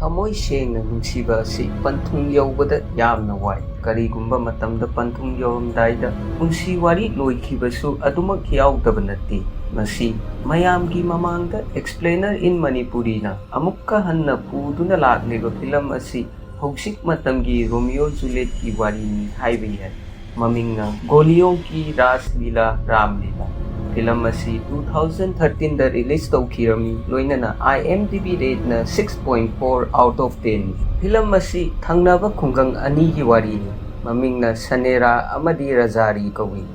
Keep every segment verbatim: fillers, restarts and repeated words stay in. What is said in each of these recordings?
ꯊꯃꯣꯏ ꯁꯦꯡꯅ ꯅꯨꯡꯁꯤꯕ ꯑꯁꯤ ꯄꯟꯊꯨꯡ ꯌꯧꯕꯗ ꯌꯥꯝꯅ ꯋꯥꯏ꯫ ꯀꯔꯤꯒꯨꯝꯕ ꯃꯇꯝꯗ ꯄꯟꯊꯨꯡ ꯌꯧꯔꯝꯗꯥꯏꯗ ꯄꯨꯟꯁꯤ ꯋꯥꯔꯤ ꯂꯣꯏꯈꯤꯕꯁꯨ ꯑꯗꯨꯃꯛ ꯌꯥꯎꯗꯕ ꯅꯠꯇꯦ꯫ ꯃꯁꯤ ꯃꯌꯥꯝꯒꯤ ꯃꯃꯥꯡꯗ Explainer in Manipuriꯅ ꯑꯃꯨꯛꯀ ꯍꯟꯅ ꯄꯨꯗꯨꯅ ꯂꯥꯛꯂꯤꯕ ꯐꯤꯂꯝ ꯑꯁꯤ ꯍꯧꯖꯤꯛ ꯃꯇꯝꯒꯤ ꯔꯣꯃꯤꯑꯣ ꯖꯨꯂꯤꯌꯦꯠꯀꯤ ꯋꯥꯔꯤꯅꯤ ꯍꯥꯏꯕ ꯌꯥꯏ꯫ ꯃꯃꯤꯡꯅ ꯒꯣꯂꯤꯌꯣꯡ ꯀꯤ ꯔꯥꯁ ꯂꯤꯂꯥ ꯔꯥꯝ ꯂꯤꯂꯥ꯫ ꯐꯤꯂꯝ ꯑꯁꯤ two thousand thirteenꯗ release ꯇꯧꯈꯤꯔꯝꯃꯤ, ꯂꯣꯏꯅꯅ IMDb rateꯅ six point four out of ten꯫ Film ꯑꯁꯤ ꯊꯪꯅꯕ ꯈꯨꯡꯒꯪ ꯑꯅꯤꯒꯤ ꯋꯥꯔꯤꯅꯤ꯫ ꯃꯃꯤꯡꯅ ꯁꯅꯦꯔꯥ ꯑꯃꯗꯤ ꯔꯖꯥꯔꯤ ꯀꯧꯏ꯫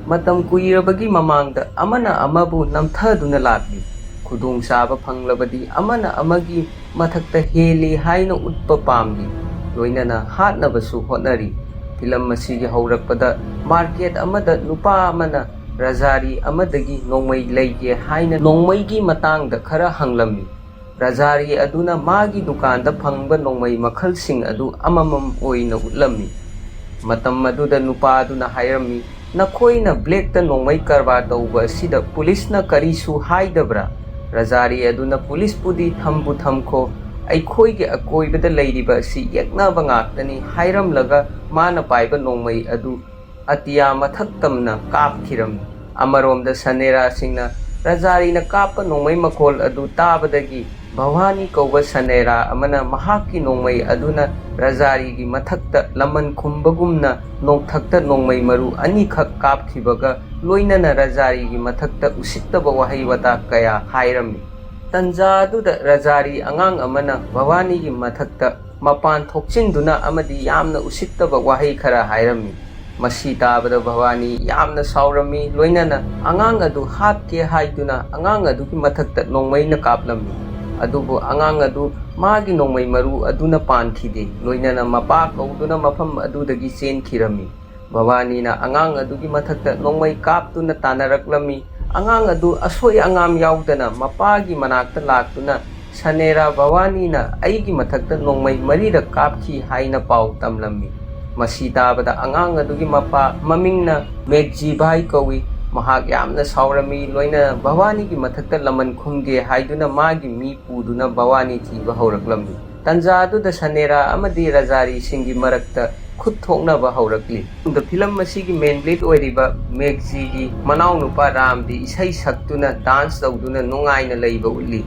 ꯃꯇꯝ ꯀꯨꯏꯔꯕꯒꯤ ꯃꯃꯥꯡꯗ ꯑꯃꯅ ꯑꯃꯕꯨ ꯅꯝꯊꯗꯨꯅ ꯂꯥꯛꯂꯤ꯫ ꯈꯨꯗꯣꯡꯆꯥꯕ ꯐꯪꯂꯕꯗꯤ ꯑꯃꯅ ꯑꯃꯒꯤ ꯃꯊꯛꯇ ꯍꯦꯜꯂꯤ ꯍꯥꯏꯅ ꯎꯠꯄ ꯄꯥꯝꯂꯤ, ꯂꯣꯏꯅꯅ ꯍꯥꯠꯅꯕꯁꯨ ꯍꯣꯠꯅꯔꯤ꯫ ꯐꯤꯂꯝ ꯑꯁꯤꯒꯤ ꯍꯧꯔꯛꯄꯗ ꯃꯥꯔꯀꯦꯠ ꯑꯃꯗ ꯅꯨꯄꯥ ꯑꯃꯅ ꯔꯖꯥꯔꯤ ꯑꯃꯗꯒꯤ ꯅꯣꯡꯃꯩ ꯂꯩꯒꯦ ꯍꯥꯏꯅ ꯅꯣꯡꯃꯩꯒꯤ ꯃꯇꯥꯡꯗ ꯈꯔ ꯍꯪꯂꯝꯃꯤ꯫ ꯔꯖꯥꯔꯤ ꯑꯗꯨꯅ ꯃꯥꯒꯤ ꯗꯨꯀꯥꯟꯗ ꯐꯪꯕ ꯅꯣꯡꯃꯩ ꯃꯈꯜꯁꯤꯡ ꯑꯗꯨ ꯑꯃꯃꯝ ꯑꯣꯏꯅ ꯎꯠꯂꯝꯃꯤ꯫ ꯃꯇꯝ ꯑꯗꯨꯗ ꯅꯨꯄꯥ ꯑꯗꯨꯅ ꯍꯥꯏꯔꯝꯃꯤ, "ꯅꯈꯣꯏꯅ ꯕ꯭ꯂꯦꯛꯇ ꯅꯣꯡꯃꯩ ꯀꯔꯕꯥꯔ ꯇꯧꯕ ꯑꯁꯤꯗ ꯄꯨꯂꯤꯁꯅ ꯀꯔꯤꯁꯨ ꯍꯥꯏꯗꯕ꯭ꯔꯥ?" ꯔꯖꯥꯔꯤ ꯑꯗꯨꯅ ꯄꯨꯂꯤꯁꯄꯨꯗꯤ ꯊꯝꯕꯨ ꯊꯝꯈꯣ, ꯑꯩꯈꯣꯏꯒꯤ ꯑꯀꯣꯏꯕꯗ ꯂꯩꯔꯤꯕ ꯑꯁꯤ ꯌꯦꯛꯅꯕ ꯉꯥꯛꯇꯅꯤ ꯍꯥꯏꯔꯝꯂꯒ ꯃꯥꯅ ꯄꯥꯏꯕ ꯅꯣꯡꯃꯩ ꯑꯗꯨ ꯑꯇꯤꯌꯥ ꯃꯊꯛ ꯇꯝꯅ ꯀꯥꯞꯈꯤꯔꯝꯃꯤ꯫ ꯑꯃꯔꯣꯝꯗ ꯁꯅꯦꯔꯥꯁꯤꯡꯅ ꯔꯖꯥꯔꯤꯅ ꯀꯥꯞꯄ ꯅꯣꯡꯃꯩ ꯃꯈꯣꯜ ꯑꯗꯨ ꯇꯥꯕꯗꯒꯤ ꯚꯋꯥꯅꯤ ꯀꯧꯕ ꯁꯅꯦꯔꯥ ꯑꯃꯅ ꯃꯍꯥꯛꯀꯤ ꯅꯣꯡꯃꯩ ꯑꯗꯨꯅ ꯔꯖꯥꯔꯤꯒꯤ ꯃꯊꯛꯇ ꯂꯃꯟ ꯈꯨꯝꯕꯒꯨꯝꯅ ꯅꯣꯡꯊꯛꯇ ꯅꯣꯡꯃꯩ ꯃꯔꯨ ꯑꯅꯤꯈꯛ ꯀꯥꯞꯈꯤꯕꯒ ꯂꯣꯏꯅꯅ ꯔꯖꯥꯔꯤꯒꯤ ꯃꯊꯛꯇ ꯎꯁꯤꯠꯇꯕ ꯋꯥꯍꯩ ꯋꯥꯇꯥ ꯀꯌꯥ ꯍꯥꯏꯔꯝꯃꯤ꯫ ꯇꯟꯖꯥ ꯑꯗꯨꯗ ꯔꯖꯥꯔꯤ ꯑꯉꯥꯡ ꯑꯃꯅ ꯚꯋꯥꯅꯤꯒꯤ ꯃꯊꯛꯇ ꯃꯄꯥꯟ ꯊꯣꯛꯆꯤꯟꯗꯨꯅ ꯑꯃꯗꯤ ꯌꯥꯝꯅ ꯎꯁꯤꯠꯇꯕ ꯋꯥꯍꯩ ꯈꯔ ꯍꯥꯏꯔꯝꯃꯤ꯫ ꯃꯁꯤ ꯇꯥꯕꯗ ꯚꯋꯥꯅꯤ ꯌꯥꯝꯅ ꯁꯥꯎꯔꯝꯃꯤ, ꯂꯣꯏꯅꯅ ꯑꯉꯥꯡ ꯑꯗꯨ ꯍꯥꯠꯀꯦ ꯍꯥꯏꯗꯨꯅ ꯑꯉꯥꯡ ꯑꯗꯨꯒꯤ ꯃꯊꯛꯇ ꯅꯣꯡꯃꯩꯅ ꯀꯥꯞꯂꯝꯃꯤ꯫ ꯑꯗꯨꯕꯨ ꯑꯉꯥꯡ ꯑꯗꯨ ꯃꯥꯒꯤ ꯅꯣꯡꯃꯩ ꯃꯔꯨ ꯑꯗꯨꯅ ꯄꯥꯟꯈꯤꯗꯦ, ꯂꯣꯏꯅꯅ ꯃꯄꯥ ꯀꯧꯗꯨꯅ ꯃꯐꯝ ꯑꯗꯨꯗꯒꯤ ꯆꯦꯟꯈꯤꯔꯝꯃꯤ꯫ ꯚꯋꯥꯅꯤꯅ ꯑꯉꯥꯡ ꯑꯗꯨꯒꯤ ꯃꯊꯛꯇ ꯅꯣꯡꯃꯩ ꯀꯥꯞꯇꯨꯅ ꯇꯥꯟꯅꯔꯛꯂꯝꯃꯤ꯫ ꯑꯉꯥꯡ ꯑꯗꯨ ꯑꯁꯣꯏ ꯑꯉꯥꯝ ꯌꯥꯎꯗꯅ ꯃꯄꯥꯒꯤ ꯃꯅꯥꯛꯇ ꯂꯥꯛꯇꯨꯅ, "ꯁꯅꯦꯔꯥ ꯚꯋꯥꯅꯤꯅ ꯑꯩꯒꯤ ꯃꯊꯛꯇ ꯅꯣꯡꯃꯩ ꯃꯔꯤꯔꯛ ꯀꯥꯞꯈꯤ" ꯍꯥꯏꯅ ꯄꯥꯎ ꯇꯝꯂꯝꯃꯤ꯫ ꯃꯁꯤ ꯇꯥꯕꯗ ꯑꯉꯥꯡ ꯑꯗꯨꯒꯤ ꯃꯄꯥ, ꯃꯃꯤꯡꯅ ꯃꯦꯛꯖꯤꯚꯥꯏ ꯀꯧꯏ, ꯃꯍꯥꯛ ꯌꯥꯝꯅ ꯁꯥꯎꯔꯝꯃꯤ, ꯂꯣꯏꯅꯅ ꯚꯋꯥꯅꯤꯒꯤ ꯃꯊꯛꯇ ꯂꯃꯟ ꯈꯨꯝꯒꯦ ꯍꯥꯏꯗꯨꯅ ꯃꯥꯒꯤ ꯃꯤ ꯄꯨꯗꯨꯅ ꯚꯋꯥꯅꯤ ꯊꯤꯕ ꯍꯧꯔꯛꯂꯝꯃꯤ꯫ ꯇꯥꯟꯖꯥ ꯑꯗꯨꯗ ꯁꯅꯦꯔꯥ ꯑꯃꯗꯤ ꯔꯖꯥꯔꯤꯁꯤꯡꯒꯤ ꯃꯔꯛꯇ ꯈꯨꯠ ꯊꯣꯛꯅꯕ ꯍꯧꯔꯛꯂꯤ꯫ ꯐꯤꯂꯝ ꯑꯁꯤꯒꯤ main lead ꯑꯣꯏꯔꯤꯕ ꯃꯦꯛꯖꯤꯒꯤ ꯃꯅꯥꯎꯅꯨꯄꯥ ꯔꯥꯝꯗꯤ ꯏꯁꯩ ꯁꯛꯇꯨꯅ dance ꯇꯧꯗꯨꯅ ꯅꯨꯡꯉꯥꯏꯅ ꯂꯩꯕ ꯎꯠꯂꯤ꯫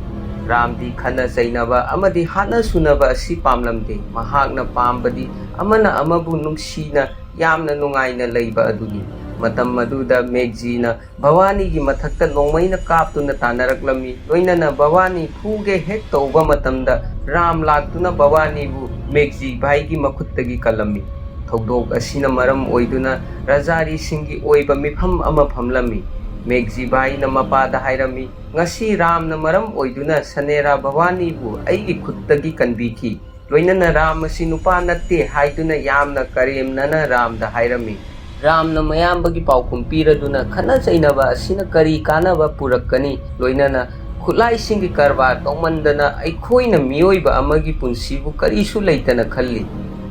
ꯔꯥꯝꯗꯤ ꯈꯠꯅ ꯆꯩꯅꯕ ꯑꯃꯗꯤ ꯍꯥꯠꯅ ꯁꯨꯅꯕ ꯑꯁꯤ ꯄꯥꯝꯂꯝꯗꯦ꯫ ꯃꯍꯥꯛꯅ ꯄꯥꯝꯕꯗꯤ ꯑꯃꯅ ꯑꯃꯕꯨ ꯅꯨꯡꯁꯤꯅ ꯌꯥꯝꯅ ꯅꯨꯡꯉꯥꯏꯅ ꯂꯩꯕ ꯑꯗꯨꯅꯤ꯫ ꯃꯇꯝ ꯑꯗꯨꯗ ꯃꯦꯛꯖꯤꯅ ꯚꯋꯥꯅꯤꯒꯤ ꯃꯊꯛꯇ ꯅꯣꯡꯃꯩꯅ ꯀꯥꯞꯇꯨꯅ ꯇꯥꯟꯅꯔꯛꯂꯝꯃꯤ꯫ ꯂꯣꯏꯅꯅ ꯚꯋꯥꯅꯤ ꯐꯨꯒꯦ ꯍꯦꯛ ꯇꯧꯕ ꯃꯇꯝꯗ ꯔꯥꯝ ꯂꯥꯛꯇꯨꯅ ꯚꯋꯥꯅꯤꯕꯨ ꯃꯦꯛꯖꯤ ꯚꯥꯏꯒꯤ ꯃꯈꯨꯠꯇꯒꯤ ꯀꯜꯂꯝꯃꯤ꯫ ꯊꯧꯗꯣꯛ ꯑꯁꯤꯅ ꯃꯔꯝ ꯑꯣꯏꯗꯨꯅ ꯔꯖꯥꯔꯤꯁꯤꯡꯒꯤ ꯑꯣꯏꯕ ꯃꯤꯐꯝ ꯑꯃ ꯐꯝꯂꯝꯃꯤ꯫ ꯃꯦꯛꯖꯤ ꯚꯥꯏꯅ ꯃꯄꯥꯗ ꯍꯥꯏꯔꯝꯃꯤ, "ꯉꯁꯤ ꯔꯥꯝꯅ ꯃꯔꯝ ꯑꯣꯏꯗꯨꯅ ꯁꯅꯦꯔꯥ ꯚꯋꯥꯅꯤꯕꯨ ꯑꯩꯒꯤ ꯈꯨꯠꯇꯒꯤ ꯀꯟꯕꯤꯈꯤ꯫ ꯂꯣꯏꯅꯅ ꯔꯥꯝ ꯑꯁꯤ ꯅꯨꯄꯥ ꯅꯠꯇꯦ" ꯍꯥꯏꯗꯨꯅ ꯌꯥꯝꯅ ꯀꯔꯦꯝꯅꯅ ꯔꯥꯝꯗ ꯍꯥꯏꯔꯝꯃꯤ꯫ ꯔꯥꯝꯅ ꯃꯌꯥꯝꯕꯒꯤ ꯄꯥꯎꯈꯨꯝ ꯄꯤꯔꯗꯨꯅ ꯈꯠꯅ ꯆꯩꯅꯕ ꯑꯁꯤꯅ ꯀꯔꯤ ꯀꯥꯟꯅꯕ ꯄꯨꯔꯛꯀꯅꯤ? ꯂꯣꯏꯅꯅ ꯈꯨꯠꯂꯥꯏꯁꯤꯡꯒꯤ ꯀꯔꯕꯥꯔ ꯇꯧꯃꯟꯗꯅ ꯑꯩꯈꯣꯏꯅ ꯃꯤꯑꯣꯏꯕ ꯑꯃꯒꯤ ꯄꯨꯟꯁꯤꯕꯨ ꯀꯔꯤꯁꯨ ꯂꯩꯇꯅ ꯈꯜꯂꯤ꯫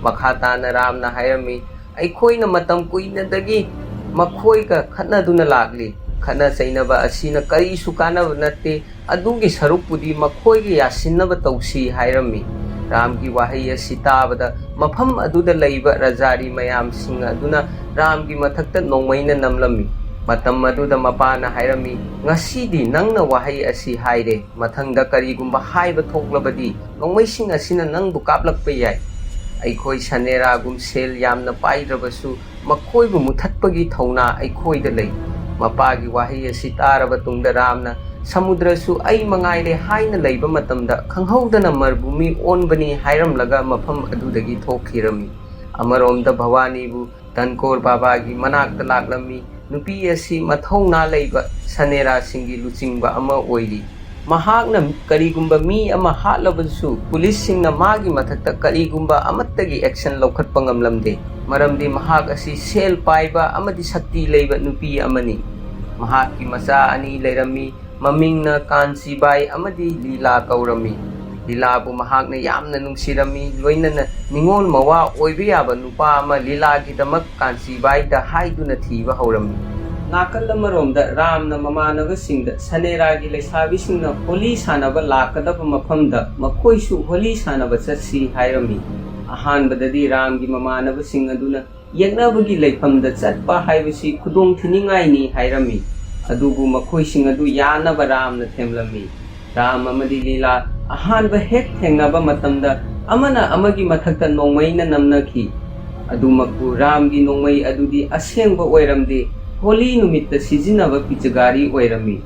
ꯃꯈꯥ ꯇꯥꯅ ꯔꯥꯝꯅ ꯍꯥꯏꯔꯝꯃꯤ, ꯑꯩꯈꯣꯏꯅ ꯃꯇꯝ ꯀꯨꯏꯅꯗꯒꯤ ꯃꯈꯣꯏꯒ ꯈꯠꯅꯗꯨꯅ ꯂꯥꯛꯂꯤ꯫ ꯈꯠꯅ ꯆꯩꯅꯕ ꯑꯁꯤꯅ ꯀꯔꯤꯁꯨ ꯀꯥꯟꯅꯕ ꯅꯠꯇꯦ꯫ ꯑꯗꯨꯒꯤ ꯁꯔꯨꯛꯄꯨꯗꯤ ꯃꯈꯣꯏꯒ ꯌꯥꯁꯤꯟꯅꯕ ꯇꯧꯁꯤ ꯍꯥꯏꯔꯝꯃꯤ꯫ ꯔꯥꯝꯒꯤ ꯋꯥꯍꯩ ꯑꯁꯤ ꯇꯥꯕꯗ ꯃꯐꯝ ꯑꯗꯨꯗ ꯂꯩꯕ ꯔꯖꯥꯔꯤ ꯃꯌꯥꯝꯁꯤꯡ ꯑꯗꯨꯅ ꯔꯥꯝꯒꯤ ꯃꯊꯛꯇ ꯅꯣꯡꯃꯩꯅ ꯅꯝꯂꯝꯃꯤ꯫ ꯃꯇꯝ ꯑꯗꯨꯗ ꯃꯄꯥꯅ ꯍꯥꯏꯔꯝꯃꯤ, "ꯉꯁꯤꯗꯤ ꯅꯪꯅ ꯋꯥꯍꯩ ꯑꯁꯤ ꯍꯥꯏꯔꯦ꯫ ꯃꯊꯪꯗ ꯀꯔꯤꯒꯨꯝꯕ ꯍꯥꯏꯕ ꯊꯣꯛꯂꯕꯗꯤ ꯅꯣꯡꯃꯩꯁꯤꯡ ꯑꯁꯤꯅ ꯅꯪꯕꯨ ꯀꯥꯞꯂꯛꯄ ꯌꯥꯏ꯫ ꯑꯩꯈꯣꯏ ꯁꯅꯦꯔꯥꯒꯨꯝ ꯁꯦꯜ ꯌꯥꯝꯅ ꯄꯥꯏꯗ꯭ꯔꯕꯁꯨ ꯃꯈꯣꯏꯕꯨ ꯃꯨꯊꯠꯄꯒꯤ ꯊꯧꯅꯥ ꯑꯩꯈꯣꯏꯗ ꯂꯩ꯫" ꯃꯄꯥꯒꯤ ꯋꯥꯍꯩ ꯑꯁꯤ ꯇꯥꯔꯕ ꯇꯨꯡꯗ ꯔꯥꯝꯅ, "ꯁꯃꯨꯗ꯭ꯔꯁꯨ ꯑꯩ ꯃꯉꯥꯏꯔꯦ" ꯍꯥꯏꯅ ꯂꯩꯕ ꯃꯇꯝꯗ ꯈꯪꯍꯧꯗꯅ ꯃꯔꯚꯨꯃꯤ ꯑꯣꯟꯕꯅꯤ ꯍꯥꯏꯔꯝꯂꯒ ꯃꯐꯝ ꯑꯗꯨꯗꯒꯤ ꯊꯣꯛꯈꯤꯔꯝꯃꯤ꯫ ꯑꯃꯔꯣꯝꯗ ꯚꯋꯥꯅꯤꯕꯨ ꯙꯟꯀꯣꯔ ꯕꯥꯕꯥꯒꯤ ꯃꯅꯥꯛꯇ ꯂꯥꯛꯂꯝꯃꯤ꯫ ꯅꯨꯄꯤ ꯑꯁꯤ ꯃꯊꯧꯅꯥ ꯂꯩꯕ ꯁꯅꯦꯔꯥꯁꯤꯡꯒꯤ ꯂꯨꯆꯤꯡꯕ ꯑꯃ ꯑꯣꯏꯔꯤ꯫ ꯃꯍꯥꯛꯅ ꯀꯔꯤꯒꯨꯝꯕ ꯃꯤ ꯑꯃ ꯍꯥꯠꯂꯕꯁꯨ ꯄꯨꯂꯤꯁꯁꯤꯡꯅ ꯃꯥꯒꯤ ꯃꯊꯛꯇ ꯀꯔꯤꯒꯨꯝꯕ ꯑꯃꯠꯇꯒꯤ action ꯂꯧꯈꯠꯄ ꯉꯝꯂꯝꯗꯦ, ꯃꯔꯝꯗꯤ ꯃꯍꯥꯛ ꯑꯁꯤ ꯁꯦꯜ ꯄꯥꯏꯕ ꯑꯃꯗꯤ ꯁꯛꯇꯤ ꯂꯩꯕ ꯅꯨꯄꯤ ꯑꯃꯅꯤ꯫ ꯃꯍꯥꯛꯀꯤ ꯃꯆꯥ ꯑꯅꯤ ꯂꯩꯔꯝꯃꯤ꯫ ꯃꯃꯤꯡꯅ ꯀꯥꯟꯆꯤꯕꯥꯏ ꯑꯃꯗꯤ ꯂꯤꯂꯥ ꯀꯧꯔꯝꯃꯤ꯫ ꯂꯤꯂꯥꯕꯨ ꯃꯍꯥꯛꯅ ꯌꯥꯝꯅ ꯅꯨꯡꯁꯤꯔꯝꯃꯤ, ꯂꯣꯏꯅꯅ ꯅꯤꯉꯣꯜ ꯃꯋꯥ ꯑꯣꯏꯕ ꯌꯥꯕ ꯅꯨꯄꯥ ꯑꯃ ꯂꯤꯂꯥꯒꯤꯗꯃꯛ ꯀꯥꯟꯆꯤꯕꯥꯏꯗ ꯍꯥꯏꯗꯨꯅ ꯊꯤꯕ ꯍꯧꯔꯝꯃꯤ꯫ ꯅꯥꯀꯜ ꯑꯃꯔꯣꯝꯗ ꯔꯥꯝꯅ ꯃꯃꯥꯟꯅꯕꯁꯤꯡꯗ ꯁꯅꯦꯔꯥꯒꯤ ꯂꯩꯁꯥꯕꯤꯁꯤꯡꯅ ꯍꯣꯂꯤ ꯁꯥꯟꯅꯕ ꯂꯥꯛꯀꯗꯕ ꯃꯐꯝꯗ ꯃꯈꯣꯏꯁꯨ ꯍꯣꯂꯤ ꯁꯥꯟꯅꯕ ꯆꯠꯁꯤ ꯍꯥꯏꯔꯝꯃꯤ꯫ ꯑꯍꯥꯟꯕꯗꯗꯤ ꯔꯥꯝꯒꯤ ꯃꯃꯥꯟꯅꯕꯁꯤꯡ ꯑꯗꯨꯅ ꯌꯦꯛꯅꯕꯒꯤ ꯂꯩꯐꯝꯗ ꯆꯠꯄ ꯍꯥꯏꯕꯁꯤ ꯈꯨꯗꯣꯡ ꯊꯤꯅꯤꯡꯉꯥꯏꯅꯤ ꯍꯥꯏꯔꯝꯃꯤ꯫ ꯑꯗꯨꯕꯨ ꯃꯈꯣꯏꯁꯤꯡ ꯑꯗꯨ ꯌꯥꯅꯕ ꯔꯥꯝꯅ ꯊꯦꯝꯂꯝꯃꯤ꯫ ꯔꯥꯝ ꯑꯃꯗꯤ ꯂꯤꯂꯥ ꯑꯍꯥꯟꯕ ꯍꯦꯛ ꯊꯦꯡꯅꯕ ꯃꯇꯝꯗ ꯑꯃꯅ ꯑꯃꯒꯤ ꯃꯊꯛꯇ ꯅꯣꯡꯃꯩꯅ ꯅꯝꯅꯈꯤ꯫ ꯑꯗꯨꯃꯛꯄꯨ ꯔꯥꯝꯒꯤ ꯅꯣꯡꯃꯩ ꯑꯗꯨꯗꯤ ꯑꯁꯦꯡꯕ ꯑꯣꯏꯔꯝꯗꯦ, ꯍꯣꯂꯤ ꯅꯨꯃꯤꯠꯇ ꯁꯤꯖꯤꯟꯅꯕ ꯄꯤꯆꯒꯥꯔꯤ ꯑꯣꯏꯔꯝꯃꯤ꯫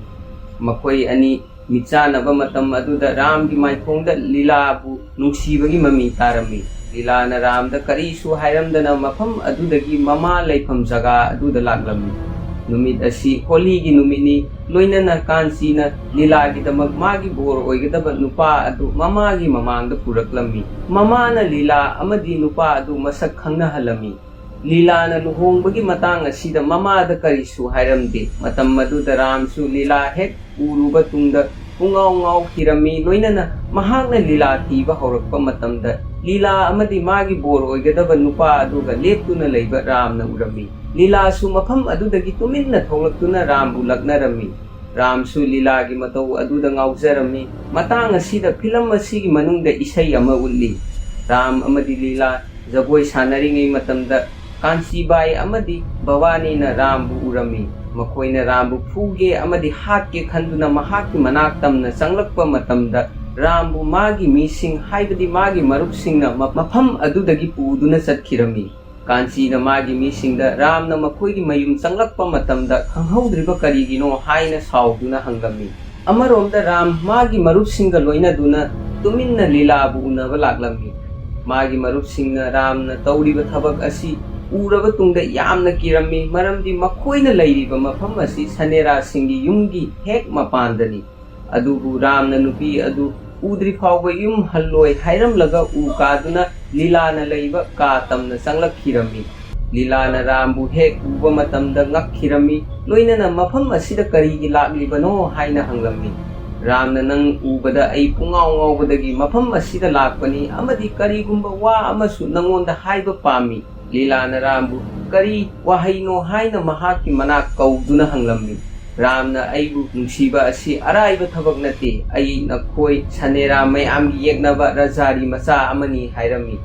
ꯃꯈꯣꯏ ꯑꯅꯤ ꯃꯤꯠꯆꯥꯟꯅꯕ ꯃꯇꯝ ꯑꯗꯨꯗ ꯔꯥꯝꯒꯤ ꯃꯥꯏꯊꯣꯡꯗ ꯂꯤꯂꯥꯕꯨ ꯅꯨꯡꯁꯤꯕꯒꯤ ꯃꯃꯤ ꯇꯥꯔꯝꯃꯤ꯫ ꯂꯤꯂꯥꯅ ꯔꯥꯝꯗ ꯀꯔꯤꯁꯨ ꯍꯥꯏꯔꯝꯗꯅ ꯃꯐꯝ ꯑꯗꯨꯗꯒꯤ ꯃꯃꯥ ꯂꯩꯐꯝ ꯖꯒꯥ ꯑꯗꯨꯗ ꯂꯥꯛꯂꯝꯃꯤ꯫ ꯅꯨꯃꯤꯠ ꯑꯁꯤ ꯍꯣꯂꯤꯒꯤ ꯅꯨꯃꯤꯠꯅꯤ, ꯂꯣꯏꯅꯅ ꯀꯥꯟꯆꯤꯅ ꯂꯤꯂꯥꯒꯤꯗꯃꯛ ꯃꯥꯒꯤ ꯕꯣꯔ ꯑꯣꯏꯒꯗꯕ ꯅꯨꯄꯥ ꯑꯗꯨ ꯃꯃꯥꯒꯤ ꯃꯃꯥꯡꯗ ꯄꯨꯔꯛꯂꯝꯃꯤ꯫ ꯃꯃꯥꯅ ꯂꯤꯂꯥ ꯑꯃꯗꯤ ꯅꯨꯄꯥ ꯑꯗꯨ ꯃꯁꯛ ꯈꯪꯅꯍꯜꯂꯝꯃꯤ꯫ ꯂꯤꯂꯥꯅ ꯂꯨꯍꯣꯡꯕꯒꯤ ꯃꯇꯥꯡ ꯑꯁꯤꯗ ꯃꯃꯥꯗ ꯀꯔꯤꯁꯨ ꯍꯥꯏꯔꯝꯗꯦ꯫ ꯃꯇꯝ ꯑꯗꯨꯗ ꯔꯥꯝꯁꯨ ꯂꯤꯂꯥ ꯍꯦꯛ ꯎꯔꯨꯕ ꯇꯨꯡꯗ ꯄꯨꯡꯉꯥꯎ ꯉꯥꯎꯈꯤꯔꯝꯃꯤ꯫ ꯂꯣꯏꯅꯅ ꯃꯍꯥꯛꯅ ꯂꯤꯂꯥ ꯊꯤꯕ ꯍꯧꯔꯛꯄ ꯃꯇꯝꯗ ꯂꯤꯂꯥ ꯑꯃꯗꯤ ꯃꯥꯒꯤ ꯕꯣꯔ ꯑꯣꯏꯒꯗꯕ ꯅꯨꯄꯥ ꯑꯗꯨꯒ ꯂꯦꯞꯇꯨꯅ ꯂꯩꯕ ꯔꯥꯝꯅ ꯎꯔꯝꯃꯤ꯫ ꯂꯤꯂꯥꯁꯨ ꯃꯐꯝ ꯑꯗꯨꯗꯒꯤ ꯇꯨꯃꯤꯟꯅ ꯊꯣꯛꯂꯛꯇꯨꯅ ꯔꯥꯝꯕꯨ ꯂꯛꯅꯔꯝꯃꯤ꯫ ꯔꯥꯝꯁꯨ ꯂꯤꯂꯥꯒꯤ ꯃꯇꯧ ꯑꯗꯨꯗ ꯉꯥꯎꯖꯔꯝꯃꯤ꯫ ꯃꯇꯥꯡ ꯑꯁꯤꯗ ꯐꯤꯂꯝ ꯑꯁꯤꯒꯤ ꯃꯅꯨꯡꯗ ꯏꯁꯩ ꯑꯃ ꯎꯠꯂꯤ꯫ ꯔꯥꯝ ꯑꯃꯗꯤ ꯂꯤꯂꯥ ꯖꯒꯣꯏ ꯁꯥꯟꯅꯔꯤꯉꯩ ꯃꯇꯝꯗ ꯀꯥꯟꯆꯤꯕꯥꯏ ꯑꯃꯗꯤ ꯚꯕꯥꯅꯤꯅ ꯔꯥꯝꯕꯨ ꯎꯔꯝꯃꯤ꯫ ꯃꯈꯣꯏꯅ ꯔꯥꯝꯕꯨ ꯐꯨꯒꯦ ꯑꯃꯗꯤ ꯍꯥꯠꯀꯦ ꯈꯟꯗꯨꯅ ꯃꯍꯥꯛꯀꯤ ꯃꯅꯥꯛ ꯇꯝꯅ ꯆꯪꯂꯛꯄ ꯃꯇꯝꯗ ꯔꯥꯝꯕꯨ ꯃꯥꯒꯤ ꯃꯤꯁꯤꯡ, ꯍꯥꯏꯕꯗꯤ ꯃꯥꯒꯤ ꯃꯔꯨꯞꯁꯤꯡꯅ ꯃ-, ꯃꯐꯝ ꯑꯗꯨꯗꯒꯤ ꯄꯨꯗꯨꯅ ꯆꯠꯈꯤꯔꯝꯃꯤ꯫ ꯀꯥꯟꯆꯤꯅ ꯃꯥꯒꯤ ꯃꯤꯁꯤꯡꯗ ꯔꯥꯝꯅ ꯃꯈꯣꯏꯒꯤ ꯃꯌꯨꯝ ꯆꯪꯂꯛꯄ ꯃꯇꯝꯗ ꯈꯪꯍꯧꯗ꯭ꯔꯤꯕ ꯀꯔꯤꯒꯤꯅꯣ ꯍꯥꯏꯅ ꯁꯥꯎꯗꯨꯅ ꯍꯪꯂꯝꯃꯤ꯫ ꯑꯃꯔꯣꯝꯗ ꯔꯥꯝ ꯃꯥꯒꯤ ꯃꯔꯨꯞꯁꯤꯡꯒ ꯂꯣꯏꯅꯗꯨꯅ ꯇꯨꯃꯤꯟꯅ ꯂꯤꯂꯥꯕꯨ ꯎꯅꯕ ꯂꯥꯛꯂꯝꯃꯤ꯫ ꯃꯥꯒꯤ ꯃꯔꯨꯞꯁꯤꯡꯅ ꯔꯥꯝꯅ ꯇꯧꯔꯤꯕ ꯊꯕꯛ ꯑꯁꯤ ꯎꯔꯕ ꯇꯨꯡꯗ ꯌꯥꯝꯅ ꯀꯤꯔꯝꯃꯤ, ꯃꯔꯝꯗꯤ ꯃꯈꯣꯏꯅ ꯂꯩꯔꯤꯕ ꯃꯐꯝ ꯑꯁꯤ ꯁꯅꯦꯔꯥꯁꯤꯡꯒꯤ ꯌꯨꯝꯒꯤ ꯍꯦꯛ ꯃꯄꯥꯟꯗꯅꯤ꯫ ꯑꯗꯨꯕꯨ ꯔꯥꯝꯅ ꯅꯨꯄꯤ ꯑꯗꯨ ꯎꯗ꯭ꯔꯤ ꯐꯥꯎꯕ ꯌꯨꯝ ꯍꯜꯂꯣꯏ ꯍꯥꯏꯔꯝꯂꯒ ꯎ ꯀꯥꯗꯨꯅ ꯂꯤꯂꯥꯅ ꯂꯩꯕ ꯀꯥ ꯇꯝꯅ ꯆꯪꯂꯛꯈꯤꯔꯝꯃꯤ꯫ ꯂꯤꯂꯥꯅ ꯔꯥꯝꯕꯨ ꯍꯦꯛ ꯎꯕ ꯃꯇꯝꯗ ꯉꯛꯈꯤꯔꯝꯃꯤ, ꯂꯣꯏꯅꯅ ꯃꯐꯝ ꯑꯁꯤꯗ ꯀꯔꯤꯒꯤ ꯂꯥꯛꯂꯤꯕꯅꯣ ꯍꯥꯏꯅ ꯍꯪꯂꯝꯃꯤ꯫ ꯔꯥꯝꯅ ꯅꯪ ꯎꯕꯗ ꯑꯩ ꯄꯨꯡꯉꯥꯎ ꯉꯥꯎꯕꯗꯒꯤ ꯃꯐꯝ ꯑꯁꯤꯗ ꯂꯥꯛꯄꯅꯤ ꯑꯃꯗꯤ ꯀꯔꯤꯒꯨꯝꯕ ꯋꯥ ꯑꯃꯁꯨ ꯅꯉꯣꯟꯗ ꯍꯥꯏꯕ ꯄꯥꯝꯃꯤ꯫ ꯂꯤꯂꯥꯅ ꯔꯥꯝꯕꯨ ꯀꯔꯤ ꯋꯥꯍꯩꯅꯣ ꯍꯥꯏꯅ ꯃꯍꯥꯛꯀꯤ ꯃꯅꯥꯛ ꯀꯧꯗꯨꯅ ꯍꯪꯂꯝꯃꯤ꯫ ꯔꯥꯝꯅ, "ꯑꯩꯕꯨ ꯅꯨꯡꯁꯤꯕ ꯑꯁꯤ ꯑꯔꯥꯏꯕ ꯊꯕꯛ ꯅꯠꯇꯦ꯫ ꯑꯩ ꯅꯈꯣꯏ ꯁꯅꯦꯔꯥ ꯃꯌꯥꯝꯒꯤ ꯌꯦꯛꯅꯕ ꯔꯖꯥꯔꯤ ꯃꯆꯥ ꯑꯃꯅꯤ" ꯍꯥꯏꯔꯝꯃꯤ꯫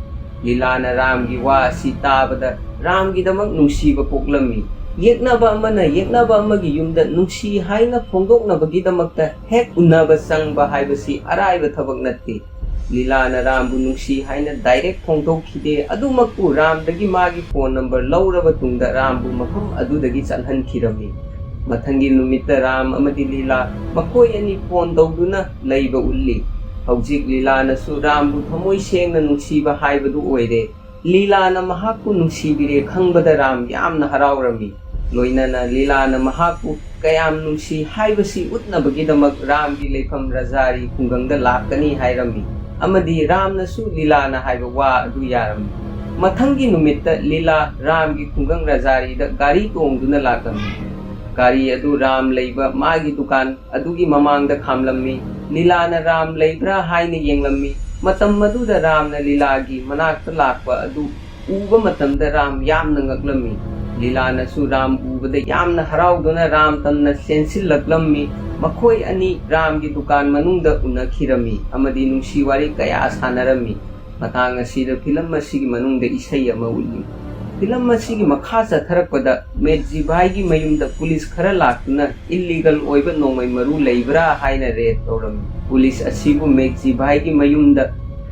ꯂꯤꯂꯥꯅ ꯔꯥꯝꯒꯤ ꯋꯥ ꯑꯁꯤ ꯇꯥꯕꯗ ꯔꯥꯝꯒꯤꯗꯃꯛ ꯅꯨꯡꯁꯤꯕ ꯄꯣꯛꯂꯝꯃꯤ꯫ ꯌꯦꯛꯅꯕ ꯑꯃꯅ ꯌꯦꯛꯅꯕ ꯑꯃꯒꯤ ꯌꯨꯝꯗ ꯅꯨꯡꯁꯤ ꯍꯥꯏꯅ ꯐꯣꯡꯗꯣꯛꯅꯕꯒꯤꯗꯃꯛꯇ ꯍꯦꯛ ꯎꯅꯕ ꯆꯪꯕ ꯍꯥꯏꯕꯁꯤ ꯑꯔꯥꯏꯕ ꯊꯕꯛ ꯅꯠꯇꯦ꯫ ꯂꯤꯂꯥꯅ ꯔꯥꯝꯕꯨ ꯅꯨꯡꯁꯤ ꯍꯥꯏꯅ ꯗꯥꯏꯔꯦꯛ ꯐꯣꯡꯗꯣꯛꯈꯤꯗꯦ, ꯑꯗꯨꯃꯛꯄꯨ ꯔꯥꯝꯗꯒꯤ ꯃꯥꯒꯤ ꯐꯣꯟ ꯅꯝꯕꯔ ꯂꯧꯔꯕ ꯇꯨꯡꯗ ꯔꯥꯝꯕꯨ ꯃꯐꯝ ꯑꯗꯨꯗꯒꯤ ꯆꯠꯍꯟꯈꯤꯔꯝꯃꯤ꯫ ꯃꯊꯪꯒꯤ ꯅꯨꯃꯤꯠꯇ ꯔꯥꯝ ꯑꯃꯗꯤ ꯂꯤꯂꯥ ꯃꯈꯣꯏ ꯑꯅꯤ ꯐꯣꯟ ꯇꯧꯗꯨꯅ ꯂꯩꯕ ꯎꯠꯂꯤ꯫ ꯍꯧꯖꯤꯛ ꯂꯤꯂꯥꯅꯁꯨ ꯔꯥꯝꯕꯨ ꯊꯃꯣꯏ ꯁꯦꯡꯅ ꯅꯨꯡꯁꯤꯕ ꯍꯥꯏꯕꯗꯨ ꯑꯣꯏꯔꯦ꯫ ꯂꯤꯂꯥꯅ ꯃꯍꯥꯛꯄꯨ ꯅꯨꯡꯁꯤꯕꯤꯔꯦ ꯈꯪꯕꯗ ꯔꯥꯝ ꯌꯥꯝꯅ ꯍꯔꯥꯎꯔꯝꯃꯤ꯫ ꯂꯣꯏꯅꯅ ꯂꯤꯂꯥꯅ ꯃꯍꯥꯛꯄꯨ ꯀꯌꯥꯝ ꯅꯨꯡꯁꯤ ꯍꯥꯏꯕꯁꯤ ꯎꯠꯅꯕꯒꯤꯗꯃꯛ ꯔꯥꯝꯒꯤ ꯂꯩꯐꯝ ꯔꯖꯥꯔꯤ ꯈꯨꯡꯒꯪꯗ ꯂꯥꯛꯀꯅꯤ ꯍꯥꯏꯔꯝꯃꯤ, ꯑꯃꯗꯤ ꯔꯥꯝꯅꯁꯨ ꯂꯤꯂꯥꯅ ꯍꯥꯏꯕ ꯋꯥ ꯑꯗꯨ ꯌꯥꯔꯝꯃꯤ꯫ ꯃꯊꯪꯒꯤ ꯅꯨꯃꯤꯠꯇ ꯂꯤꯂꯥ ꯔꯥꯝꯒꯤ ꯈꯨꯡꯒꯪ ꯔꯖꯥꯔꯤꯗ ꯒꯥꯔꯤ ꯇꯣꯡꯗꯨꯅ ꯂꯥꯛꯂꯝꯃꯤ꯫ ꯒꯥꯔꯤ ꯑꯗꯨ ꯔꯥꯝ ꯂꯩꯕ ꯃꯥꯒꯤ ꯗꯨꯀꯥꯟ ꯑꯗꯨꯒꯤ ꯃꯃꯥꯡꯗ ꯈꯥꯝꯂꯝꯃꯤ꯫ ꯂꯤꯂꯥꯅ ꯔꯥꯝ ꯂꯩꯕ꯭ꯔꯥ ꯍꯥꯏꯅ ꯌꯦꯡꯂꯝꯃꯤ꯫ ꯃꯇꯝ ꯑꯗꯨꯗ ꯔꯥꯝꯅ ꯂꯤꯂꯥꯒꯤ ꯃꯅꯥꯛꯇ ꯂꯥꯛꯄ ꯑꯗꯨ ꯎꯕ ꯃꯇꯝꯗ ꯔꯥꯝ ꯌꯥꯝꯅ ꯉꯛꯂꯝꯃꯤ꯫ ꯂꯤꯂꯥꯅꯁꯨ ꯔꯥꯝ ꯎꯕꯗ ꯌꯥꯝꯅ ꯍꯔꯥꯎꯗꯨꯅ ꯔꯥꯝ ꯇꯝꯅ ꯆꯦꯟꯁꯤꯜꯂꯛꯂꯝꯃꯤ꯫ ꯃꯈꯣꯏ ꯑꯅꯤ ꯔꯥꯝꯒꯤ ꯗꯨꯀꯥꯟ ꯃꯅꯨꯡꯗ ꯎꯅꯈꯤꯔꯝꯃꯤ ꯑꯃꯗꯤ ꯅꯨꯡꯁꯤ ꯋꯥꯔꯤ ꯀꯌꯥ ꯁꯥꯟꯅꯔꯝꯃꯤ꯫ ꯃꯇꯥꯡ ꯑꯁꯤꯗ ꯐꯤꯂꯝ ꯑꯁꯤꯒꯤ ꯃꯅꯨꯡꯗ ꯏꯁꯩ ꯑꯃ ꯎꯠꯂꯤ꯫ ꯐꯤꯂꯝ ꯑꯁꯤꯒꯤ ꯃꯈꯥ ꯆꯠꯊꯔꯛꯄꯗ ꯃꯦꯠꯖꯤꯚꯥꯏꯒꯤ ꯃꯌꯨꯝꯗ ꯄꯨꯂꯤꯁ ꯈꯔ ꯂꯥꯛꯇꯨꯅ ꯏꯜꯂꯤꯒꯜ ꯑꯣꯏꯕ ꯅꯣꯡꯃꯩ ꯃꯔꯨ ꯂꯩꯕ꯭ꯔꯥ ꯍꯥꯏꯅ ꯔꯦꯗ ꯇꯧꯔꯝꯃꯤ꯫ ꯄꯨꯂꯤꯁ ꯑꯁꯤꯕꯨ ꯃꯦꯠꯖꯤꯚꯥꯏꯒꯤ ꯃꯌꯨꯝꯗ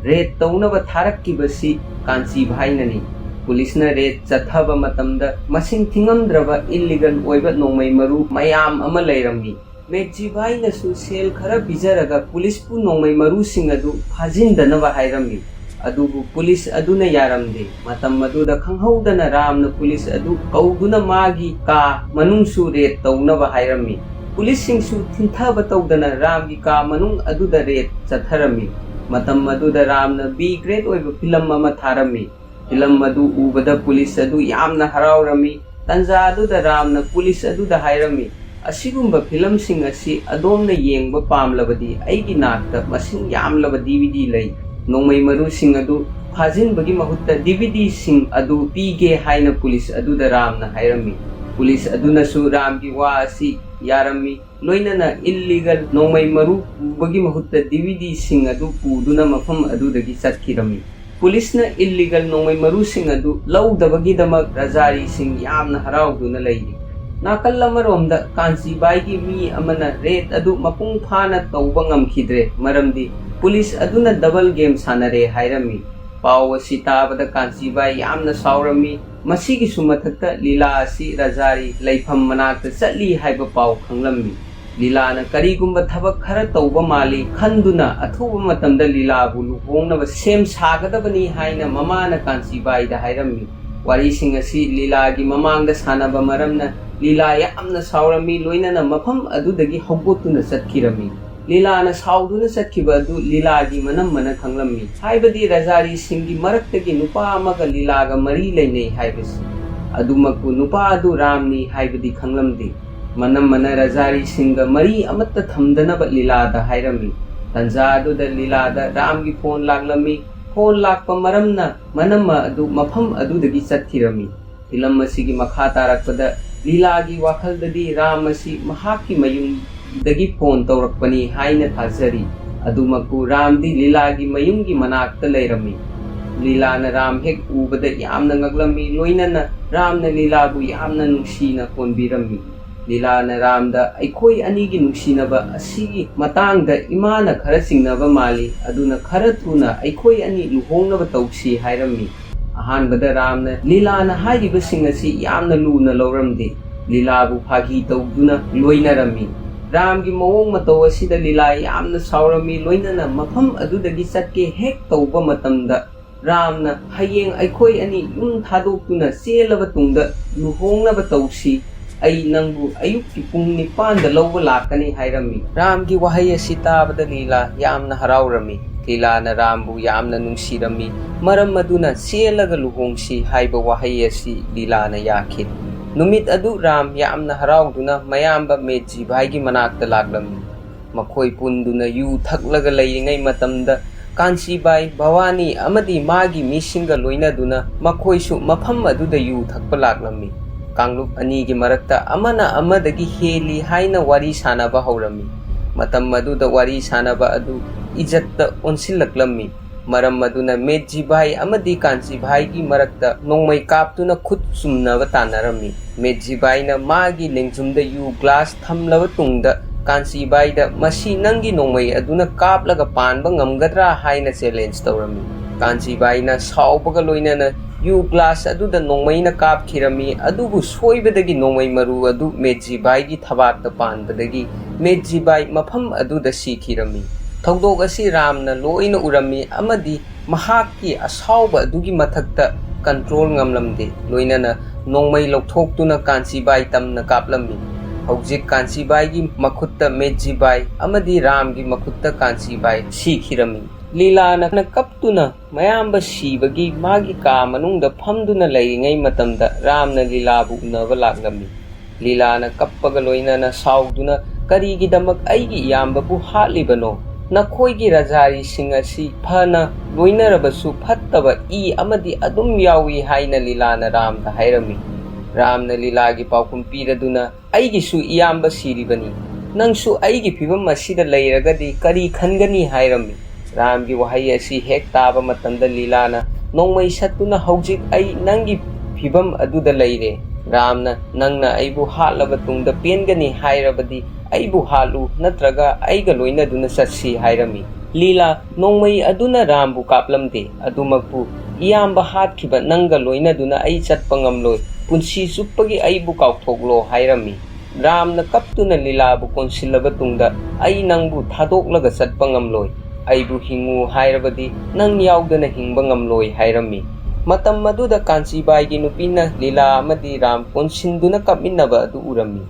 ꯔꯦꯗ ꯇꯧꯅꯕ ꯊꯥꯔꯛꯈꯤꯕꯁꯤ ꯀꯥꯟꯆꯤꯚꯥꯏꯅꯅꯤ꯫ ꯄꯨꯂꯤꯁꯅ ꯔꯦꯗ ꯆꯠꯊꯕ ꯃꯇꯝꯗ ꯃꯁꯤꯡ ꯊꯤꯉꯝꯗ꯭ꯔꯕ ꯏꯜꯂꯤꯒꯜ ꯑꯣꯏꯕ ꯅꯣꯡꯃꯩ ꯃꯔꯨ ꯃꯌꯥꯝ ꯑꯃ ꯂꯩꯔꯝꯃꯤ꯫ ꯃꯦꯠꯖꯤꯚꯥꯏꯅꯁꯨ ꯁꯦꯜ ꯈꯔ ꯄꯤꯖꯔꯒ ꯄꯨꯂꯤꯁꯄꯨ ꯅꯣꯡꯃꯩ ꯃꯔꯨꯁꯤꯡ ꯑꯗꯨ ꯐꯥꯖꯤꯟꯗꯅꯕ ꯍꯥꯏꯔꯝꯃꯤ꯫ ꯑꯗꯨꯕꯨ ꯄꯨꯂꯤꯁ ꯑꯗꯨꯅ ꯌꯥꯔꯝꯗꯦ꯫ ꯃꯇꯝ ꯑꯗꯨꯗ ꯈꯪꯍꯧꯗꯅ ꯔꯥꯝꯅ ꯄꯨꯂꯤꯁ ꯑꯗꯨ ꯀꯧꯗꯨꯅ ꯃꯥꯒꯤ ꯀꯥ ꯃꯅꯨꯡꯁꯨ ꯔꯦꯗ ꯇꯧꯅꯕ ꯍꯥꯏꯔꯝꯃꯤ꯫ ꯄꯨꯂꯤꯁꯁꯤꯡꯁꯨ ꯊꯤꯟꯊꯕ ꯇꯧꯗꯅ ꯔꯥꯝꯒꯤ ꯀꯥ ꯃꯅꯨꯡ ꯑꯗꯨꯗ ꯔꯦꯗ ꯆꯠꯊꯔꯝꯃꯤ꯫ ꯃꯇꯝ ꯑꯗꯨꯗ ꯔꯥꯝꯅ ꯕꯤ ꯒ꯭ꯔꯦꯗ ꯑꯣꯏꯕ ꯐꯤꯂꯝ ꯑꯃ ꯊꯥꯔꯝꯃꯤ꯫ ꯐꯤꯂꯝ ꯑꯗꯨ ꯎꯕꯗ ꯄꯨꯂꯤꯁ ꯑꯗꯨ ꯌꯥꯝꯅ ꯍꯔꯥꯎꯔꯝꯃꯤ꯫ ꯇꯟꯖꯥ ꯑꯗꯨꯗ ꯔꯥꯝꯅ ꯄꯨꯂꯤꯁ ꯑꯗꯨꯗ ꯍꯥꯏꯔꯝꯃꯤ, "ꯑꯁꯤꯒꯨꯝꯕ ꯐꯤꯂꯝꯁꯤꯡ ꯑꯁꯤ ꯑꯗꯣꯝꯅ ꯌꯦꯡꯕ ꯄꯥꯝꯂꯕꯗꯤ ꯑꯩꯒꯤ ꯅꯥꯛꯇ ꯃꯁꯤꯡ ꯌꯥꯝꯂꯕ ꯗꯤ ꯚꯤ ꯗꯤ ꯂꯩ꯫ ꯅꯣꯡꯃꯩ ꯃꯔꯨꯁꯤꯡ ꯑꯗꯨ ꯐꯥꯖꯤꯟꯕꯒꯤ ꯃꯍꯨꯠꯇ ꯗꯤꯚꯤꯗꯤꯁꯤꯡ ꯑꯗꯨ ꯄꯤꯒꯦ ꯍꯥꯏꯅ ꯄꯨꯂꯤꯁ ꯑꯗꯨꯗ ꯔꯥꯝꯅ ꯍꯥꯏꯔꯝꯃꯤ꯫ ꯄꯨꯂꯤꯁ ꯑꯗꯨꯅꯁꯨ ꯔꯥꯝꯒꯤ ꯋꯥ ꯑꯁꯤ ꯌꯥꯔꯝꯃꯤ, ꯂꯣꯏꯅꯅ ꯏꯜꯂꯤꯒꯜ ꯅꯣꯡꯃꯩ ꯃꯔꯨ ꯄꯨꯕꯒꯤ ꯃꯍꯨꯠꯇ ꯗꯤꯚꯤꯗꯤꯁꯤꯡ ꯑꯗꯨ ꯄꯨꯗꯨꯅ ꯃꯐꯝ ꯑꯗꯨꯗꯒꯤ ꯆꯠꯈꯤꯔꯝꯃꯤ꯫ ꯄꯨꯂꯤꯁꯅ ꯏꯜꯂꯤꯒꯜ ꯅꯣꯡꯃꯩ ꯃꯔꯨꯁꯤꯡ ꯑꯗꯨ ꯂꯧꯗꯕꯒꯤꯗꯃꯛ ꯔꯖꯥꯔꯤꯁꯤꯡ ꯌꯥꯝꯅ ꯍꯔꯥꯎꯗꯨꯅ ꯂꯩꯔꯤ꯫ ꯅꯥꯀꯜ ꯑꯃꯔꯣꯝꯗ ꯀꯥꯟꯆꯤꯕꯥꯏꯒꯤ ꯃꯤ ꯑꯃꯅ ꯔꯦꯗ ꯑꯗꯨ ꯃꯄꯨꯡ ꯐꯥꯅ ꯇꯧꯕ ꯉꯝꯈꯤꯗ꯭ꯔꯦ, ꯃꯔꯝꯗꯤ ꯄꯨꯂꯤꯁ ꯑꯗꯨꯅ ꯗꯕꯜ ꯒꯦꯝ ꯁꯥꯟꯅꯔꯦ ꯍꯥꯏꯔꯝꯃꯤ꯫ ꯄꯥꯎ ꯑꯁꯤ ꯇꯥꯕꯗ ꯀꯥꯟꯆꯤꯕꯥꯏ ꯌꯥꯝꯅ ꯁꯥꯎꯔꯝꯃꯤ꯫ ꯃꯁꯤꯒꯤꯁꯨ ꯃꯊꯛꯇ ꯂꯤꯂꯥ ꯑꯁꯤ ꯔꯖꯥꯔꯤ ꯂꯩꯐꯝ ꯃꯅꯥꯛꯇ ꯆꯠꯂꯤ ꯍꯥꯏꯕ ꯄꯥꯎ ꯈꯪꯂꯝꯃꯤ꯫ ꯂꯤꯂꯥꯅ ꯀꯔꯤꯒꯨꯝꯕ ꯊꯕꯛ ꯈꯔ ꯇꯧꯕ ꯃꯥꯜꯂꯤ ꯈꯟꯗꯨꯅ ꯑꯊꯨꯕ ꯃꯇꯝꯗ ꯂꯤꯂꯥꯕꯨ ꯂꯨꯍꯣꯡꯅꯕ ꯁꯦꯝ ꯁꯥꯒꯗꯕꯅꯤ ꯍꯥꯏꯅ ꯃꯃꯥꯅ ꯀꯥꯟꯆꯤꯕꯥꯏꯗ ꯍꯥꯏꯔꯝꯃꯤ꯫ ꯋꯥꯔꯤꯁꯤꯡ ꯑꯁꯤ ꯂꯤꯂꯥꯒꯤ ꯃꯃꯥꯡꯗ ꯁꯥꯟꯅꯕ ꯃꯔꯝꯅ ꯂꯤꯂꯥ ꯌꯥꯝꯅ ꯁꯥꯎꯔꯝꯃꯤ, ꯂꯣꯏꯅꯅ ꯃꯐꯝ ꯑꯗꯨꯗꯒꯤ ꯍꯧꯒꯠꯇꯨꯅ ꯆꯠꯈꯤꯔꯝꯃꯤ꯫ ꯂꯤꯂꯥꯅ ꯁꯥꯎꯗꯨꯅ ꯆꯠꯈꯤꯕ ꯑꯗꯨ ꯂꯤꯂꯥꯒꯤ ꯃꯅꯝꯃꯅ ꯈꯪꯂꯝꯃꯤ, ꯍꯥꯏꯕꯗꯤ ꯔꯖꯥꯔꯤꯁꯤꯡꯒꯤ ꯃꯔꯛꯇꯒꯤ ꯅꯨꯄꯥ ꯑꯃꯒ ꯂꯤꯂꯥꯒ ꯃꯔꯤ ꯂꯩꯅꯩ ꯍꯥꯏꯕꯁꯤ꯫ ꯑꯗꯨꯃꯛꯄꯨ ꯅꯨꯄꯥ ꯑꯗꯨ ꯔꯥꯝꯅꯤ ꯍꯥꯏꯕꯗꯤ ꯈꯪꯂꯝꯗꯦ꯫ ꯃꯅꯝꯃꯅ ꯔꯖꯥꯔꯤꯁꯤꯡꯒ ꯃꯔꯤ ꯑꯃꯠꯇ ꯊꯝꯗꯅꯕ ꯂꯤꯂꯥꯗ ꯍꯥꯏꯔꯝꯃꯤ꯫ ꯇꯟꯖꯥ ꯑꯗꯨꯗ ꯂꯤꯂꯥꯗ ꯔꯥꯝꯒꯤ ꯐꯣꯟ ꯂꯥꯛꯂꯝꯃꯤ꯫ ꯐꯣꯟ ꯂꯥꯛꯄ ꯃꯔꯝꯅ ꯃꯅꯝꯃ ꯑꯗꯨ ꯃꯐꯝ ꯑꯗꯨꯗꯒꯤ ꯆꯠꯈꯤꯔꯝꯃꯤ꯫ ꯐꯤꯂꯝ ꯑꯁꯤꯒꯤ ꯃꯈꯥ ꯇꯥꯔꯛꯄꯗ ꯂꯤꯂꯥꯒꯤ ꯋꯥꯈꯜꯗꯗꯤ ꯔꯥꯝ ꯑꯁꯤ ꯃꯍꯥꯛꯀꯤ ꯃꯌꯨꯝꯗꯒꯤ ꯐꯣꯟ ꯇꯧꯔꯛꯄꯅꯤ ꯍꯥꯏꯅ ꯊꯥꯖꯔꯤ꯫ ꯑꯗꯨꯃꯛꯄꯨ ꯔꯥꯝꯗꯤ ꯂꯤꯂꯥꯒꯤ ꯃꯌꯨꯝꯒꯤ ꯃꯅꯥꯛꯇ ꯂꯩꯔꯝꯃꯤ꯫ ꯂꯤꯂꯥꯅ ꯔꯥꯝ ꯍꯦꯛ ꯎꯕꯗ ꯌꯥꯝꯅ ꯉꯛꯂꯝꯃꯤ, ꯂꯣꯏꯅꯅ ꯔꯥꯝꯅ ꯂꯤꯂꯥꯕꯨ ꯌꯥꯝꯅ ꯅꯨꯡꯁꯤꯅ ꯀꯣꯟꯕꯤꯔꯝꯃꯤ꯫ ꯂꯤꯂꯥꯅ ꯔꯥꯝꯗ ꯑꯩꯈꯣꯏ ꯑꯅꯤꯒꯤ ꯅꯨꯡꯁꯤꯅꯕ ꯑꯁꯤꯒꯤ ꯃꯇꯥꯡꯗ ꯏꯃꯥꯅ ꯈꯔ ꯆꯤꯡꯅꯕ ꯃꯥꯜꯂꯤ, ꯑꯗꯨꯅ ꯈꯔ ꯊꯨꯅ ꯑꯩꯈꯣꯏ ꯑꯅꯤ ꯂꯨꯍꯣꯡꯅꯕ ꯇꯧꯁꯤ ꯍꯥꯏꯔꯝꯃꯤ꯫ ꯑꯍꯥꯟꯕꯗ ꯔꯥꯝꯅ ꯂꯤꯂꯥꯅ ꯍꯥꯏꯔꯤꯕꯁꯤꯡ ꯑꯁꯤ ꯌꯥꯝꯅ ꯂꯨꯅ ꯂꯧꯔꯝꯗꯦ꯫ ꯂꯤꯂꯥꯕꯨ ꯐꯥꯒꯤ ꯇꯧꯗꯨꯅ ꯂꯣꯏꯅꯔꯝꯃꯤ꯫ ꯔꯥꯝꯒꯤ ꯃꯑꯣꯡ ꯃꯇꯧ ꯑꯁꯤꯗ ꯂꯤꯂꯥ ꯌꯥꯝꯅ ꯁꯥꯎꯔꯝꯃꯤ, ꯂꯣꯏꯅꯅ ꯃꯐꯝ ꯑꯗꯨꯗꯒꯤ ꯆꯠꯀꯦ ꯍꯦꯛ ꯇꯧꯕ ꯃꯇꯝꯗ ꯔꯥꯝꯅ, "ꯍꯌꯦꯡ ꯑꯩꯈꯣꯏ ꯑꯅꯤ ꯌꯨꯝ ꯊꯥꯗꯣꯛꯇꯨꯅ ꯆꯦꯜꯂꯕ ꯇꯨꯡꯗ ꯂꯨꯍꯣꯡꯅꯕ ꯇꯧꯁꯤ꯫ ꯑꯩ ꯅꯪꯕꯨ ꯑꯌꯨꯛꯀꯤ ꯄꯨꯡ ꯅꯤꯄꯥꯟꯗ ꯂꯧꯕ ꯂꯥꯛꯀꯅꯤ" ꯍꯥꯏꯔꯝꯃꯤ꯫ ꯔꯥꯝꯒꯤ ꯋꯥꯍꯩ ꯑꯁꯤ ꯇꯥꯕꯗ ꯂꯤꯂꯥ ꯌꯥꯝꯅ ꯍꯔꯥꯎꯔꯝꯃꯤ꯫ ꯂꯤꯂꯥꯅ ꯔꯥꯝꯕꯨ ꯌꯥꯝꯅ ꯅꯨꯡꯁꯤꯔꯝꯃꯤ꯫ ꯃꯔꯝ ꯑꯗꯨꯅ "ꯆꯦꯜꯂꯒ ꯂꯨꯍꯣꯡꯁꯤ" ꯍꯥꯏꯕ ꯋꯥꯍꯩ ꯑꯁꯤ ꯂꯤꯂꯥꯅ ꯌꯥꯈꯤꯗꯦ꯫ ꯅꯨꯃꯤꯠ ꯑꯗꯨ ꯔꯥꯝ ꯌꯥꯝꯅ ꯍꯔꯥꯎꯗꯨꯅ ꯃꯌꯥꯝꯕ ꯃꯦꯠꯖꯤꯚꯥꯏꯒꯤ ꯃꯅꯥꯛꯇ ꯂꯥꯛꯂꯝꯃꯤ꯫ ꯃꯈꯣꯏ ꯄꯨꯟꯗꯨꯅ ꯌꯨ ꯊꯛꯂꯒ ꯂꯩꯔꯤꯉꯩ ꯃꯇꯝꯗ ꯀꯥꯟꯆꯤꯕꯥꯏ, ꯚꯋꯥꯅꯤ ꯑꯃꯗꯤ ꯃꯥꯒꯤ ꯃꯤꯁꯤꯡꯒ ꯂꯣꯏꯅꯗꯨꯅ ꯃꯈꯣꯏꯁꯨ ꯃꯐꯝ ꯑꯗꯨꯗ ꯌꯨ ꯊꯛꯄ ꯂꯥꯛꯂꯝꯃꯤ꯫ ꯀꯥꯡꯂꯨꯞ ꯑꯅꯤꯒꯤ ꯃꯔꯛꯇ ꯑꯃꯅ ꯑꯃꯗꯒꯤ ꯍꯦꯜꯂꯤ ꯍꯥꯏꯅ ꯋꯥꯔꯤ ꯁꯥꯅꯕ ꯍꯧꯔꯝꯃꯤ꯫ ꯃꯇꯝ ꯑꯗꯨꯗ ꯋꯥꯔꯤ ꯁꯥꯅꯕ ꯑꯗꯨ ꯏꯖꯠꯇ ꯑꯣꯟꯁꯤꯜꯂꯛꯂꯝꯃꯤ꯫ ꯃꯔꯝ ꯑꯗꯨꯅ ꯃꯦꯠꯖꯤꯚꯥꯏ ꯑꯃꯗꯤ ꯀꯥꯟꯆꯤꯚꯥꯏꯒꯤ ꯃꯔꯛꯇ ꯅꯣꯡꯃꯩ ꯀꯥꯞꯇꯨꯅ ꯈꯨꯠ ꯆꯨꯝꯅꯕ ꯇꯥꯟꯅꯔꯝꯃꯤ꯫ ꯃꯦꯠꯖꯤꯚꯥꯏꯅ ꯃꯥꯒꯤ ꯂꯦꯡꯖꯨꯝꯗ ꯌꯨ ꯒ꯭ꯂꯥꯁ ꯊꯝꯂꯕ ꯇꯨꯡꯗ ꯀꯥꯟꯆꯤꯚꯥꯏꯗ "ꯃꯁꯤ ꯅꯪꯒꯤ ꯅꯣꯡꯃꯩ ꯑꯗꯨꯅ ꯀꯥꯞꯂꯒ ꯄꯥꯟꯕ ꯉꯝꯒꯗ꯭ꯔꯥ?" ꯍꯥꯏꯅ ꯆꯦꯂꯦꯟꯖ ꯇꯧꯔꯝꯃꯤ꯫ ꯀꯥꯟꯆꯤꯚꯥꯏꯅ ꯁꯥꯎꯕꯒ ꯂꯣꯏꯅꯅ ꯌꯨ ꯒ꯭ꯂꯥꯁ ꯑꯗꯨꯗ ꯅꯣꯡꯃꯩꯅ ꯀꯥꯞꯈꯤꯔꯝꯃꯤ, ꯑꯗꯨꯕꯨ ꯁꯣꯏꯕꯗꯒꯤ ꯅꯣꯡꯃꯩ ꯃꯔꯨ ꯑꯗꯨ ꯃꯦꯠꯖꯤꯚꯥꯏꯒꯤ ꯊꯕꯥꯛꯇ ꯄꯥꯟꯕꯗꯒꯤ ꯃꯦꯠꯖꯤꯚꯥꯏ ꯃꯐꯝ ꯑꯗꯨꯗ ꯁꯤꯈꯤꯔꯝꯃꯤ꯫ ꯊꯧꯗꯣꯛ ꯑꯁꯤ ꯔꯥꯝꯅ ꯂꯣꯏꯅ ꯎꯔꯝꯃꯤ ꯑꯃꯗꯤ ꯃꯍꯥꯛꯀꯤ ꯑꯁꯥꯎꯕ ꯑꯗꯨꯒꯤ ꯃꯊꯛꯇ ꯀꯟꯇ꯭ꯔꯣꯜ ꯉꯝꯂꯝꯗꯦ, ꯂꯣꯏꯅꯅ ꯅꯣꯡꯃꯩ ꯂꯧꯊꯣꯛꯇꯨꯅ ꯀꯥꯟꯆꯤꯕꯥꯏ ꯇꯝꯅ ꯀꯥꯞꯂꯝꯃꯤ꯫ ꯍꯧꯖꯤꯛ ꯀꯥꯟꯆꯤꯕꯥꯏꯒꯤ ꯃꯈꯨꯠꯇ ꯃꯦꯠꯖꯤꯕꯥꯏ ꯑꯃꯗꯤ ꯔꯥꯝꯒꯤ ꯃꯈꯨꯠꯇ ꯀꯥꯟꯆꯤꯕꯥꯏ ꯁꯤꯈꯤꯔꯝꯃꯤ꯫ ꯂꯤꯂꯥꯅ ꯀꯞꯇꯨꯅ ꯃꯌꯥꯝꯕ ꯁꯤꯕꯒꯤ ꯃꯥꯒꯤ ꯀꯥ ꯃꯅꯨꯡꯗ ꯐꯝꯗꯨꯅ ꯂꯩꯔꯤꯉꯩ ꯃꯇꯝꯗ ꯔꯥꯝꯅ ꯂꯤꯂꯥꯕꯨ ꯎꯅꯕ ꯂꯥꯛꯂꯝꯃꯤ꯫ ꯂꯤꯂꯥꯅ ꯀꯞꯄꯒ ꯂꯣꯏꯅꯅ ꯁꯥꯎꯗꯨꯅ, "ꯀꯔꯤꯒꯤꯗꯃꯛ ꯑꯩꯒꯤ ꯏꯌꯥꯝꯕꯕꯨ ꯍꯥꯠꯂꯤꯕꯅꯣ? ꯅꯈꯣꯏꯒꯤ ꯔꯖꯥꯔꯤꯁꯤꯡ ꯑꯁꯤ ꯐꯅ ꯂꯣꯏꯅꯔꯕꯁꯨ ꯐꯠꯇꯕ ꯏ ꯑꯃꯗꯤ ꯑꯗꯨꯝ ꯌꯥꯎꯏ" ꯍꯥꯏꯅ ꯂꯤꯂꯥꯅ ꯔꯥꯝꯗ ꯍꯥꯏꯔꯝꯃꯤ꯫ ꯔꯥꯝꯅ ꯂꯤꯂꯥꯒꯤ ꯄꯥꯎꯈꯨꯝ ꯄꯤꯔꯗꯨꯅ, "ꯑꯩꯒꯤꯁꯨ ꯏꯌꯥꯝꯕ ꯁꯤꯔꯤꯕꯅꯤ꯫ ꯅꯪꯁꯨ ꯑꯩꯒꯤ ꯐꯤꯕꯝ ꯑꯁꯤꯗ ꯂꯩꯔꯒꯗꯤ ꯀꯔꯤ ꯈꯟꯒꯅꯤ?" ꯍꯥꯏꯔꯝꯃꯤ꯫ ꯔꯥꯝꯒꯤ ꯋꯥꯍꯩ ꯑꯁꯤ ꯍꯦꯛ ꯇꯥꯕ ꯃꯇꯝꯗ ꯂꯤꯂꯥꯅ ꯅꯣꯡꯃꯩ ꯁꯠꯇꯨꯅ, "ꯍꯧꯖꯤꯛ ꯑꯩ ꯅꯪꯒꯤ ꯐꯤꯕꯝ ꯑꯗꯨꯗ ꯂꯩꯔꯦ꯫ ꯔꯥꯝꯅ ꯅꯪꯅ ꯑꯩꯕꯨ ꯍꯥꯠꯂꯕ ꯇꯨꯡꯗ ꯄꯦꯟꯒꯅꯤ ꯍꯥꯏꯔꯕꯗꯤ ꯑꯩꯕꯨ ꯍꯥꯠꯂꯨ, ꯅꯠꯇ꯭ꯔꯒ ꯑꯩꯒ ꯂꯣꯏꯅꯗꯨꯅ ꯆꯠꯁꯤ" ꯍꯥꯏꯔꯝꯃꯤ꯫ ꯂꯤꯂꯥ, "ꯅꯣꯡꯃꯩ ꯑꯗꯨꯅ ꯔꯥꯝꯕꯨ ꯀꯥꯞꯂꯝꯗꯦ, ꯑꯗꯨꯃꯛꯄꯨ ꯏꯌꯥꯝꯕ ꯍꯥꯠꯈꯤꯕ ꯅꯪꯒ ꯂꯣꯏꯅꯗꯨꯅ ꯑꯩ ꯆꯠꯄ ꯉꯝꯂꯣꯏ꯫ ꯄꯨꯟꯁꯤ ꯆꯨꯞꯄꯒꯤ ꯑꯩꯕꯨ ꯀꯥꯎꯊꯣꯛꯂꯣ" ꯍꯥꯏꯔꯝꯃꯤ꯫ ꯔꯥꯝꯅ ꯀꯞꯇꯨꯅ ꯂꯤꯂꯥꯕꯨ ꯀꯣꯟꯁꯤꯜꯂꯕ ꯇꯨꯡꯗ, "ꯑꯩ ꯅꯪꯕꯨ ꯊꯥꯗꯣꯛꯂꯒ ꯆꯠꯄ ꯉꯝꯂꯣꯏ꯫ ꯑꯩꯕꯨ ꯍꯤꯡꯉꯨ ꯍꯥꯏꯔꯕꯗꯤ ꯅꯪ ꯌꯥꯎꯗꯅ ꯍꯤꯡꯕ ꯉꯝꯂꯣꯏ" ꯍꯥꯏꯔꯝꯃꯤ꯫ ꯃꯇꯝ ꯑꯗꯨꯗ ꯀꯥꯟꯆꯤꯕꯥꯏꯒꯤ ꯅꯨꯄꯤꯅ ꯂꯤꯂꯥ ꯑꯃꯗꯤ ꯔꯥꯝ ꯀꯣꯟꯁꯤꯟꯗꯨꯅ ꯀꯞꯃꯤꯟꯅꯕ ꯑꯗꯨ ꯎꯔꯝꯃꯤ꯫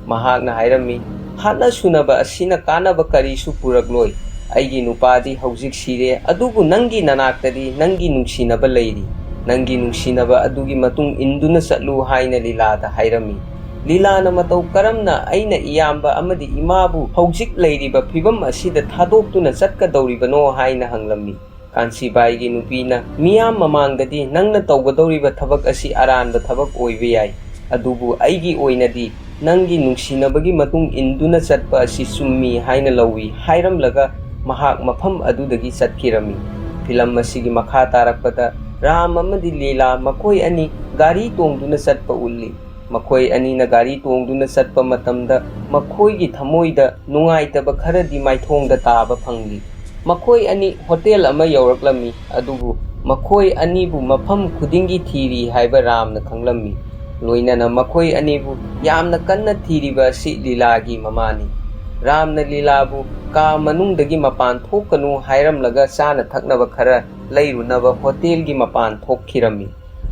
ꯃꯍꯥꯛꯅ ꯍꯥꯏꯔꯝꯃꯤ, "ꯍꯥꯠꯅ ꯁꯨꯅꯕ ꯑꯁꯤꯅ ꯀꯥꯟꯅꯕ ꯀꯔꯤꯁꯨ ꯄꯨꯔꯛꯂꯣꯏ꯫ ꯑꯩꯒꯤ ꯅꯨꯄꯥꯗꯤ ꯍꯧꯖꯤꯛ ꯁꯤꯔꯦ, ꯑꯗꯨꯕꯨ ꯅꯪꯒꯤ ꯅꯅꯥꯛꯇꯗꯤ ꯅꯪꯒꯤ ꯅꯨꯡꯁꯤꯅꯕ ꯂꯩꯔꯤ꯫ ꯅꯪꯒꯤ ꯅꯨꯡꯁꯤꯅꯕ ꯑꯗꯨꯒꯤ ꯃꯇꯨꯡ ꯏꯟꯗꯨꯅ ꯆꯠꯂꯨ" ꯍꯥꯏꯅ ꯂꯤꯂꯥꯗ ꯍꯥꯏꯔꯝꯃꯤ꯫ ꯂꯤꯂꯥꯅ ꯃꯇꯧ ꯀꯔꯝꯅ ꯑꯩꯅ ꯏꯌꯥꯝꯕ ꯑꯃꯗꯤ ꯏꯃꯥꯕꯨ ꯍꯧꯖꯤꯛ ꯂꯩꯔꯤꯕ ꯐꯤꯚꯝ ꯑꯁꯤꯗ ꯊꯥꯗꯣꯛꯇꯨꯅ ꯆꯠꯀꯗꯧꯔꯤꯕꯅꯣ ꯍꯥꯏꯅ ꯍꯪꯂꯝꯃꯤ꯫ ꯀꯥꯟꯁꯤꯕꯥꯏꯒꯤ ꯅꯨꯄꯤꯅ ꯃꯤꯌꯥꯝ ꯃꯃꯥꯡꯗꯗꯤ ꯅꯪꯅ ꯇꯧꯒꯗꯧꯔꯤꯕ ꯊꯕꯛ ꯑꯁꯤ ꯑꯔꯥꯟꯕ ꯊꯕꯛ ꯑꯣꯏꯕ ꯌꯥꯏ, ꯑꯗꯨꯕꯨ ꯑꯩꯒꯤ ꯑꯣꯏꯅꯗꯤ ꯅꯪꯒꯤ ꯅꯨꯡꯁꯤꯅꯕꯒꯤ ꯃꯇꯨꯡ ꯏꯟꯗꯨꯅ ꯆꯠꯄ ꯑꯁꯤ ꯆꯨꯝꯃꯤ ꯍꯥꯏꯅ ꯂꯧꯏ ꯍꯥꯏꯔꯝꯂꯒ ꯃꯍꯥꯛ ꯃꯐꯝ ꯑꯗꯨꯗꯒꯤ ꯆꯠꯈꯤꯔꯝꯃꯤ꯫ ꯐꯤꯂꯝ ꯑꯁꯤꯒꯤ ꯃꯈꯥ ꯇꯥꯔꯛꯄꯗ ꯔꯥꯝ ꯑꯃꯗꯤ ꯂꯤꯂꯥ ꯃꯈꯣꯏ ꯑꯅꯤ ꯒꯥꯔꯤ ꯇꯣꯡꯗꯨꯅ ꯆꯠꯄ ꯎꯠꯂꯤ꯫ ꯃꯈꯣꯏ ꯑꯅꯤꯅ ꯒꯥꯔꯤ ꯇꯣꯡꯗꯨꯅ ꯆꯠꯄ ꯃꯇꯝꯗ ꯃꯈꯣꯏꯒꯤ ꯊꯃꯣꯏꯗ ꯅꯨꯡꯉꯥꯏꯇꯕ ꯈꯔꯗꯤ ꯃꯥꯏꯊꯣꯡꯗ ꯇꯥꯕ ꯐꯪꯂꯤ꯫ ꯃꯈꯣꯏ ꯑꯅꯤ ꯍꯣꯇꯦꯜ ꯑꯃ ꯌꯧꯔꯛꯂꯝꯃꯤ, ꯑꯗꯨꯕꯨ ꯃꯈꯣꯏ ꯑꯅꯤꯕꯨ ꯃꯐꯝ ꯈꯨꯗꯤꯡꯒꯤ ꯊꯤꯔꯤ ꯍꯥꯏꯕ ꯔꯥꯝꯅ ꯈꯪꯂꯝꯃꯤ꯫ ꯂꯣꯏꯅꯅ ꯃꯈꯣꯏ ꯑꯅꯤꯕꯨ ꯌꯥꯝꯅ ꯀꯟꯅ ꯊꯤꯔꯤꯕ ꯑꯁꯤ ꯂꯤꯂꯥꯒꯤ ꯃꯃꯥꯅꯤ꯫ ꯔꯥꯝꯅ ꯂꯤꯂꯥꯕꯨ ꯀꯥ ꯃꯅꯨꯡꯗꯒꯤ ꯃꯄꯥꯟ ꯊꯣꯛꯀꯅꯨ ꯍꯥꯏꯔꯝꯂꯒ ꯆꯥꯅ ꯊꯛꯅꯕ ꯈꯔ ꯂꯩꯔꯨꯅꯕ ꯍꯣꯇꯦꯜꯒꯤ ꯃꯄꯥꯟ ꯊꯣꯛꯈꯤꯔꯝꯃꯤ꯫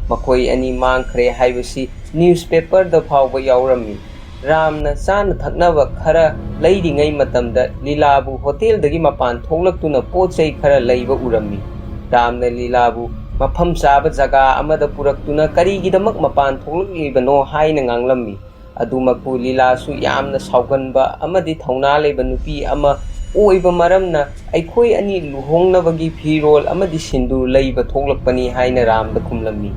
ꯃꯈꯣꯏ ꯑꯅꯤ ꯃꯥꯡꯈ꯭ꯔꯦ ꯍꯥꯏꯕꯁꯤ ꯅ꯭ꯌꯨꯁꯄꯦꯄꯔꯗ ꯐꯥꯎꯕ ꯌꯥꯎꯔꯝꯃꯤ꯫ ꯔꯥꯝꯅ ꯆꯥꯅ ꯊꯛꯅꯕ ꯈꯔ ꯂꯩꯔꯤꯉꯩ ꯃꯇꯝꯗ ꯂꯤꯂꯥꯕꯨ ꯍꯣꯇꯦꯜꯗꯒꯤ ꯃꯄꯥꯟ ꯊꯣꯛꯂꯛꯇꯨꯅ ꯄꯣꯠ ꯆꯩ ꯈꯔ ꯂꯩꯕ ꯎꯔꯝꯃꯤ꯫ ꯔꯥꯝꯅ ꯂꯤꯂꯥꯕꯨ ꯃꯐꯝ ꯆꯥꯕ ꯖꯒꯥ ꯑꯃꯗ ꯄꯨꯔꯛꯇꯨꯅ ꯀꯔꯤꯒꯤꯗꯃꯛ ꯃꯄꯥꯟ ꯊꯣꯛꯂꯛꯂꯤꯕꯅꯣ ꯍꯥꯏꯅ ꯉꯥꯡꯂꯝꯃꯤ꯫ ꯑꯗꯨꯃꯛꯄꯨ ꯂꯤꯂꯥꯁꯨ ꯌꯥꯝꯅ ꯁꯥꯎꯒꯟꯕ ꯑꯃꯗꯤ ꯊꯧꯅꯥ ꯂꯩꯕ ꯅꯨꯄꯤ ꯑꯃ ꯑꯣꯏꯕ ꯃꯔꯝꯅ ꯑꯩꯈꯣꯏ ꯑꯅꯤ ꯂꯨꯍꯣꯡꯅꯕꯒꯤ ꯐꯤꯔꯣꯜ ꯑꯃꯗꯤ ꯁꯤꯟꯗꯨꯔ ꯂꯩꯕ ꯊꯣꯛꯂꯛꯄꯅꯤ ꯍꯥꯏꯅ ꯔꯥꯝꯗ ꯈꯨꯝꯂꯝꯃꯤ꯫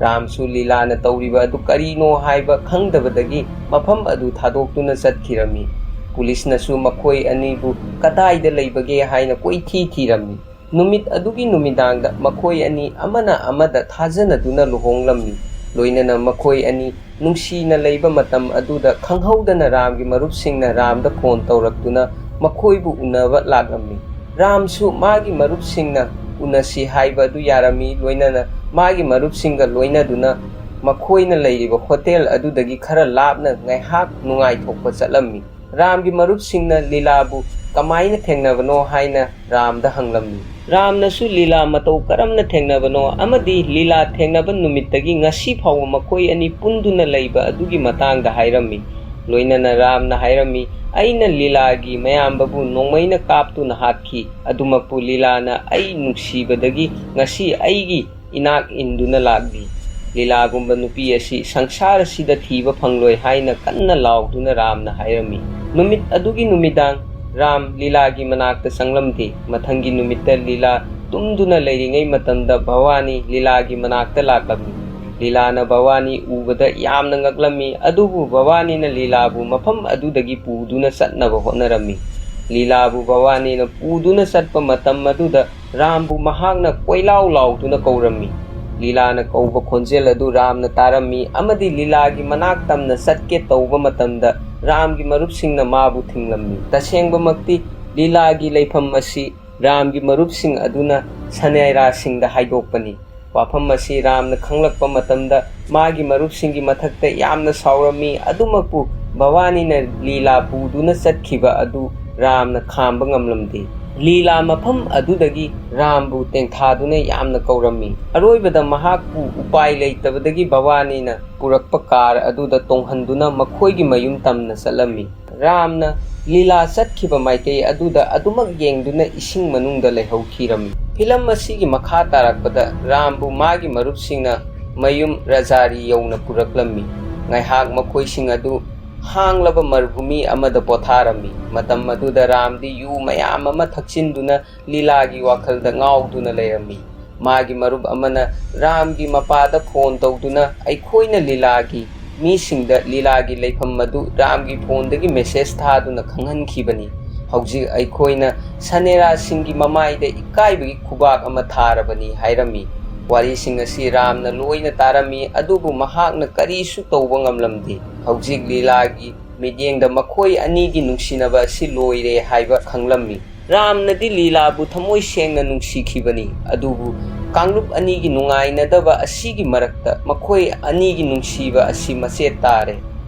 ꯔꯥꯝꯁꯨ ꯂꯤꯂꯥꯅ ꯇꯧꯔꯤꯕ ꯑꯗꯨ ꯀꯔꯤꯅꯣ ꯍꯥꯏꯕ ꯈꯪꯗꯕꯗꯒꯤ ꯃꯐꯝ ꯑꯗꯨ ꯊꯥꯗꯣꯛꯇꯨꯅ ꯆꯠꯈꯤꯔꯝꯃꯤ꯫ ꯄꯨꯂꯤꯁꯅꯁꯨ ꯃꯈꯣꯏ ꯑꯅꯤꯕꯨ ꯀꯗꯥꯏꯗ ꯂꯩꯕꯒꯦ ꯍꯥꯏꯅ ꯀꯣꯏꯊꯤ ꯊꯤꯔꯝꯃꯤ꯫ ꯅꯨꯃꯤꯠ ꯑꯗꯨꯒꯤ ꯅꯨꯃꯤꯗꯥꯡꯗ ꯃꯈꯣꯏ ꯑꯅꯤ ꯑꯃꯅ ꯑꯃꯗ ꯊꯥꯖꯅꯗꯨꯅ ꯂꯨꯍꯣꯡꯂꯝꯃꯤ꯫ ꯂꯣꯏꯅꯅ ꯃꯈꯣꯏ ꯑꯅꯤ ꯅꯨꯡꯁꯤꯅ ꯂꯩꯕ ꯃꯇꯝ ꯑꯗꯨꯗ ꯈꯪꯍꯧꯗꯅ ꯔꯥꯝꯒꯤ ꯃꯔꯨꯞꯁꯤꯡꯅ ꯔꯥꯝꯗ ꯐꯣꯟ ꯇꯧꯔꯛꯇꯨꯅ ꯃꯈꯣꯏꯕꯨ ꯎꯅꯕ ꯂꯥꯛꯂꯝꯃꯤ꯫ ꯔꯥꯝꯁꯨ ꯃꯥꯒꯤ ꯃꯔꯨꯞꯁꯤꯡꯅ ꯎꯅꯁꯤ ꯍꯥꯏꯕ ꯑꯗꯨ ꯌꯥꯔꯝꯃꯤ꯫ ꯂꯣꯏꯅꯅ ꯃꯥꯒꯤ ꯃꯔꯨꯞꯁꯤꯡꯒ ꯂꯣꯏꯅꯗꯨꯅ ꯃꯈꯣꯏꯅ ꯂꯩꯔꯤꯕ ꯍꯣꯇꯦꯜ ꯑꯗꯨꯗꯒꯤ ꯈꯔ ꯂꯥꯞꯅ ꯉꯥꯏꯍꯥꯛ ꯅꯨꯡꯉꯥꯏꯊꯣꯛꯄ ꯆꯠꯂꯝꯃꯤ꯫ ꯔꯥꯝꯒꯤ ꯃꯔꯨꯞꯁꯤꯡꯅ ꯂꯤꯂꯥꯕꯨ ꯀꯃꯥꯏꯅ ꯊꯦꯡꯅꯕꯅꯣ ꯍꯥꯏꯅ ꯔꯥꯝꯗ ꯍꯪꯂꯝꯃꯤ꯫ ꯔꯥꯝꯅꯁꯨ ꯂꯤꯂꯥ ꯃꯇꯧ ꯀꯔꯝꯅ ꯊꯦꯡꯅꯕꯅꯣ ꯑꯃꯗꯤ ꯂꯤꯂꯥ ꯊꯦꯡꯅꯕ ꯅꯨꯃꯤꯠꯇꯒꯤ ꯉꯁꯤ ꯐꯥꯎꯕ ꯃꯈꯣꯏ ꯑꯅꯤ ꯄꯨꯟꯗꯨꯅ ꯂꯩꯕ ꯑꯗꯨꯒꯤ ꯃꯇꯥꯡꯗ ꯍꯥꯏꯔꯝꯃꯤ꯫ ꯂꯣꯏꯅꯅ ꯔꯥꯝꯅ ꯍꯥꯏꯔꯝꯃꯤ, "ꯑꯩꯅ ꯂꯤꯂꯥꯒꯤ ꯃꯌꯥꯝꯕꯕꯨ ꯅꯣꯡꯃꯩꯅ ꯀꯥꯞꯇꯨꯅ ꯍꯥꯠꯈꯤ꯫ ꯑꯗꯨꯃꯛꯄꯨ ꯂꯤꯂꯥꯅ ꯑꯩ ꯅꯨꯡꯁꯤꯕꯗꯒꯤ ꯉꯁꯤ ꯑꯩꯒꯤ ꯏꯅꯥꯛ ꯏꯟꯗꯨꯅ ꯂꯥꯛꯂꯤ꯫ "ꯂꯤꯂꯥꯒꯨꯝꯕ ꯅꯨꯄꯤ ꯑꯁꯤ ꯁꯪꯁꯥꯔ ꯑꯁꯤꯗ ꯊꯤꯕ ꯐꯪꯂꯣꯏ" ꯍꯥꯏꯅ ꯀꯟꯅ ꯂꯥꯎꯗꯨꯅ ꯔꯥꯝꯅ ꯍꯥꯏꯔꯝꯃꯤ꯫ ꯅꯨꯃꯤꯠ ꯑꯗꯨꯒꯤ ꯅꯨꯃꯤꯗꯥꯡ ꯔꯥꯝ ꯂꯤꯂꯥꯒꯤ ꯃꯅꯥꯛꯇ ꯆꯪꯂꯝꯗꯦ꯫ ꯃꯊꯪꯒꯤ ꯅꯨꯃꯤꯠꯇ ꯂꯤꯂꯥ ꯇꯨꯝꯗꯨꯅ ꯂꯩꯔꯤꯉꯩ ꯃꯇꯝꯗ ꯚꯋꯥꯅꯤ ꯂꯤꯂꯥꯒꯤ ꯃꯅꯥꯛꯇ ꯂꯥꯛꯂꯝꯃꯤ꯫ ꯂꯤꯂꯥꯅ ꯚꯋꯥꯅꯤ ꯎꯕꯗ ꯌꯥꯝꯅ ꯉꯛꯂꯝꯃꯤ, ꯑꯗꯨꯕꯨ ꯚꯋꯥꯅꯤꯅ ꯂꯤꯂꯥꯕꯨ ꯃꯐꯝ ꯑꯗꯨꯗꯒꯤ ꯄꯨꯗꯨꯅ ꯆꯠꯅꯕ ꯍꯣꯠꯅꯔꯝꯃꯤ꯫ ꯂꯤꯂꯥꯕꯨ ꯚꯋꯥꯅꯤꯅ ꯄꯨꯗꯨꯅ ꯆꯠꯄ ꯃꯇꯝ ꯑꯗꯨꯗ ꯔꯥꯝꯕꯨ ꯃꯍꯥꯛꯅ ꯀꯣꯏꯂꯥꯎ ꯂꯥꯎꯗꯨꯅ ꯀꯧꯔꯝꯃꯤ꯫ ꯂꯤꯂꯥꯅ ꯀꯧꯕ ꯈꯣꯟꯖꯦꯜ ꯑꯗꯨ ꯔꯥꯝꯅ ꯇꯥꯔꯝꯃꯤ ꯑꯃꯗꯤ ꯂꯤꯂꯥꯒꯤ ꯃꯅꯥꯛ ꯇꯝꯅ ꯆꯠꯀꯦ ꯇꯧꯕ ꯃꯇꯝꯗ ꯔꯥꯝꯒꯤ ꯃꯔꯨꯞꯁꯤꯡꯅ ꯃꯥꯕꯨ ꯊꯤꯡꯂꯝꯃꯤ꯫ ꯇꯁꯦꯡꯕꯃꯛꯇꯤ ꯂꯤꯂꯥꯒꯤ ꯂꯩꯐꯝ ꯑꯁꯤ ꯔꯥꯝꯒꯤ ꯃꯔꯨꯞꯁꯤꯡ ꯑꯗꯨꯅ ꯁꯅꯦꯔꯥꯁꯤꯡꯗ ꯍꯥꯏꯗꯣꯛꯄꯅꯤ꯫ ꯋꯥꯐꯝ ꯑꯁꯤ ꯔꯥꯝꯅ ꯈꯪꯂꯛꯄ ꯃꯇꯝꯗ ꯃꯥꯒꯤ ꯃꯔꯨꯞꯁꯤꯡꯒꯤ ꯃꯊꯛꯇ ꯌꯥꯝꯅ ꯁꯥꯎꯔꯝꯃꯤ꯫ ꯑꯗꯨꯃꯛꯄꯨ ꯚꯋꯥꯅꯤꯅ ꯂꯤꯂꯥ ꯄꯨꯗꯨꯅ ꯆꯠꯈꯤꯕ ꯑꯗꯨ ꯔꯥꯝꯅ ꯈꯥꯝꯕ ꯉꯝꯂꯝꯗꯦ꯫ ꯂꯤꯂꯥ ꯃꯐꯝ ꯑꯗꯨꯗꯒꯤ ꯔꯥꯝꯕꯨ ꯇꯦꯡꯊꯥꯗꯨꯅ ꯌꯥꯝꯅ ꯀꯧꯔꯝꯃꯤ꯫ ꯑꯔꯣꯏꯕꯗ ꯃꯍꯥꯛꯄꯨ ꯎꯄꯥꯏ ꯂꯩꯇꯕꯗꯒꯤ ꯚꯋꯥꯅꯤꯅ ꯄꯨꯔꯛꯄ ꯀꯥꯔ ꯑꯗꯨꯗ ꯇꯣꯡꯍꯟꯗꯨꯅ ꯃꯈꯣꯏꯒꯤ ꯃꯌꯨꯝ ꯇꯝꯅ ꯆꯠꯂꯝꯃꯤ꯫ ꯔꯥꯝꯅ ꯂꯤꯂꯥ ꯆꯠꯈꯤꯕ ꯃꯥꯏꯀꯩ ꯑꯗꯨꯗ ꯑꯗꯨꯃꯛ ꯌꯦꯡꯗꯨꯅ ꯏꯁꯤꯡ ꯃꯅꯨꯡꯗ ꯂꯩꯍꯧꯈꯤꯔꯝꯃꯤ꯫ ꯐꯤꯂꯝ ꯑꯁꯤꯒꯤ ꯃꯈꯥ ꯇꯥꯔꯛꯄꯗ ꯔꯥꯝꯕꯨ ꯃꯥꯒꯤ ꯃꯔꯨꯞꯁꯤꯡꯅ ꯃꯌꯨꯝ ꯔꯖꯥꯔꯤ ꯌꯧꯅ ꯄꯨꯔꯛꯂꯝꯃꯤ꯫ ꯉꯥꯏꯍꯥꯛ ꯃꯈꯣꯏꯁꯤꯡ ꯑꯗꯨ ꯍꯥꯡꯂꯕ ꯃꯔꯨꯚꯨꯃꯤ ꯑꯃꯗ ꯄꯣꯊꯥꯔꯝꯃꯤ꯫ ꯃꯇꯝ ꯑꯗꯨꯗ ꯔꯥꯝꯗꯤ ꯌꯨ ꯃꯌꯥꯝ ꯑꯃ ꯊꯛꯆꯤꯟꯗꯨꯅ ꯂꯤꯂꯥꯒꯤ ꯋꯥꯈꯜꯗ ꯉꯥꯎꯗꯨꯅ ꯂꯩꯔꯝꯃꯤ꯫ ꯃꯥꯒꯤ ꯃꯔꯨꯞ ꯑꯃꯅ ꯔꯥꯝꯒꯤ ꯃꯄꯥꯗ ꯐꯣꯟ ꯇꯧꯗꯨꯅ ꯑꯩꯈꯣꯏꯅ ꯂꯤꯂꯥꯒꯤ ꯃꯤꯁꯤꯡꯗ ꯂꯤꯂꯥꯒꯤ ꯂꯩꯐꯝ ꯑꯗꯨ ꯔꯥꯝꯒꯤ ꯐꯣꯟꯗꯒꯤ ꯃꯦꯁꯦꯖ ꯊꯥꯗꯨꯅ ꯈꯪꯍꯟꯈꯤꯕꯅꯤ꯫ ꯍꯧꯖꯤꯛ ꯑꯩꯈꯣꯏꯅ ꯁꯅꯦꯔꯥꯁꯤꯡꯒꯤ ꯃꯃꯥꯏꯗ ꯏꯀꯥꯏꯕꯒꯤ ꯈꯨꯕꯥꯛ ꯑꯃ ꯊꯥꯔꯕꯅꯤ ꯍꯥꯏꯔꯝꯃꯤ꯫ ꯋꯥꯔꯤꯁꯤꯡ ꯑꯁꯤ ꯔꯥꯝꯅ ꯂꯣꯏꯅ ꯇꯥꯔꯝꯃꯤ, ꯑꯗꯨꯕꯨ ꯃꯍꯥꯛꯅ ꯀꯔꯤꯁꯨ ꯇꯧꯕ ꯉꯝꯂꯝꯗꯦ꯫ ꯍꯧꯖꯤꯛ ꯂꯤꯂꯥꯒꯤ ꯃꯤꯠꯌꯦꯡꯗ ꯃꯈꯣꯏ ꯑꯅꯤꯒꯤ ꯅꯨꯡꯁꯤꯅꯕ ꯑꯁꯤ ꯂꯣꯏꯔꯦ ꯍꯥꯏꯕ ꯈꯪꯂꯝꯃꯤ꯫ ꯔꯥꯝꯅꯗꯤ ꯂꯤꯂꯥꯕꯨ ꯊꯃꯣꯏ ꯁꯦꯡꯅ ꯅꯨꯡꯁꯤꯈꯤꯕꯅꯤ, ꯑꯗꯨꯕꯨ ꯀꯥꯡꯂꯨꯞ ꯑꯅꯤꯒꯤ ꯅꯨꯡꯉꯥꯏꯅꯗꯕ ꯑꯁꯤꯒꯤ ꯃꯔꯛꯇ ꯃꯈꯣꯏ ꯑꯅꯤꯒꯤ ꯅꯨꯡꯁꯤꯕ ꯑꯁꯤ ꯃꯆꯦꯠ ꯇꯥꯔꯦ꯫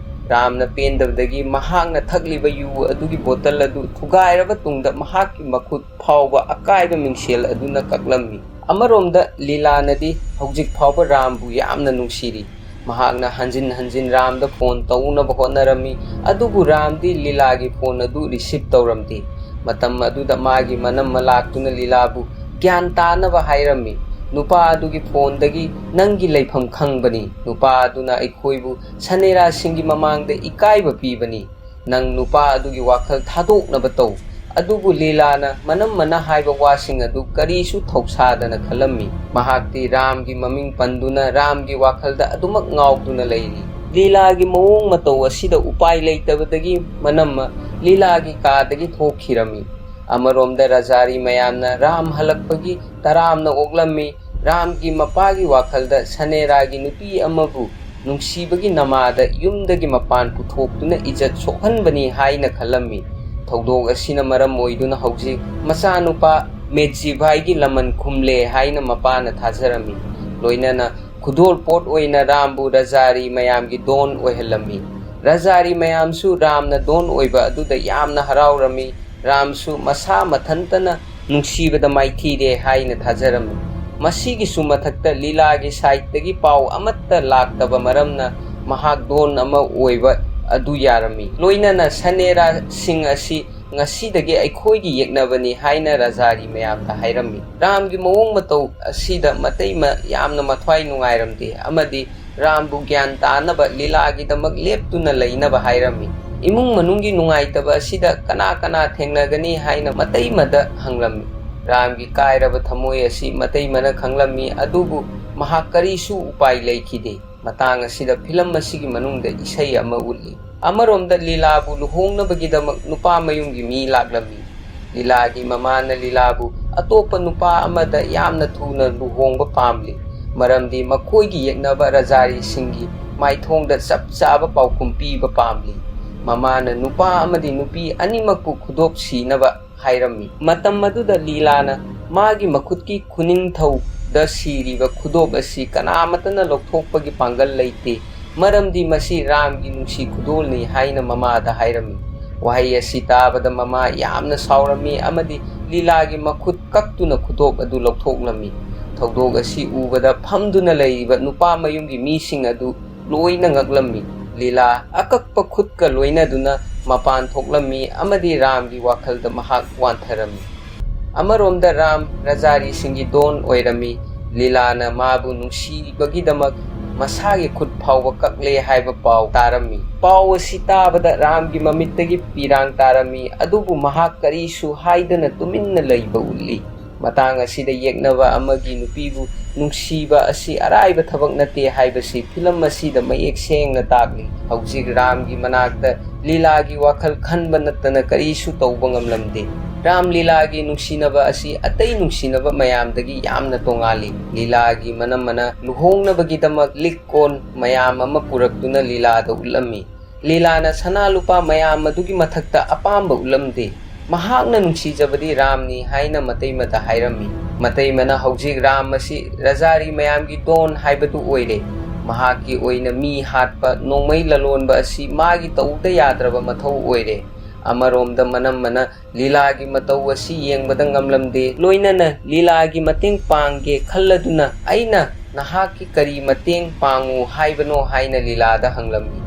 ꯔꯥꯝꯅ ꯄꯦꯟꯗꯕꯗꯒꯤ ꯃꯍꯥꯛꯅ ꯊꯛꯂꯤꯕ ꯌꯨ ꯑꯗꯨꯒꯤ ꯕꯣꯇꯜ ꯑꯗꯨ ꯊꯨꯒꯥꯏꯔꯕ ꯇꯨꯡꯗ ꯃꯍꯥꯛꯀꯤ ꯃꯈꯨꯠ ꯐꯥꯎꯕ ꯑꯀꯥꯏꯕ ꯃꯤꯡꯁꯦꯜ ꯑꯗꯨꯅ ꯀꯛꯂꯝꯃꯤ꯫ ꯑꯃꯔꯣꯝꯗ ꯂꯤꯂꯥꯅꯗꯤ ꯍꯧꯖꯤꯛ ꯐꯥꯎꯕ ꯔꯥꯝꯕꯨ ꯌꯥꯝꯅ ꯅꯨꯡꯁꯤꯔꯤ꯫ ꯃꯍꯥꯛꯅ ꯍꯟꯖꯤꯟ ꯍꯟꯖꯤꯟ ꯔꯥꯝꯗ ꯐꯣꯟ ꯇꯧꯅꯕ ꯍꯣꯠꯅꯔꯝꯃꯤ, ꯑꯗꯨꯕꯨ ꯔꯥꯝꯗꯤ ꯂꯤꯂꯥꯒꯤ ꯐꯣꯟ ꯑꯗꯨ ꯔꯤꯁꯤꯞ ꯇꯧꯔꯝꯗꯦ꯫ ꯃꯇꯝ ꯑꯗꯨꯗ ꯃꯥꯒꯤ ꯃꯅꯝꯃ ꯂꯥꯛꯇꯨꯅ ꯂꯤꯂꯥꯕꯨ ꯒ꯭ꯌꯥꯟ ꯇꯥꯅꯕ ꯍꯥꯏꯔꯝꯃꯤ꯫ ꯅꯨꯄꯥ ꯑꯗꯨꯒꯤ ꯐꯣꯟꯗꯒꯤ ꯅꯪꯒꯤ ꯂꯩꯐꯝ ꯈꯪꯕꯅꯤ꯫ ꯅꯨꯄꯥ ꯑꯗꯨꯅ ꯑꯩꯈꯣꯏꯕꯨ ꯁꯅꯦꯔꯥꯁꯤꯡꯒꯤ ꯃꯃꯥꯡꯗ ꯏꯀꯥꯏꯕ ꯄꯤꯕꯅꯤ꯫ ꯅꯪ ꯅꯨꯄꯥ ꯑꯗꯨꯒꯤ ꯋꯥꯈꯜ ꯊꯥꯗꯣꯛꯅꯕ ꯇꯧ꯫ ꯑꯗꯨꯕꯨ ꯂꯤꯂꯥꯅ ꯃꯅꯝꯃꯅ ꯍꯥꯏꯕ ꯋꯥꯁꯤꯡ ꯑꯗꯨ ꯀꯔꯤꯁꯨ ꯊꯧꯁꯥꯗꯅ ꯈꯜꯂꯝꯃꯤ꯫ ꯃꯍꯥꯛꯇꯤ ꯔꯥꯝꯒꯤ ꯃꯃꯤꯡ ꯄꯟꯗꯨꯅ ꯔꯥꯝꯒꯤ ꯋꯥꯈꯜꯗ ꯑꯗꯨꯃꯛ ꯉꯥꯎꯗꯨꯅ ꯂꯩꯔꯤ꯫ ꯂꯤꯂꯥꯒꯤ ꯃꯑꯣꯡ ꯃꯇꯧ ꯑꯁꯤꯗ ꯎꯄꯥꯏ ꯂꯩꯇꯕꯗꯒꯤ ꯃꯅꯝꯃ ꯂꯤꯂꯥꯒꯤ ꯀꯥꯗꯒꯤ ꯊꯣꯛꯈꯤꯔꯝꯃꯤ꯫ ꯑꯃꯔꯣꯝꯗ ꯔꯖꯥꯔꯤ ꯃꯌꯥꯝꯅ ꯔꯥꯝ ꯍꯜꯂꯛꯄꯒꯤ ꯇꯔꯥꯝꯅ ꯑꯣꯛꯂꯝꯃꯤ꯫ ꯔꯥꯝꯒꯤ ꯃꯄꯥꯒꯤ ꯋꯥꯈꯜꯗ ꯁꯅꯦꯔꯥꯒꯤ ꯅꯨꯄꯤ ꯑꯃꯕꯨ ꯅꯨꯡꯁꯤꯕꯒꯤ ꯅꯃꯥꯗ ꯌꯨꯝꯗꯒꯤ ꯃꯄꯥꯟ ꯄꯨꯊꯣꯛꯇꯨꯅ ꯏꯖꯠ ꯁꯣꯛꯍꯟꯕꯅꯤ ꯍꯥꯏꯅ ꯈꯜꯂꯝꯃꯤ꯫ ꯊꯧꯗꯣꯛ ꯑꯁꯤꯅ ꯃꯔꯝ ꯑꯣꯏꯗꯨꯅ ꯍꯧꯖꯤꯛ ꯃꯆꯥꯅꯨꯄꯥ ꯃꯦꯠꯖꯤꯚꯥꯏꯒꯤ ꯂꯃꯟ ꯈꯨꯝꯂꯦ ꯍꯥꯏꯅ ꯃꯄꯥꯅ ꯊꯥꯖꯔꯝꯃꯤ꯫ ꯂꯣꯏꯅꯅ ꯈꯨꯗꯣꯜ ꯄꯣꯠ ꯑꯣꯏꯅ ꯔꯥꯝꯕꯨ ꯔꯖꯥꯔꯤ ꯃꯌꯥꯝꯒꯤ ꯗꯣꯟ ꯑꯣꯏꯍꯜꯂꯝꯃꯤ꯫ ꯔꯖꯥꯔꯤ ꯃꯌꯥꯝꯁꯨ ꯔꯥꯝꯅ ꯗꯣꯟ ꯑꯣꯏꯕ ꯑꯗꯨꯗ ꯌꯥꯝꯅ ꯍꯔꯥꯎꯔꯝꯃꯤ꯫ ꯔꯥꯝꯁꯨ ꯃꯁꯥ ꯃꯊꯟꯇꯅ ꯅꯨꯡꯁꯤꯕꯗ ꯃꯥꯏꯊꯤꯔꯦ ꯍꯥꯏꯅ ꯊꯥꯖꯔꯝꯃꯤ꯫ ꯃꯁꯤꯒꯤꯁꯨ ꯃꯊꯛꯇ ꯂꯤꯂꯥꯒꯤ ꯁꯥꯏꯠꯇꯒꯤ ꯄꯥꯎ ꯑꯃꯠꯇ ꯂꯥꯛꯇꯕ ꯃꯔꯝꯅ ꯃꯍꯥꯛ ꯗꯣꯟ ꯑꯃ ꯑꯣꯏꯕ ꯑꯗꯨ ꯌꯥꯔꯝꯃꯤ꯫ ꯂꯣꯏꯅꯅ ꯁꯅꯦꯔꯥꯁꯤꯡ ꯑꯁꯤ ꯉꯁꯤꯗꯒꯤ ꯑꯩꯈꯣꯏꯒꯤ ꯌꯦꯛꯅꯕꯅꯤ ꯍꯥꯏꯅ ꯔꯖꯥꯔꯤ ꯃꯌꯥꯝꯗ ꯍꯥꯏꯔꯝꯃꯤ꯫ ꯔꯥꯝꯒꯤ ꯃꯑꯣꯡ ꯃꯇꯧ ꯑꯁꯤꯗ ꯃꯇꯩꯃ ꯌꯥꯝꯅ ꯃꯊ꯭ꯋꯥꯏ ꯅꯨꯡꯉꯥꯏꯔꯝꯗꯦ ꯑꯃꯗꯤ ꯔꯥꯝꯕꯨ ꯒ꯭ꯌꯥꯟ ꯇꯥꯅꯕ ꯂꯤꯂꯥꯒꯤꯗꯃꯛ ꯂꯦꯞꯇꯨꯅ ꯂꯩꯅꯕ ꯍꯥꯏꯔꯝꯃꯤ꯫ ꯏꯃꯨꯡ ꯃꯅꯨꯡꯒꯤ ꯅꯨꯡꯉꯥꯏꯇꯕ ꯑꯁꯤꯗ ꯀꯅꯥ ꯀꯅꯥ ꯊꯦꯡꯅꯒꯅꯤ ꯍꯥꯏꯅ ꯃꯇꯩꯃꯗ ꯍꯪꯂꯝꯃꯤ꯫ ꯔꯥꯝꯒꯤ ꯀꯥꯏꯔꯕ ꯊꯃꯣꯏ ꯑꯁꯤ ꯃꯇꯩꯃꯅ ꯈꯪꯂꯝꯃꯤ, ꯑꯗꯨꯕꯨ ꯃꯍꯥꯛ ꯀꯔꯤꯁꯨ ꯎꯄꯥꯏ ꯂꯩꯈꯤꯗꯦ꯫ ꯃꯇꯥꯡ ꯑꯁꯤꯗ ꯐꯤꯂꯝ ꯑꯁꯤꯒꯤ ꯃꯅꯨꯡꯗ ꯏꯁꯩ ꯑꯃ ꯎꯠꯂꯤ꯫ ꯑꯃꯔꯣꯝꯗ ꯂꯤꯂꯥꯕꯨ ꯂꯨꯍꯣꯡꯅꯕꯒꯤꯗꯃꯛ ꯅꯨꯄꯥ ꯃꯌꯨꯝꯒꯤ ꯃꯤ ꯂꯥꯛꯂꯝꯃꯤ꯫ ꯂꯤꯂꯥꯒꯤ ꯃꯃꯥꯅ ꯂꯤꯂꯥꯕꯨ ꯑꯇꯣꯞꯄ ꯅꯨꯄꯥ ꯑꯃꯗ ꯌꯥꯝꯅ ꯊꯨꯅ ꯂꯨꯍꯣꯡꯕ ꯄꯥꯝꯂꯤ, ꯃꯔꯝꯗꯤ ꯃꯈꯣꯏꯒꯤ ꯌꯦꯛꯅꯕ ꯔꯖꯥꯔꯤꯁꯤꯡꯒꯤ ꯃꯥꯏꯊꯣꯡꯗ ꯆꯞ ꯆꯥꯕ ꯄꯥꯎꯈꯨꯝ ꯄꯤꯕ ꯄꯥꯝꯂꯤ꯫ ꯃꯃꯥꯅ ꯅꯨꯄꯥ ꯑꯃꯗꯤ ꯅꯨꯄꯤ ꯑꯅꯤꯃꯛꯄꯨ ꯈꯨꯗꯣꯞ ꯁꯤꯅꯕ ꯍꯥꯏꯔꯝꯃꯤ꯫ ꯃꯇꯝ ꯑꯗꯨꯗ ꯂꯤꯂꯥꯅ ꯃꯥꯒꯤ ꯃꯈꯨꯠꯀꯤ ꯈꯨꯅꯤꯡꯊꯧꯗ ꯁꯤꯔꯤꯕ ꯈꯨꯗꯣꯞ ꯑꯁꯤ ꯀꯅꯥꯃꯠꯇꯅ ꯂꯧꯊꯣꯛꯄꯒꯤ ꯄꯥꯡꯒꯜ ꯂꯩꯇꯦ, ꯃꯔꯝꯗꯤ ꯃꯁꯤ ꯔꯥꯝꯒꯤ ꯅꯨꯡꯁꯤ ꯈꯨꯗꯣꯜꯅꯤ ꯍꯥꯏꯅ ꯃꯃꯥꯗ ꯍꯥꯏꯔꯝꯃꯤ꯫ ꯋꯥꯍꯩ ꯑꯁꯤ ꯇꯥꯕꯗ ꯃꯃꯥ ꯌꯥꯝꯅ ꯁꯥꯎꯔꯝꯃꯤ ꯑꯃꯗꯤ ꯂꯤꯂꯥꯒꯤ ꯃꯈꯨꯠ ꯀꯛꯇꯨꯅ ꯈꯨꯗꯣꯞ ꯑꯗꯨ ꯂꯧꯊꯣꯛꯂꯝꯃꯤ꯫ ꯊꯧꯗꯣꯛ ꯑꯁꯤ ꯎꯕꯗ ꯐꯝꯗꯨꯅ ꯂꯩꯔꯤꯕ ꯅꯨꯄꯥ ꯃꯌꯨꯝꯒꯤ ꯃꯤꯁꯤꯡ ꯑꯗꯨ ꯂꯣꯏꯅ ꯉꯛꯂꯝꯃꯤ꯫ ꯂꯤꯂꯥ ꯑꯀꯛꯄ ꯈꯨꯠꯀ ꯂꯣꯏꯅꯗꯨꯅ ꯃꯄꯥꯟ ꯊꯣꯛꯂꯝꯃꯤ ꯑꯃꯗꯤ ꯔꯥꯝꯒꯤ ꯋꯥꯈꯜꯗ ꯃꯍꯥꯛ ꯋꯥꯟꯊꯔꯝꯃꯤ꯫ ꯑꯃꯔꯣꯝꯗ ꯔꯥꯝ ꯔꯖꯥꯔꯤꯁꯤꯡꯒꯤ ꯗꯣꯟ ꯑꯣꯏꯔꯝꯃꯤ꯫ ꯂꯤꯂꯥꯅ ꯃꯥꯕꯨ ꯅꯨꯡꯁꯤꯕꯒꯤꯗꯃꯛ ꯃꯁꯥꯒꯤ ꯈꯨꯠ ꯐꯥꯎꯕ ꯀꯛꯂꯦ ꯍꯥꯏꯕ ꯄꯥꯎ ꯇꯥꯔꯝꯃꯤ꯫ ꯄꯥꯎ ꯑꯁꯤ ꯇꯥꯕꯗ ꯔꯥꯝꯒꯤ ꯃꯃꯤꯠꯇꯒꯤ ꯄꯤꯔꯥꯡ ꯇꯥꯔꯝꯃꯤ, ꯑꯗꯨꯕꯨ ꯃꯍꯥꯛ ꯀꯔꯤꯁꯨ ꯍꯥꯏꯗꯅ ꯇꯨꯃꯤꯟꯅ ꯂꯩꯕ ꯎꯠꯂꯤ꯫ ꯃꯇꯥꯡ ꯑꯁꯤꯗ ꯌꯦꯛꯅꯕ ꯑꯃꯒꯤ ꯅꯨꯄꯤꯕꯨ ꯅꯨꯡꯁꯤꯕ ꯑꯁꯤ ꯑꯔꯥꯏꯕ ꯊꯕꯛ ꯅꯠꯇꯦ ꯍꯥꯏꯕꯁꯤ ꯐꯤꯂꯝ ꯑꯁꯤꯗ ꯃꯌꯦꯛ ꯁꯦꯡꯅ ꯇꯥꯛꯂꯤ꯫ ꯍꯧꯖꯤꯛ ꯔꯥꯝꯒꯤ ꯃꯅꯥꯛꯇ ꯂꯤꯂꯥꯒꯤ ꯋꯥꯈꯜ ꯈꯟꯕ ꯅꯠꯇꯅ ꯀꯔꯤꯁꯨ ꯇꯧꯕ ꯉꯝꯂꯝꯗꯦ꯫ ꯔꯥꯝ ꯂꯤꯂꯥꯒꯤ ꯅꯨꯡꯁꯤꯅꯕ ꯑꯁꯤ ꯑꯇꯩ ꯅꯨꯡꯁꯤꯅꯕ ꯃꯌꯥꯝꯗꯒꯤ ꯌꯥꯝꯅ ꯇꯣꯉꯥꯜꯂꯤ꯫ ꯂꯤꯂꯥꯒꯤ ꯃꯅꯝꯃꯅ ꯂꯨꯍꯣꯡꯅꯕꯒꯤꯗꯃꯛ ꯂꯤꯛ ꯀꯣꯟ ꯃꯌꯥꯝ ꯑꯃ ꯄꯨꯔꯛꯇꯨꯅ ꯂꯤꯂꯥꯗ ꯎꯠꯂꯝꯃꯤ꯫ ꯂꯤꯂꯥꯅ ꯁꯅꯥ ꯂꯨꯄꯥ ꯃꯌꯥꯝ ꯑꯗꯨꯒꯤ ꯃꯊꯛꯇ ꯑꯄꯥꯝꯕ ꯎꯠꯂꯝꯗꯦ꯫ ꯃꯍꯥꯛꯅ ꯅꯨꯡꯁꯤꯖꯕꯗꯤ ꯔꯥꯝꯅꯤ ꯍꯥꯏꯅ ꯃꯇꯩꯃꯗ ꯍꯥꯏꯔꯝꯃꯤ꯫ ꯃꯇꯩꯃꯅ ꯍꯧꯖꯤꯛ ꯔꯥꯝ ꯑꯁꯤ ꯔꯖꯥꯔꯤ ꯃꯌꯥꯝꯒꯤ ꯗꯣꯟ ꯍꯥꯏꯕꯗꯨ ꯑꯣꯏꯔꯦ꯫ ꯃꯍꯥꯛꯀꯤ ꯑꯣꯏꯅ ꯃꯤ ꯍꯥꯠꯄ, ꯅꯣꯡꯃꯩ ꯂꯂꯣꯟꯕ ꯑꯁꯤ ꯃꯥꯒꯤ ꯇꯧꯗ ꯌꯥꯗ꯭ꯔꯕ ꯃꯊꯧ ꯑꯣꯏꯔꯦ꯫ ꯑꯃꯔꯣꯝꯗ ꯃꯅꯝꯃꯅ ꯂꯤꯂꯥꯒꯤ ꯃꯇꯧ ꯑꯁꯤ ꯌꯦꯡꯕꯗ ꯉꯝꯂꯝꯗꯦ꯫ ꯂꯣꯏꯅꯅ ꯂꯤꯂꯥꯒꯤ ꯃꯇꯦꯡ ꯄꯥꯡꯒꯦ ꯈꯜꯂꯗꯨꯅ ꯑꯩꯅ ꯅꯍꯥꯛꯀꯤ ꯀꯔꯤ ꯃꯇꯦꯡ ꯄꯥꯡꯉꯨ ꯍꯥꯏꯕꯅꯣ ꯍꯥꯏꯅ ꯂꯤꯂꯥꯗ ꯍꯪꯂꯝꯃꯤ꯫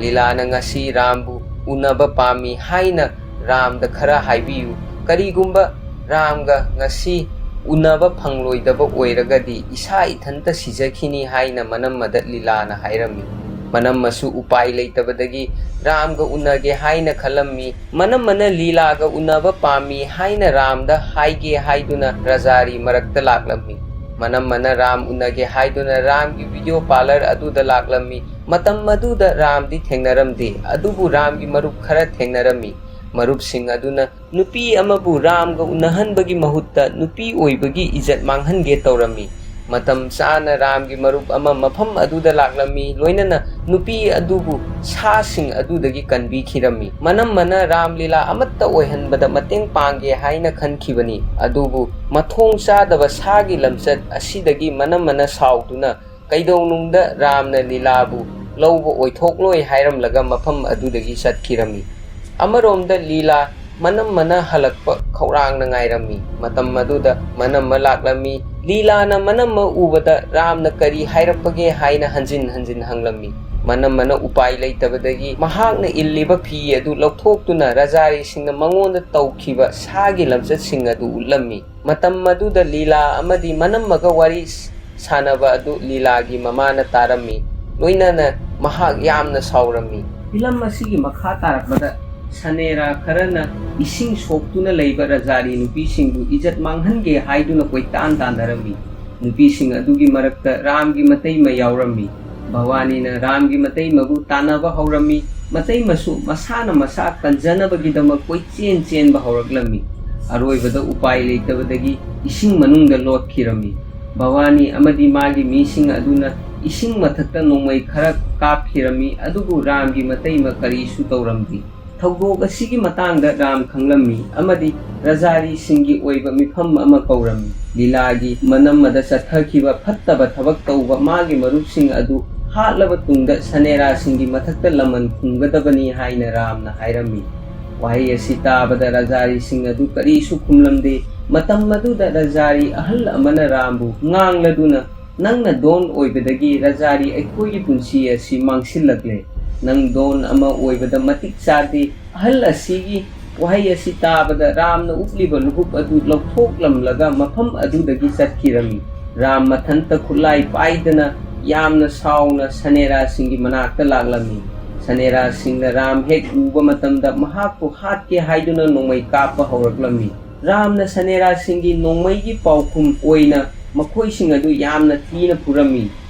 ꯂꯤꯂꯥꯅ ꯉꯁꯤ ꯔꯥꯝꯕꯨ ꯎꯅꯕ ꯄꯥꯝꯃꯤ ꯍꯥꯏꯅ ꯔꯥꯝꯗ ꯈꯔ ꯍꯥꯏꯕꯤꯌꯨ꯫ ꯀꯔꯤꯒꯨꯝꯕ ꯔꯥꯝꯒ ꯉꯁꯤ ꯎꯅꯕ ꯐꯪꯂꯣꯏꯗꯕ ꯑꯣꯏꯔꯒꯗꯤ ꯏꯁꯥ ꯏꯊꯟꯇ ꯁꯤꯖꯈꯤꯅꯤ ꯍꯥꯏꯅ ꯃꯅꯝꯃꯗ ꯂꯤꯂꯥꯅ ꯍꯥꯏꯔꯝꯃꯤ꯫ ꯃꯅꯝꯃꯁꯨ ꯎꯄꯥꯏ ꯂꯩꯇꯕꯗꯒꯤ ꯔꯥꯝꯒ ꯎꯅꯒꯦ ꯍꯥꯏꯅ ꯈꯜꯂꯝꯃꯤ꯫ ꯃꯅꯝꯃꯅ ꯂꯤꯂꯥꯒ ꯎꯅꯕ ꯄꯥꯝꯃꯤ ꯍꯥꯏꯅ ꯔꯥꯝꯗ ꯍꯥꯏꯒꯦ ꯍꯥꯏꯗꯨꯅ ꯔꯖꯥꯔꯤ ꯃꯔꯛꯇ ꯂꯥꯛꯂꯝꯃꯤ꯫ ꯃꯅꯝꯃꯅ ꯔꯥꯝ ꯎꯅꯒꯦ ꯍꯥꯏꯗꯨꯅ ꯔꯥꯝꯒꯤ ꯚꯤꯗꯤꯑꯣ ꯄꯥꯔꯂꯔ ꯑꯗꯨꯗ ꯂꯥꯛꯂꯝꯃꯤ꯫ ꯃꯇꯝ ꯑꯗꯨꯗ ꯔꯥꯝꯗꯤ ꯊꯦꯡꯅꯔꯝꯗꯦ, ꯑꯗꯨꯕꯨ ꯔꯥꯝꯒꯤ ꯃꯔꯨꯞ ꯈꯔ ꯊꯦꯡꯅꯔꯝꯃꯤ꯫ ꯃꯔꯨꯞꯁꯤꯡ ꯑꯗꯨꯅ ꯅꯨꯄꯤ ꯑꯃꯕꯨ ꯔꯥꯝꯒ ꯎꯅꯍꯟꯕꯒꯤ ꯃꯍꯨꯠꯇ ꯅꯨꯄꯤ ꯑꯣꯏꯕꯒꯤ ꯏꯖꯠ ꯃꯥꯡꯍꯟꯒꯦ ꯇꯧꯔꯝꯃꯤ꯫ ꯃꯇꯝ ꯆꯥꯅ ꯔꯥꯝꯒꯤ ꯃꯔꯨꯞ ꯑꯃ ꯃꯐꯝ ꯑꯗꯨꯗ ꯂꯥꯛꯂꯝꯃꯤ, ꯂꯣꯏꯅꯅ ꯅꯨꯄꯤ ꯑꯗꯨꯕꯨ ꯁꯥꯁꯤꯡ ꯑꯗꯨꯗꯒꯤ ꯀꯟꯕꯤꯈꯤꯔꯝꯃꯤ꯫ ꯃꯅꯝꯃꯅ ꯔꯥꯝ ꯂꯤꯂꯥ ꯑꯃꯠꯇ ꯑꯣꯏꯍꯟꯕꯗ ꯃꯇꯦꯡ ꯄꯥꯡꯒꯦ ꯍꯥꯏꯅ ꯈꯟꯈꯤꯕꯅꯤ, ꯑꯗꯨꯕꯨ ꯃꯊꯣꯡ ꯆꯥꯗꯕ ꯁꯥꯒꯤ ꯂꯝꯆꯠ ꯑꯁꯤꯗꯒꯤ ꯃꯅꯝꯃꯅ ꯁꯥꯎꯗꯨꯅ ꯀꯩꯗꯧꯅꯨꯡꯗ ꯔꯥꯝꯅ ꯂꯤꯂꯥꯕꯨ ꯂꯧꯕ ꯑꯣꯏꯊꯣꯛꯂꯣꯏ ꯍꯥꯏꯔꯝꯂꯒ ꯃꯐꯝ ꯑꯗꯨꯗꯒꯤ ꯆꯠꯈꯤꯔꯝꯃꯤ꯫ ꯑꯃꯔꯣꯝꯗ ꯂꯤꯂꯥ ꯃꯅꯝꯃꯅ ꯍꯜꯂꯛꯄ ꯈꯧꯔꯥꯡꯅ ꯉꯥꯏꯔꯝꯃꯤ꯫ ꯃꯇꯝ ꯑꯗꯨꯗ ꯃꯅꯝꯃ ꯂꯥꯛꯂꯝꯃꯤ꯫ ꯂꯤꯂꯥꯅ ꯃꯅꯝꯃ ꯎꯕꯗ ꯔꯥꯝꯅ ꯀꯔꯤ ꯍꯥꯏꯔꯛꯄꯒꯦ ꯍꯥꯏꯅ ꯍꯟꯖꯤꯟ ꯍꯟꯖꯤꯟ ꯍꯪꯂꯝꯃꯤ꯫ ꯃꯅꯝꯃꯅ ꯎꯄꯥꯏ ꯂꯩꯇꯕꯗꯒꯤ ꯃꯍꯥꯛꯅ ꯏꯜꯂꯤꯕ ꯐꯤ ꯑꯗꯨ ꯂꯧꯊꯣꯛꯇꯨꯅ ꯔꯖꯥꯔꯤꯁꯤꯡꯅ ꯃꯉꯣꯟꯗ ꯇꯧꯈꯤꯕ ꯁꯥꯒꯤ ꯂꯝꯆꯠꯁꯤꯡ ꯑꯗꯨ ꯎꯠꯂꯝꯃꯤ꯫ ꯃꯇꯝ ꯑꯗꯨꯗ ꯂꯤꯂꯥ ꯑꯃꯗꯤ ꯃꯅꯝꯃꯒ ꯋꯥꯔꯤ ꯁꯥꯟꯅꯕ ꯑꯗꯨ ꯂꯤꯂꯥꯒꯤ ꯃꯃꯥꯅ ꯇꯥꯔꯝꯃꯤ꯫ ꯂꯣꯏꯅꯅ ꯃꯍꯥꯛ ꯌꯥꯝꯅ ꯁꯥꯎꯔꯝꯃꯤ꯫ ꯐꯤꯂꯝ ꯑꯁꯤꯒꯤ ꯃꯈꯥ ꯇꯥꯔꯛꯄꯗ ꯁꯅꯦꯔꯥ ꯈꯔꯅ ꯏꯁꯤꯡ ꯁꯣꯛꯇꯨꯅ ꯂꯩꯕ ꯔꯖꯥꯔꯤ ꯅꯨꯄꯤꯁꯤꯡꯕꯨ ꯏꯖꯠ ꯃꯥꯡꯍꯟꯒꯦ ꯍꯥꯏꯗꯨꯅ ꯀꯣꯏꯇꯥꯟ ꯇꯥꯟꯅꯔꯝꯃꯤ꯫ ꯅꯨꯄꯤꯁꯤꯡ ꯑꯗꯨꯒꯤ ꯃꯔꯛꯇ ꯔꯥꯝꯒꯤ ꯃꯇꯩꯃ ꯌꯥꯎꯔꯝꯃꯤ꯫ ꯚꯋꯥꯅꯤꯅ ꯔꯥꯝꯒꯤ ꯃꯇꯩꯃꯕꯨ ꯇꯥꯟꯅꯕ ꯍꯧꯔꯝꯃꯤ꯫ ꯃꯇꯩꯃꯁꯨ ꯃꯁꯥꯅ ꯃꯁꯥ ꯀꯟꯖꯅꯕꯒꯤꯗꯃꯛ ꯀꯣꯏꯆꯦꯟ ꯆꯦꯟꯕ ꯍꯧꯔꯛꯂꯝꯃꯤ꯫ ꯑꯔꯣꯏꯕꯗ ꯎꯄꯥꯏ ꯂꯩꯇꯕꯗꯒꯤ ꯏꯁꯤꯡ ꯃꯅꯨꯡꯗ ꯂꯣꯠꯈꯤꯔꯝꯃꯤ꯫ ꯚꯋꯥꯅꯤ ꯑꯃꯗꯤ ꯃꯥꯒꯤ ꯃꯤꯁꯤꯡ ꯑꯗꯨꯅ ꯏꯁꯤꯡ ꯃꯊꯛꯇ ꯅꯣꯡꯃꯩ ꯈꯔ ꯀꯥꯞꯈꯤꯔꯝꯃꯤ, ꯑꯗꯨꯕꯨ ꯔꯥꯝꯒꯤ ꯃꯇꯩꯃ ꯀꯔꯤꯁꯨ ꯇꯧꯔꯝꯗꯦ꯫ ꯊꯧꯗꯣꯛ ꯑꯁꯤꯒꯤ ꯃꯇꯥꯡꯗ ꯔꯥꯝ ꯈꯪꯂꯝꯃꯤ ꯑꯃꯗꯤ ꯔꯖꯥꯔꯤꯁꯤꯡꯒꯤ ꯑꯣꯏꯕ ꯃꯤꯐꯝ ꯑꯃ ꯀꯧꯔꯝꯃꯤ꯫ ꯂꯤꯂꯥꯒꯤ ꯃꯅꯝꯃꯗ ꯆꯠꯊꯈꯤꯕ ꯐꯠꯇꯕ ꯊꯕꯛ ꯇꯧꯕ ꯃꯥꯒꯤ ꯃꯔꯨꯞꯁꯤꯡ ꯑꯗꯨ ꯍꯥꯠꯂꯕ ꯇꯨꯡꯗ ꯁꯅꯦꯔꯥꯁꯤꯡꯒꯤ ꯃꯊꯛꯇ ꯂꯃꯟ ꯈꯨꯝꯒꯗꯕꯅꯤ ꯍꯥꯏꯅ ꯔꯥꯝꯅ ꯍꯥꯏꯔꯝꯃꯤ꯫ ꯋꯥꯍꯩ ꯑꯁꯤ ꯇꯥꯕꯗ ꯔꯖꯥꯔꯤꯁꯤꯡ ꯑꯗꯨ ꯀꯔꯤꯁꯨ ꯈꯨꯝꯂꯝꯗꯦ꯫ ꯃꯇꯝ ꯑꯗꯨꯗ ꯔꯖꯥꯔꯤ ꯑꯍꯜ ꯑꯃꯅ ꯔꯥꯝꯕꯨ ꯉꯥꯡꯂꯗꯨꯅ, "ꯅꯪꯅ ꯗꯣꯟ ꯑꯣꯏꯕꯗꯒꯤ ꯔꯖꯥꯔꯤ ꯑꯩꯈꯣꯏꯒꯤ ꯄꯨꯟꯁꯤ ꯑꯁꯤ ꯃꯥꯡꯁꯤꯜꯂꯛꯂꯦ꯫ ꯅꯪ ꯗꯣꯟ ꯑꯃ ꯑꯣꯏꯕꯗ ꯃꯇꯤꯛ ꯆꯥꯗꯦ꯫" ꯑꯍꯜ ꯑꯁꯤꯒꯤ ꯋꯥꯍꯩ ꯑꯁꯤ ꯇꯥꯕꯗ ꯔꯥꯝꯅ ꯎꯞꯂꯤꯕ ꯂꯨꯍꯨꯞ ꯑꯗꯨ ꯂꯧꯊꯣꯛꯂꯝꯂꯒ ꯃꯐꯝ ꯑꯗꯨꯗꯒꯤ ꯆꯠꯈꯤꯔꯝꯃꯤ꯫ ꯔꯥꯝ ꯃꯊꯟꯇ ꯈꯨꯠꯂꯥꯏ ꯄꯥꯏꯗꯅ ꯌꯥꯝꯅ ꯁꯥꯎꯅ ꯁꯅꯦꯔꯥꯁꯤꯡꯒꯤ ꯃꯅꯥꯛꯇ ꯂꯥꯛꯂꯝꯃꯤ꯫ ꯁꯅꯦꯔꯥꯁꯤꯡꯅ ꯔꯥꯝ ꯍꯦꯛ ꯎꯕ ꯃꯇꯝꯗ ꯃꯍꯥꯛꯄꯨ ꯍꯥꯠꯀꯦ ꯍꯥꯏꯗꯨꯅ ꯅꯣꯡꯃꯩ ꯀꯥꯞꯄ ꯍꯧꯔꯛꯂꯝꯃꯤ꯫ ꯔꯥꯝꯅ ꯁꯅꯦꯔꯥꯁꯤꯡꯒꯤ ꯅꯣꯡꯃꯩꯒꯤ ꯄꯥꯎꯈꯨꯝ ꯑꯣꯏꯅ ꯃꯈꯣꯏꯁꯤꯡ ꯑꯗꯨ ꯌꯥꯝꯅ ꯊꯤꯅ ꯐꯨꯔꯝꯃꯤ꯫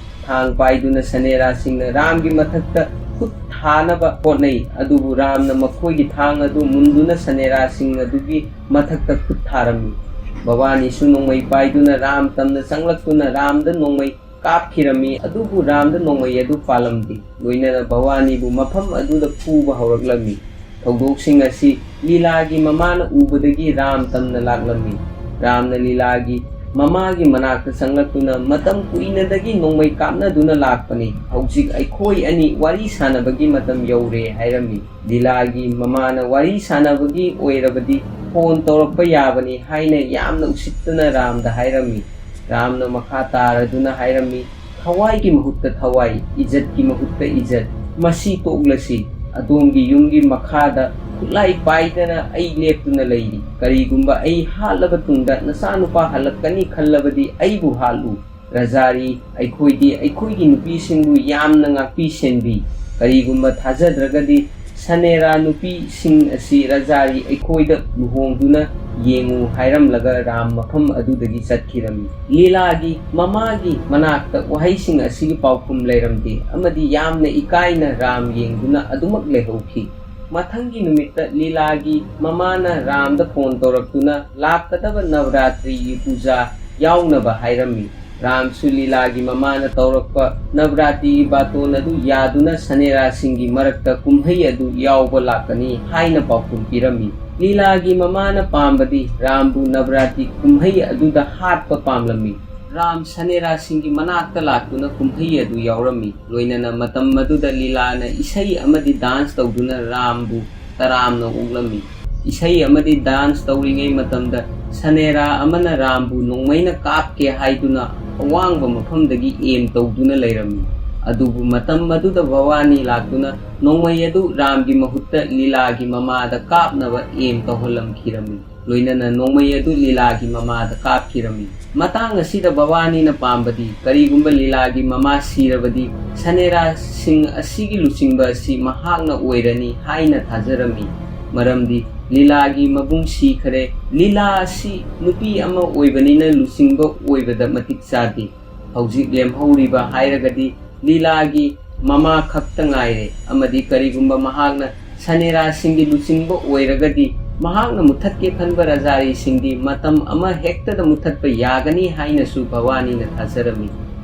ꯊꯥꯡ ꯄꯥꯏꯗꯨꯅ ꯁꯅꯦꯔꯥꯁꯤꯡꯅ ꯔꯥꯝꯒꯤ ꯃꯊꯛꯇ ꯈꯨꯠ ꯊꯥꯅꯕ ꯍꯣꯠꯅꯩ, ꯑꯗꯨꯕꯨ ꯔꯥꯝꯅ ꯃꯈꯣꯏꯒꯤ ꯊꯥꯡ ꯑꯗꯨ ꯃꯨꯟꯗꯨꯅ ꯁꯅꯦꯔꯥꯁꯤꯡ ꯑꯗꯨꯒꯤ ꯃꯊꯛꯇ ꯈꯨꯠ ꯊꯥꯔꯝꯃꯤ꯫ ꯚꯋꯥꯅꯤꯁꯨ ꯅꯣꯡꯃꯩ ꯄꯥꯏꯗꯨꯅ ꯔꯥꯝ ꯇꯝꯅ ꯆꯪꯂꯛꯇꯨꯅ ꯔꯥꯝꯗ ꯅꯣꯡꯃꯩ ꯀꯥꯞꯈꯤꯔꯝꯃꯤ, ꯑꯗꯨꯕꯨ ꯔꯥꯝꯗ ꯅꯣꯡꯃꯩ ꯑꯗꯨ ꯄꯥꯜꯂꯝꯗꯦ꯫ ꯂꯣꯏꯅꯅ ꯚꯋꯥꯅꯤꯕꯨ ꯃꯐꯝ ꯑꯗꯨꯗ ꯐꯨꯕ ꯍꯧꯔꯛꯂꯝꯃꯤ꯫ ꯊꯧꯗꯣꯛꯁꯤꯡ ꯑꯁꯤ ꯂꯤꯂꯥꯒꯤ ꯃꯃꯥꯅ ꯎꯕꯗꯒꯤ ꯔꯥꯝ ꯇꯝꯅ ꯂꯥꯛꯂꯝꯃꯤ꯫ ꯔꯥꯝꯅ ꯂꯤꯂꯥꯒꯤ ꯃꯃꯥꯒꯤ ꯃꯅꯥꯛꯇ ꯆꯪꯂꯛꯇꯨꯅ, "ꯃꯇꯝ ꯀꯨꯏꯅꯗꯒꯤ ꯅꯣꯡꯃꯩ ꯀꯥꯞꯅꯗꯨꯅ ꯂꯥꯛꯄꯅꯤ꯫ ꯍꯧꯖꯤꯛ ꯑꯩꯈꯣꯏ ꯑꯅꯤ ꯋꯥꯔꯤ ꯁꯥꯟꯅꯕꯒꯤ ꯃꯇꯝ ꯌꯧꯔꯦ," ꯍꯥꯏꯔꯝꯃꯤ꯫ ꯂꯤꯂꯥꯒꯤ ꯃꯃꯥꯅ ꯋꯥꯔꯤ ꯁꯥꯟꯅꯕꯒꯤ ꯑꯣꯏꯔꯕꯗꯤ ꯐꯣꯟ ꯇꯧꯔꯛꯄ ꯌꯥꯕꯅꯤ ꯍꯥꯏꯅ ꯌꯥꯝꯅ ꯎꯁꯤꯠꯇꯅ ꯔꯥꯝꯗ ꯍꯥꯏꯔꯝꯃꯤ꯫ ꯔꯥꯝꯅ ꯃꯈꯥ ꯇꯥꯔꯗꯨꯅ ꯍꯥꯏꯔꯝꯃꯤ, ꯊꯋꯥꯏꯒꯤ ꯃꯍꯨꯠꯇ ꯊꯋꯥꯏ, ꯏꯖꯠꯀꯤ ꯃꯍꯨꯠꯇ ꯏꯖꯠ꯫ ꯃꯁꯤ ꯇꯣꯛꯂꯁꯤ꯫ ꯑꯗꯣꯝꯒꯤ ꯌꯨꯝꯒꯤ ꯃꯈꯥꯗ ꯈꯨꯠꯂꯥꯏ ꯄꯥꯏꯗꯅ ꯑꯩ ꯂꯦꯞꯇꯨꯅ ꯂꯩꯔꯤ꯫ ꯀꯔꯤꯒꯨꯝꯕ ꯑꯩ ꯍꯥꯠꯂꯕ ꯇꯨꯡꯗ ꯅꯆꯥꯅꯨꯄꯥ ꯍꯜꯂꯛꯀꯅꯤ ꯈꯜꯂꯕꯗꯤ ꯑꯩꯕꯨ ꯍꯥꯠꯂꯨ꯫ ꯔꯖꯥꯔꯤ, ꯑꯩꯈꯣꯏꯗꯤ ꯑꯩꯈꯣꯏꯒꯤ ꯅꯨꯄꯤꯁꯤꯡꯕꯨ ꯌꯥꯝꯅ ꯉꯥꯛꯄꯤ ꯁꯦꯟꯕꯤ꯫ ꯀꯔꯤꯒꯨꯝꯕ ꯊꯥꯖꯗ꯭ꯔꯒꯗꯤ ꯁꯅꯦꯔꯥ ꯅꯨꯄꯤꯁꯤꯡ ꯑꯁꯤ ꯔꯖꯥꯔꯤ ꯑꯩꯈꯣꯏꯗ ꯂꯨꯍꯣꯡꯗꯨꯅ ꯌꯦꯡꯉꯨ ꯍꯥꯏꯔꯝꯂꯒ ꯔꯥꯝ ꯃꯐꯝ ꯑꯗꯨꯗꯒꯤ ꯆꯠꯈꯤꯔꯝꯃꯤ꯫ ꯂꯤꯂꯥꯒꯤ ꯃꯃꯥꯒꯤ ꯃꯅꯥꯛꯇ ꯋꯥꯍꯩꯁꯤꯡ ꯑꯁꯤꯒꯤ ꯄꯥꯎꯈꯨꯝ ꯂꯩꯔꯝꯗꯦ ꯑꯃꯗꯤ ꯌꯥꯝꯅ ꯏꯀꯥꯏꯅ ꯔꯥꯝ ꯌꯦꯡꯗꯨꯅ ꯑꯗꯨꯃꯛ ꯂꯩꯍꯧꯈꯤ꯫ ꯃꯊꯪꯒꯤ ꯅꯨꯃꯤꯠꯇ ꯂꯤꯂꯥꯒꯤ ꯃꯃꯥꯅ ꯔꯥꯝꯗ ꯐꯣꯟ ꯇꯧꯔꯛꯇꯨꯅ ꯂꯥꯛꯀꯗꯕ ꯅꯕꯔꯥꯇ꯭ꯔꯤꯒꯤ ꯄꯨꯖꯥ ꯌꯥꯎꯅꯕ ꯍꯥꯏꯔꯝꯃꯤ꯫ ꯔꯥꯝꯁꯨ ꯂꯤꯂꯥꯒꯤ ꯃꯃꯥꯅ ꯇꯧꯔꯛꯄ ꯅꯕꯔꯥꯇ꯭ꯔꯤꯒꯤ ꯕꯥꯇꯣꯟ ꯑꯗꯨ ꯌꯥꯗꯨꯅ ꯁꯅꯦꯔꯥꯁꯤꯡꯒꯤ ꯃꯔꯛꯇ ꯀꯨꯝꯍꯩ ꯑꯗꯨ ꯌꯥꯎꯕ ꯂꯥꯛꯀꯅꯤ ꯍꯥꯏꯅ ꯄꯥꯎꯈꯨꯝ ꯄꯤꯔꯝꯃꯤ꯫ ꯂꯤꯂꯥꯒꯤ ꯃꯃꯥꯅ ꯄꯥꯝꯕꯗꯤ ꯔꯥꯝꯕꯨ ꯅꯕꯔꯥꯇ꯭ꯔꯤ ꯀꯨꯝꯍꯩ ꯑꯗꯨꯗ ꯍꯥꯠꯄ ꯄꯥꯝꯂꯝꯃꯤ꯫ ꯔꯥꯝ ꯁꯅꯦꯔꯥꯁꯤꯡꯒꯤ ꯃꯅꯥꯛꯇ ꯂꯥꯛꯇꯨꯅ ꯀꯨꯝꯍꯩ ꯑꯗꯨ ꯌꯥꯎꯔꯝꯃꯤ꯫ ꯂꯣꯏꯅꯅ ꯃꯇꯝ ꯑꯗꯨꯗ ꯂꯤꯂꯥꯅ ꯏꯁꯩ ꯑꯃꯗꯤ ꯗꯥꯟꯁ ꯇꯧꯗꯨꯅ ꯔꯥꯝꯕꯨ ꯇꯔꯥꯝꯅ ꯑꯣꯛꯂꯝꯃꯤ꯫ ꯏꯁꯩ ꯑꯃꯗꯤ ꯗꯥꯟꯁ ꯇꯧꯔꯤꯉꯩ ꯃꯇꯝꯗ ꯁꯅꯦꯔꯥ ꯑꯃꯅ ꯔꯥꯝꯕꯨ ꯅꯣꯡꯃꯩꯅ ꯀꯥꯞꯀꯦ ꯍꯥꯏꯗꯨꯅ ꯑꯋꯥꯡꯕ ꯃꯐꯝꯗꯒꯤ ꯑꯦꯝ ꯇꯧꯗꯨꯅ ꯂꯩꯔꯝꯃꯤ꯫ ꯑꯗꯨꯕꯨ ꯃꯇꯝ ꯑꯗꯨꯗ ꯚꯋꯥꯅꯤ ꯂꯥꯛꯇꯨꯅ ꯅꯣꯡꯃꯩ ꯑꯗꯨ ꯔꯥꯝꯒꯤ ꯃꯍꯨꯠꯇ ꯂꯤꯂꯥꯒꯤ ꯃꯃꯥꯗ ꯀꯥꯞꯅꯕ ꯑꯦꯝ ꯇꯧꯍꯜꯂꯝꯈꯤꯔꯝꯃꯤ꯫ ꯂꯣꯏꯅꯅ ꯅꯣꯡꯃꯩ ꯑꯗꯨ ꯂꯤꯂꯥꯒꯤ ꯃꯃꯥꯗ ꯀꯥꯞꯈꯤꯔꯝꯃꯤ꯫ ꯃꯇꯥꯡ ꯑꯁꯤꯗ ꯚꯋꯥꯅꯤꯅ ꯄꯥꯝꯕꯗꯤ ꯀꯔꯤꯒꯨꯝꯕ ꯂꯤꯂꯥꯒꯤ ꯃꯃꯥ ꯁꯤꯔꯕꯗꯤ ꯁꯅꯦꯔꯥꯁꯤꯡ ꯑꯁꯤꯒꯤ ꯂꯨꯆꯤꯡꯕ ꯑꯁꯤ ꯃꯍꯥꯛꯅ ꯑꯣꯏꯔꯅꯤ ꯍꯥꯏꯅ ꯊꯥꯖꯔꯝꯃꯤ꯫ ꯃꯔꯝꯗꯤ ꯂꯤꯂꯥꯒꯤ ꯃꯕꯨꯡ ꯁꯤꯈꯔꯦ꯫ ꯂꯤꯂꯥ ꯑꯁꯤ ꯅꯨꯄꯤ ꯑꯃ ꯑꯣꯏꯕꯅꯤꯅ ꯂꯨꯆꯤꯡꯕ ꯑꯣꯏꯕꯗ ꯃꯇꯤꯛ ꯆꯥꯗꯦ꯫ ꯍꯧꯖꯤꯛ ꯂꯦꯝꯍꯧꯔꯤꯕ ꯍꯥꯏꯔꯒꯗꯤ ꯂꯤꯂꯥꯒꯤ ꯃꯃꯥ ꯈꯛꯇ ꯉꯥꯏꯔꯦ ꯑꯃꯗꯤ ꯀꯔꯤꯒꯨꯝꯕ ꯃꯍꯥꯛꯅ ꯁꯅꯦꯔꯥꯁꯤꯡꯒꯤ ꯂꯨꯆꯤꯡꯕ ꯑꯣꯏꯔꯒꯗꯤ ꯃꯍꯥꯛꯅ ꯃꯨꯊꯠꯀꯦ ꯈꯟꯕ ꯔꯖꯥꯔꯤꯁꯤꯡꯗꯤ ꯃꯇꯝ ꯑꯃ ꯍꯦꯛꯇꯗ ꯃꯨꯊꯠꯄ ꯌꯥꯒꯅꯤ ꯍꯥꯏꯅꯁꯨ ꯚꯋꯥꯅꯤꯅ ꯊꯥꯖꯔꯝꯃꯤ꯫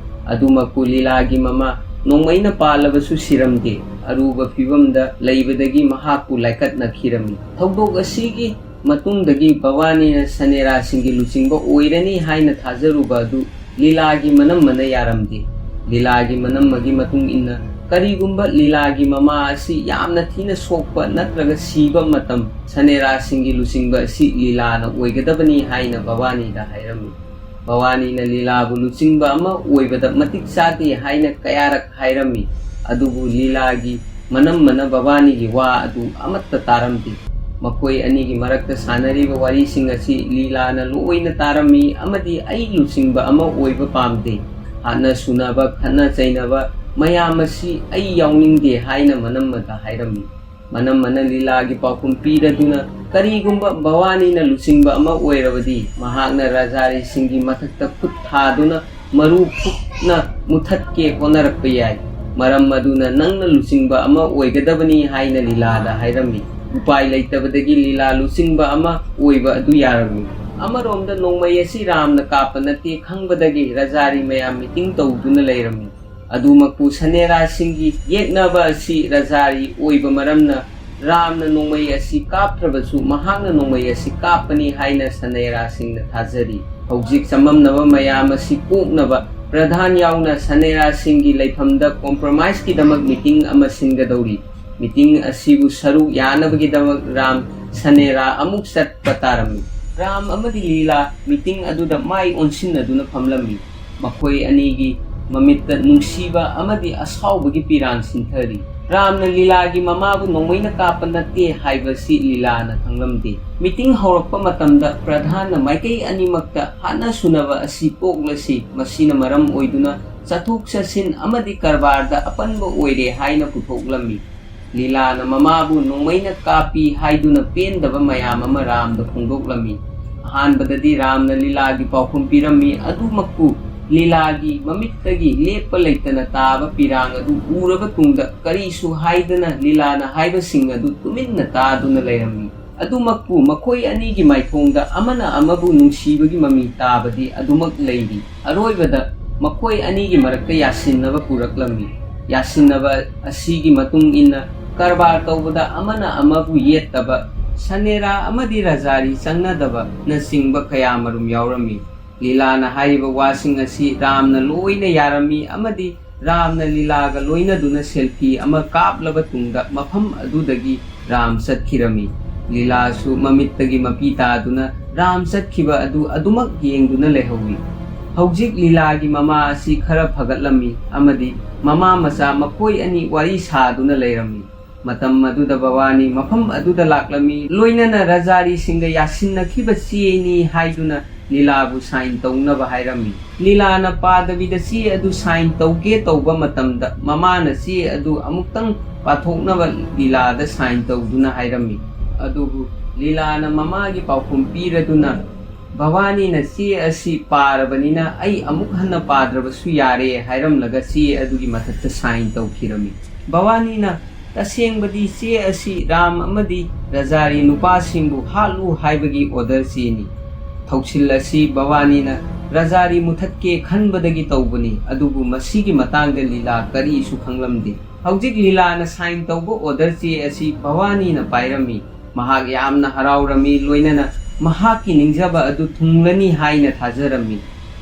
ꯑꯗꯨꯃꯛꯄꯨ ꯂꯤꯂꯥꯒꯤ ꯃꯃꯥ ꯅꯣꯡꯃꯩꯅ ꯄꯥꯜꯂꯕꯁꯨ ꯁꯤꯔꯝꯗꯦ꯫ ꯑꯔꯨꯕ ꯐꯤꯕꯝꯗ ꯂꯩꯕꯗꯒꯤ ꯃꯍꯥꯛꯄꯨ ꯂꯥꯏꯀꯠꯅꯈꯤꯔꯝꯃꯤ꯫ ꯊꯧꯗꯣꯛ ꯑꯁꯤꯒꯤ ꯃꯇꯨꯡꯗꯒꯤ ꯚꯋꯥꯅꯤꯅ ꯁꯅꯦꯔꯥꯁꯤꯡꯒꯤ ꯂꯨꯆꯤꯡꯕ ꯑꯣꯏꯔꯅꯤ ꯍꯥꯏꯅ ꯊꯥꯖꯔꯨꯕ ꯑꯗꯨ ꯂꯤꯂꯥꯒꯤ ꯃꯅꯝꯃꯅ ꯌꯥꯔꯝꯗꯦ꯫ ꯂꯤꯂꯥꯒꯤ ꯃꯅꯝꯃꯒꯤ ꯃꯇꯨꯡ ꯏꯟꯅ ꯀꯔꯤꯒꯨꯝꯕ ꯂꯤꯂꯥꯒꯤ ꯃꯃꯥ ꯑꯁꯤ ꯌꯥꯝꯅ ꯊꯤꯅ ꯁꯣꯛꯄ ꯅꯠꯇ꯭ꯔꯒ ꯁꯤꯕ ꯃꯇꯝ ꯁꯅꯦꯔꯥꯁꯤꯡꯒꯤ ꯂꯨꯆꯤꯡꯕ ꯑꯁꯤ ꯂꯤꯂꯥꯅ ꯑꯣꯏꯒꯗꯕꯅꯤ ꯍꯥꯏꯅ ꯚꯋꯥꯅꯤꯗ ꯍꯥꯏꯔꯝꯃꯤ꯫ ꯚꯋꯥꯅꯤꯅ ꯂꯤꯂꯥꯕꯨ ꯂꯨꯆꯤꯡꯕ ꯑꯃ ꯑꯣꯏꯕꯗ ꯃꯇꯤꯛ ꯆꯥꯗꯦ ꯍꯥꯏꯅ ꯀꯌꯥꯔꯛ ꯍꯥꯏꯔꯝꯃꯤ꯫ ꯑꯗꯨꯕꯨ ꯂꯤꯂꯥꯒꯤ ꯃꯅꯝꯃꯅ ꯚꯋꯥꯅꯤꯒꯤ ꯋꯥ ꯑꯗꯨ ꯑꯃꯠꯇ ꯇꯥꯔꯝꯗꯦ꯫ ꯃꯈꯣꯏ ꯑꯅꯤꯒꯤ ꯃꯔꯛꯇ ꯁꯥꯟꯅꯔꯤꯕ ꯋꯥꯔꯤꯁꯤꯡ ꯑꯁꯤ ꯂꯤꯂꯥꯅ ꯂꯣꯏꯅ ꯇꯥꯔꯝꯃꯤ ꯑꯃꯗꯤ ꯑꯩ ꯂꯨꯆꯤꯡꯕ ꯑꯃ ꯑꯣꯏꯕ ꯄꯥꯝꯗꯦ꯫ ꯍꯥꯠꯅ ꯁꯨꯅꯕ, ꯈꯠꯅ ꯆꯩꯅꯕ ꯃꯌꯥꯝ ꯑꯁꯤ ꯑꯩ ꯌꯥꯎꯅꯤꯡꯗꯦ ꯍꯥꯏꯅ ꯃꯅꯝꯃꯗ ꯍꯥꯏꯔꯝꯃꯤ꯫ ꯃꯅꯝꯃꯅ ꯂꯤꯂꯥꯒꯤ ꯄꯥꯎꯈꯨꯝ ꯄꯤꯔꯗꯨꯅ, ꯀꯔꯤꯒꯨꯝꯕ ꯚꯋꯥꯅꯤꯅ ꯂꯨꯆꯤꯡꯕ ꯑꯃ ꯑꯣꯏꯔꯕꯗꯤ ꯃꯍꯥꯛꯅ ꯔꯥꯖꯥꯔꯤꯁꯤꯡꯒꯤ ꯃꯊꯛꯇ ꯈꯨꯠ ꯊꯥꯗꯨꯅ ꯃꯔꯨ ꯐꯨꯛꯅ ꯃꯨꯊꯠꯀꯦ ꯍꯣꯠꯅꯔꯛꯄ ꯌꯥꯏ꯫ ꯃꯔꯝ ꯑꯗꯨꯅ ꯅꯪꯅ ꯂꯨꯆꯤꯡꯕ ꯑꯃ ꯑꯣꯏꯒꯗꯕꯅꯤ ꯍꯥꯏꯅ ꯂꯤꯂꯥꯗ ꯍꯥꯏꯔꯝꯃꯤ꯫ ꯎꯄꯥꯏ ꯂꯩꯇꯕꯗꯒꯤ ꯂꯤꯂꯥ ꯂꯨꯆꯤꯡꯕ ꯑꯃ ꯑꯣꯏꯕ ꯑꯗꯨ ꯌꯥꯔꯝꯃꯤ꯫ ꯑꯃꯔꯣꯝꯗ ꯅꯣꯡꯃꯩ ꯑꯁꯤ ꯔꯥꯝꯅ ꯀꯥꯞꯄ ꯅꯠꯇꯦ ꯈꯪꯕꯗꯒꯤ ꯔꯥꯖꯥꯔꯤ ꯃꯌꯥꯝ ꯃꯤꯇꯤꯡ ꯇꯧꯗꯨꯅ ꯂꯩꯔꯝꯃꯤ꯫ ꯑꯗꯨꯃꯛꯄꯨ ꯁꯅꯦꯔꯥꯁꯤꯡꯒꯤ ꯌꯦꯛꯅꯕ ꯑꯁꯤ ꯔꯥꯖꯥꯔꯤ ꯑꯣꯏꯕ ꯃꯔꯝꯅ ꯔꯥꯝꯅ ꯅꯣꯡꯃꯩ ꯑꯁꯤ ꯀꯥꯞꯇ꯭ꯔꯕꯁꯨ ꯃꯍꯥꯛꯅ ꯅꯣꯡꯃꯩ ꯑꯁꯤ ꯀꯥꯞꯄꯅꯤ ꯍꯥꯏꯅ ꯁꯅꯦꯔꯥꯁꯤꯡꯅ ꯊꯥꯖꯔꯤ꯫ ꯍꯧꯖꯤꯛ ꯆꯃꯝꯅꯕ ꯃꯌꯥꯝ ꯑꯁꯤ ꯀꯣꯛꯅꯕ ꯄ꯭ꯔꯙꯥꯟ ꯌꯥꯎꯅ ꯁꯅꯦꯔꯥꯁꯤꯡꯒꯤ ꯂꯩꯐꯝꯗ ꯀꯣꯝꯄ꯭ꯔꯣꯃꯥꯏꯁꯀꯤꯗꯃꯛ ꯃꯤꯇꯤꯡ ꯑꯃ ꯁꯤꯟꯒꯗꯧꯔꯤ꯫ ꯃꯤꯇꯤꯡ ꯑꯁꯤꯕꯨ ꯁꯔꯨꯛ ꯌꯥꯅꯕꯒꯤꯗꯃꯛ ꯔꯥꯝ ꯁꯅꯦꯔꯥ ꯑꯃꯨꯛ ꯆꯠꯄ ꯇꯥꯔꯝꯃꯤ꯫ ꯔꯥꯝ ꯑꯃꯗꯤ ꯂꯤꯂꯥ ꯃꯤꯇꯤꯡ ꯑꯗꯨꯗ ꯃꯥꯏ ꯑꯣꯟꯁꯤꯟꯅꯗꯨꯅ ꯐꯝꯂꯝꯃꯤ꯫ ꯃꯈꯣꯏ ꯑꯅꯤꯒꯤ ꯃꯃꯤꯠꯇ ꯅꯨꯡꯁꯤꯕ ꯑꯃꯗꯤ ꯑꯁꯥꯎꯕꯒꯤ ꯄꯤꯔꯥꯡ ꯁꯤꯟꯊꯔꯤ꯫ ꯔꯥꯝꯅ ꯂꯤꯂꯥꯒꯤ ꯃꯃꯥꯕꯨ ꯅꯣꯡꯃꯩꯅ ꯀꯥꯞꯄ ꯅꯠꯇꯦ ꯍꯥꯏꯕꯁꯤ ꯂꯤꯂꯥꯅ ꯈꯪꯂꯝꯗꯦ꯫ ꯃꯤꯇꯤꯡ ꯍꯧꯔꯛꯄ ꯃꯇꯝꯗ ꯄ꯭ꯔꯙꯥꯟꯅ ꯃꯥꯏꯀꯩ ꯑꯅꯤꯃꯛꯇ ꯍꯥꯠꯅ ꯁꯨꯅꯕ ꯑꯁꯤ ꯇꯣꯛꯂꯁꯤ, ꯃꯁꯤꯅ ꯃꯔꯝ ꯑꯣꯏꯗꯨꯅ ꯆꯠꯊꯣꯛ ꯆꯠꯁꯤꯟ ꯑꯃꯗꯤ ꯀꯔꯕꯥꯔꯗ ꯑꯄꯟꯕ ꯑꯣꯏꯔꯦ ꯍꯥꯏꯅ ꯄꯨꯊꯣꯛꯂꯝꯃꯤ꯫ ꯂꯤꯂꯥꯅ ꯃꯃꯥꯕꯨ ꯅꯣꯡꯃꯩꯅ ꯀꯥꯞꯄꯤ ꯍꯥꯏꯗꯨꯅ ꯄꯦꯟꯗꯕ ꯃꯌꯥꯝ ꯑꯃ ꯔꯥꯝꯗ ꯐꯣꯡꯗꯣꯛꯂꯝꯃꯤ꯫ ꯑꯍꯥꯟꯕꯗꯗꯤ ꯔꯥꯝꯅ ꯂꯤꯂꯥꯒꯤ ꯄꯥꯎꯈꯨꯝ ꯄꯤꯔꯝꯃꯤ, ꯑꯗꯨꯃꯛꯄꯨ ꯂꯤꯂꯥꯒꯤ ꯃꯃꯤꯠꯇꯒꯤ ꯂꯦꯞꯄ ꯂꯩꯇꯅ ꯇꯥꯕ ꯄꯤꯔꯥꯡ ꯑꯗꯨ ꯎꯔꯕ ꯇꯨꯡꯗ ꯀꯔꯤꯁꯨ ꯍꯥꯏꯗꯅ ꯂꯤꯂꯥꯅ ꯍꯥꯏꯕꯁꯤꯡ ꯑꯗꯨ ꯇꯨꯃꯤꯟꯅ ꯇꯥꯗꯨꯅ ꯂꯩꯔꯝꯃꯤ꯫ ꯑꯗꯨꯃꯛꯄꯨ ꯃꯈꯣꯏ ꯑꯅꯤꯒꯤ ꯃꯥꯏꯊꯣꯡꯗ ꯑꯃꯅ ꯑꯃꯕꯨ ꯅꯨꯡꯁꯤꯕꯒꯤ ꯃꯃꯤ ꯇꯥꯕꯗꯤ ꯑꯗꯨꯃꯛ ꯂꯩꯔꯤ꯫ ꯑꯔꯣꯏꯕꯗ ꯃꯈꯣꯏ ꯑꯅꯤꯒꯤ ꯃꯔꯛꯇ ꯌꯥꯁꯤꯟꯅꯕ ꯄꯨꯔꯛꯂꯝꯃꯤ꯫ ꯌꯥꯁꯤꯟꯅꯕ ꯑꯁꯤꯒꯤ ꯃꯇꯨꯡ ꯏꯟꯅ ꯀꯔꯕꯥꯔ ꯇꯧꯕꯗ ꯑꯃꯅ ꯑꯃꯕꯨ ꯌꯦꯠꯇꯕ, ꯁꯅꯦꯔꯥ ꯑꯃꯗꯤ ꯔꯖꯥꯔꯤ ꯆꯪꯅꯗꯕꯅꯆꯤꯡꯕ ꯀꯌꯥꯃꯔꯨꯝ ꯌꯥꯎꯔꯝꯃꯤ꯫ ꯂꯤꯂꯥꯅ ꯍꯥꯏꯔꯤꯕ ꯋꯥꯁꯤꯡ ꯑꯁꯤ ꯔꯥꯝꯅ ꯂꯣꯏꯅ ꯌꯥꯔꯝꯃꯤ ꯑꯃꯗꯤ ꯔꯥꯝꯅ ꯂꯤꯂꯥꯒ ꯂꯣꯏꯅꯗꯨꯅ ꯁꯦꯜꯐꯤ ꯑꯃ ꯀꯥꯞꯂꯕ ꯇꯨꯡꯗ ꯃꯐꯝ ꯑꯗꯨꯗꯒꯤ ꯔꯥꯝ ꯆꯠꯈꯤꯔꯝꯃꯤ꯫ ꯂꯤꯂꯥꯁꯨ ꯃꯃꯤꯠꯇꯒꯤ ꯃꯄꯤ ꯇꯥꯗꯨꯅ ꯔꯥꯝ ꯆꯠꯈꯤꯕ ꯑꯗꯨ ꯑꯗꯨꯃꯛ ꯌꯦꯡꯗꯨꯅ ꯂꯩꯍꯧꯏ꯫ ꯍꯧꯖꯤꯛ ꯂꯤꯂꯥꯒꯤ ꯃꯃꯥ ꯑꯁꯤ ꯈꯔ ꯐꯒꯠꯂꯝꯃꯤ ꯑꯃꯗꯤ ꯃꯃꯥ ꯃꯆꯥ ꯃꯈꯣꯏ ꯑꯅꯤ ꯋꯥꯔꯤ ꯁꯥꯗꯨꯅ ꯂꯩꯔꯝꯃꯤ꯫ ꯃꯇꯝ ꯑꯗꯨꯗ ꯚꯋꯥꯅꯤ ꯃꯐꯝ ꯑꯗꯨꯗ ꯂꯥꯛꯂꯝꯃꯤ, ꯂꯣꯏꯅꯅ ꯔꯖꯥꯔꯤꯁꯤꯡꯒ ꯌꯥꯁꯤꯟꯅꯈꯤꯕ ꯆꯦꯅꯤ ꯍꯥꯏꯗꯨꯅ ꯂꯤꯂꯥꯕꯨ ꯁꯥꯏꯟ ꯇꯧꯅꯕ ꯍꯥꯏꯔꯝꯃꯤ꯫ ꯂꯤꯂꯥꯅ ꯄꯥꯗꯕꯤꯗ ꯆꯦ ꯑꯗꯨ ꯁꯥꯏꯟ ꯇꯧꯒꯦ ꯇꯧꯕ ꯃꯇꯝꯗ ꯃꯃꯥꯅ ꯆꯦ ꯑꯗꯨ ꯑꯃꯨꯛꯇꯪ ꯄꯥꯊꯣꯛꯅꯕ ꯂꯤꯂꯥꯗ ꯁꯥꯏꯟ ꯇꯧꯗꯨꯅ ꯍꯥꯏꯔꯝꯃꯤ꯫ ꯑꯗꯨꯕꯨ ꯂꯤꯂꯥꯅ ꯃꯃꯥꯒꯤ ꯄꯥꯎꯈꯨꯝ ꯄꯤꯔꯗꯨꯅ, "ꯚꯋꯥꯅꯤꯅ ꯆꯦ ꯑꯁꯤ ꯄꯥꯔꯕꯅꯤꯅ ꯑꯩ ꯑꯃꯨꯛ ꯍꯟꯅ ꯄꯥꯗ꯭ꯔꯕꯁꯨ ꯌꯥꯔꯦ" ꯍꯥꯏꯔꯝꯂꯒ ꯆꯦ ꯑꯗꯨꯒꯤ ꯃꯊꯛꯇ ꯁꯥꯏꯟ ꯇꯧꯈꯤꯔꯝꯃꯤ꯫ ꯚꯋꯥꯅꯤꯅ, "ꯇꯁꯦꯡꯕꯗꯤ ꯆꯦ ꯑꯁꯤ ꯔꯥꯝ ꯑꯃꯗꯤ ꯔꯖꯥꯔꯤ ꯅꯨꯄꯥꯁꯤꯡꯕꯨ ꯍꯥꯠꯂꯨ ꯍꯥꯏꯕꯒꯤ ꯑꯣꯔꯗꯔ ꯆꯦꯅꯤ꯫ ꯊꯧꯁꯤꯜ ꯑꯁꯤ ꯚꯋꯥꯅꯤꯅ ꯔꯖꯥꯔꯤ ꯃꯨꯊꯠꯀꯦ ꯈꯟꯕꯗꯒꯤ ꯇꯧꯕꯅꯤ, ꯑꯗꯨꯕꯨ ꯃꯁꯤꯒꯤ ꯃꯇꯥꯡꯗ ꯂꯤꯂꯥ ꯀꯔꯤꯁꯨ ꯈꯪꯂꯝꯗꯦ꯫ ꯍꯧꯖꯤꯛ ꯂꯤꯂꯥꯅ ꯁꯥꯏꯟ ꯇꯧꯕ ꯑꯣꯔꯗꯔ ꯆꯦ ꯑꯁꯤ ꯚꯋꯥꯅꯤꯅ ꯄꯥꯏꯔꯝꯃꯤ꯫ ꯃꯍꯥꯛ ꯌꯥꯝꯅ ꯍꯔꯥꯎꯔꯝꯃꯤ, ꯂꯣꯏꯅꯅ ꯃꯍꯥꯛꯀꯤ ꯅꯤꯡꯖꯕ ꯑꯗꯨ ꯊꯨꯡꯂꯅꯤ ꯍꯥꯏꯅ ꯊꯥꯖꯔꯝꯃꯤ꯫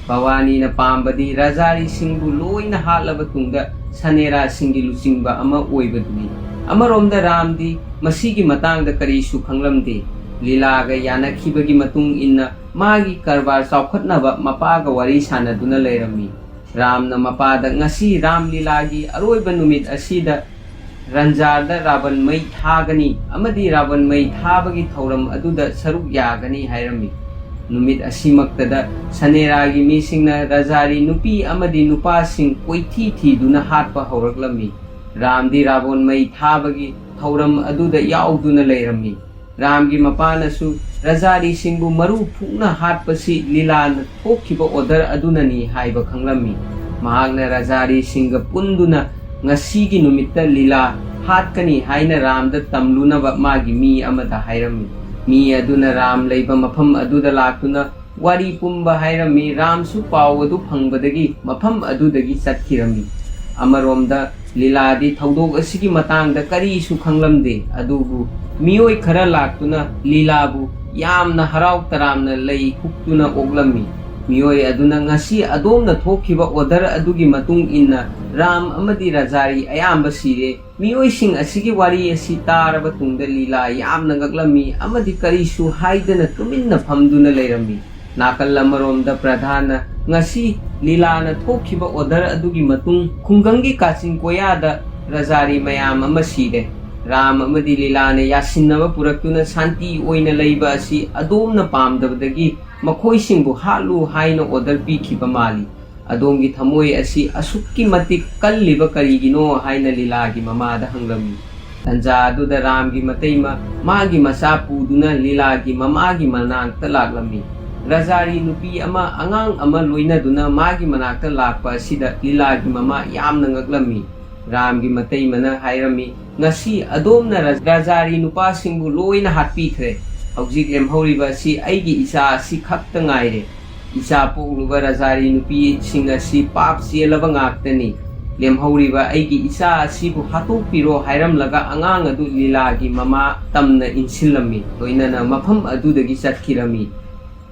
ꯚꯋꯥꯅꯤꯅ ꯄꯥꯝꯕꯗꯤ ꯔꯖꯥꯔꯤꯁꯤꯡꯕꯨ ꯂꯣꯏꯅ ꯍꯥꯠꯂꯕ ꯇꯨꯡꯗ ꯁꯅꯦꯔꯥꯁꯤꯡꯒꯤ ꯂꯨꯆꯤꯡꯕ ꯑꯃ ꯑꯣꯏꯕꯗꯨꯅꯤ꯫ ꯑꯃꯔꯣꯝꯗ ꯔꯥꯝꯗꯤ ꯃꯁꯤꯒꯤ ꯃꯇꯥꯡꯗ ꯀꯔꯤꯁꯨ ꯈꯪꯂꯝꯗꯦ꯫ ꯂꯤꯂꯥꯒ ꯌꯥꯅꯈꯤꯕꯒꯤ ꯃꯇꯨꯡ ꯏꯟꯅ ꯃꯥꯒꯤ ꯀꯔꯕꯥꯔ ꯆꯥꯎꯈꯠꯅꯕ ꯃꯄꯥꯒ ꯋꯥꯔꯤ ꯁꯥꯟꯅꯗꯨꯅ ꯂꯩꯔꯝꯃꯤ꯫ ꯔꯥꯝꯅ ꯃꯄꯥꯗ, "ꯉꯁꯤ ꯔꯥꯝ ꯂꯤꯂꯥꯒꯤ ꯑꯔꯣꯏꯕ ꯅꯨꯃꯤꯠ ꯑꯁꯤꯗ ꯔꯟꯖꯥꯔꯗ ꯔꯥꯕꯟ ꯃꯩ ꯊꯥꯒꯅꯤ ꯑꯃꯗꯤ ꯔꯥꯕꯟ ꯃꯩ ꯊꯥꯕꯒꯤ ꯊꯧꯔꯝ ꯑꯗꯨꯗ ꯁꯔꯨꯛ ꯌꯥꯒꯅꯤ" ꯍꯥꯏꯔꯝꯃꯤ꯫ ꯅꯨꯃꯤꯠ ꯑꯁꯤꯃꯛꯇꯗ ꯁꯅꯦꯔꯥꯒꯤ ꯃꯤꯁꯤꯡꯅ ꯔꯖꯥꯔꯤ ꯅꯨꯄꯤ ꯑꯃꯗꯤ ꯅꯨꯄꯥꯁꯤꯡ ꯀꯣꯏꯊꯤ ꯊꯤꯗꯨꯅ ꯍꯥꯠꯄ ꯍꯧꯔꯛꯂꯝꯃꯤ꯫ ꯔꯥꯝꯗꯤ ꯔꯥꯕꯣꯟ ꯃꯩ ꯊꯥꯕꯒꯤ ꯊꯧꯔꯝ ꯑꯗꯨꯗ ꯌꯥꯎꯗꯨꯅ ꯂꯩꯔꯝꯃꯤ꯫ ꯔꯥꯝꯒꯤ ꯃꯄꯥꯅꯁꯨ ꯔꯖꯥꯔꯤꯁꯤꯡꯕꯨ ꯃꯔꯨ ꯐꯨꯛꯅ ꯍꯥꯠꯄꯁꯤ ꯂꯤꯂꯥꯅ ꯊꯣꯛꯈꯤꯕ ꯑꯣꯔꯗꯔ ꯑꯗꯨꯅꯅꯤ ꯍꯥꯏꯕ ꯈꯪꯂꯝꯃꯤ꯫ ꯃꯍꯥꯛꯅ ꯔꯖꯥꯔꯤꯁꯤꯡꯒ ꯄꯨꯟꯗꯨꯅ ꯉꯁꯤꯒꯤ ꯅꯨꯃꯤꯠꯇ ꯂꯤꯂꯥ ꯍꯥꯠꯀꯅꯤ ꯍꯥꯏꯅ ꯔꯥꯝꯗ ꯇꯝꯂꯨꯅꯕ ꯃꯥꯒꯤ ꯃꯤ ꯑꯃꯗ ꯍꯥꯏꯔꯝꯃꯤ꯫ ꯃꯤ ꯑꯗꯨꯅ ꯔꯥꯝ ꯂꯩꯕ ꯃꯐꯝ ꯑꯗꯨꯗ ꯂꯥꯛꯇꯨꯅ ꯋꯥꯔꯤ ꯄꯨꯝꯕ ꯍꯥꯏꯔꯝꯃꯤ꯫ ꯔꯥꯝꯁꯨ ꯄꯥꯎ ꯑꯗꯨ ꯐꯪꯕꯗꯒꯤ ꯃꯐꯝ ꯑꯗꯨꯗꯒꯤ ꯆꯠꯈꯤꯔꯝꯃꯤ꯫ ꯑꯃꯔꯣꯝꯗ ꯂꯤꯂꯥꯗꯤ ꯊꯧꯗꯣꯛ ꯑꯁꯤꯒꯤ ꯃꯇꯥꯡꯗ ꯀꯔꯤꯁꯨ ꯈꯪꯂꯝꯗꯦ, ꯑꯗꯨꯕꯨ ꯃꯤꯑꯣꯏ ꯈꯔ ꯂꯥꯛꯇꯨꯅ ꯂꯤꯂꯥꯕꯨ ꯌꯥꯝꯅ ꯍꯔꯥꯎ ꯇꯔꯥꯝꯅ ꯂꯩ ꯍꯨꯛꯇꯨꯅ ꯑꯣꯛꯂꯝꯃꯤ꯫ ꯃꯤꯑꯣꯏ ꯑꯗꯨꯅ ꯉꯁꯤ ꯑꯗꯣꯝꯅ ꯊꯣꯛꯈꯤꯕ ꯑꯣꯔꯗꯔ ꯑꯗꯨꯒꯤ ꯃꯇꯨꯡ ꯏꯟꯅ ꯔꯥꯝ ꯑꯃꯗꯤ ꯔꯖꯥꯔꯤ ꯑꯌꯥꯝꯕ ꯁꯤꯔꯦ, ꯃꯤꯑꯣꯏꯁꯤꯡ ꯑꯁꯤꯒꯤ ꯋꯥꯔꯤ ꯑꯁꯤ ꯇꯥꯔꯕ ꯇꯨꯡꯗ ꯂꯤꯂꯥ ꯌꯥꯝꯅ ꯉꯛꯂꯝꯃꯤ ꯑꯃꯗꯤ ꯀꯔꯤꯁꯨ ꯍꯥꯏꯗꯅ ꯇꯨꯃꯤꯟꯅ ꯐꯝꯗꯨꯅ ꯂꯩꯔꯝꯃꯤ꯫ ꯅꯥꯀꯜ ꯑꯃꯔꯣꯝꯗ ꯄ꯭ꯔꯙꯥꯅ ꯉꯁꯤ ꯂꯤꯂꯥꯅ ꯊꯣꯛꯈꯤꯕ ꯑꯣꯔꯗꯔ ꯑꯗꯨꯒꯤ ꯃꯇꯨꯡ ꯈꯨꯡꯒꯪꯒꯤ ꯀꯥꯆꯤꯟ ꯀꯣꯌꯥꯗ ꯔꯖꯥꯔꯤ ꯃꯌꯥꯝ ꯑꯃ ꯁꯤꯔꯦ꯫ ꯔꯥꯝ ꯑꯃꯗꯤ ꯂꯤꯂꯥꯅ ꯌꯥꯁꯤꯟꯅꯕ ꯄꯨꯔꯛꯇꯨꯅ ꯁꯥꯟꯇꯤ ꯑꯣꯏꯅ ꯂꯩꯕ ꯑꯁꯤ ꯑꯗꯣꯝꯅ ꯄꯥꯝꯗꯕꯗꯒꯤ ꯃꯈꯣꯏꯁꯤꯡꯕꯨ ꯍꯥꯠꯂꯨ ꯍꯥꯏꯅ ꯑꯣꯔꯗꯔ ꯄꯤꯈꯤꯕ ꯃꯥꯜꯂꯤ꯫ ꯑꯗꯣꯝꯒꯤ ꯊꯃꯣꯏ ꯑꯁꯤ ꯑꯁꯨꯛꯀꯤ ꯃꯇꯤꯛ ꯀꯜꯂꯤꯕ ꯀꯔꯤꯒꯤꯅꯣ ꯍꯥꯏꯅ ꯂꯤꯂꯥꯒꯤ ꯃꯃꯥꯗ ꯍꯪꯂꯝꯃꯤ꯫ ꯇꯟꯖꯥ ꯑꯗꯨꯗ ꯔꯥꯝꯒꯤ ꯃꯇꯩꯃ ꯃꯥꯒꯤ ꯃꯆꯥ ꯄꯨꯗꯨꯅ ꯂꯤꯂꯥꯒꯤ ꯃꯃꯥꯒꯤ ꯃꯅꯥꯛꯇ ꯂꯥꯛꯂꯝꯃꯤ꯫ ꯔꯖꯥꯔꯤ ꯅꯨꯄꯤ ꯑꯃ ꯑꯉꯥꯡ ꯑꯃ ꯂꯣꯏꯅꯗꯨꯅ ꯃꯥꯒꯤ ꯃꯅꯥꯛꯇ ꯂꯥꯛꯄ ꯑꯁꯤꯗ ꯂꯤꯂꯥꯒꯤ ꯃꯃꯥ ꯌꯥꯝꯅ ꯉꯛꯂꯝꯃꯤ꯫ ꯔꯥꯝꯒꯤ ꯃꯇꯩꯃꯅ ꯍꯥꯏꯔꯝꯃꯤ, "ꯉꯁꯤ ꯑꯗꯣꯝꯅ ꯔ-, ꯔꯖꯥꯔꯤ ꯅꯨꯄꯥꯁꯤꯡꯕꯨ ꯂꯣꯏꯅ ꯍꯥꯠꯄꯤꯈ꯭ꯔꯦ꯫ ꯍꯧꯖꯤꯛ ꯂꯦꯝꯍꯧꯔꯤꯕ ꯑꯁꯤ ꯑꯩꯒꯤ ꯏꯆꯥ ꯑꯁꯤ ꯈꯛꯇ ꯉꯥꯏꯔꯦ꯫ ꯏꯆꯥ ꯄꯣꯛꯂꯨꯕ ꯔꯖꯥꯔꯤ ꯅꯨꯄꯤꯁꯤꯡ ꯑꯁꯤ ꯄꯥꯞ ꯆꯦꯜꯂꯕ ꯉꯥꯛꯇꯅꯤ꯫ ꯂꯦꯝꯍꯧꯔꯤꯕ ꯑꯩꯒꯤ ꯏꯆꯥ ꯑꯁꯤꯕꯨ ꯍꯥꯠꯇꯣꯛꯄꯤꯔꯣ" ꯍꯥꯏꯔꯝꯂꯒ ꯑꯉꯥꯡ ꯑꯗꯨ ꯂꯤꯂꯥꯒꯤ ꯃꯃꯥ ꯇꯝꯅ ꯏꯟꯁꯤꯜꯂꯝꯃꯤ꯫ ꯂꯣꯏꯅꯅ ꯃꯐꯝ ꯑꯗꯨꯗꯒꯤ ꯆꯠꯈꯤꯔꯝꯃꯤ꯫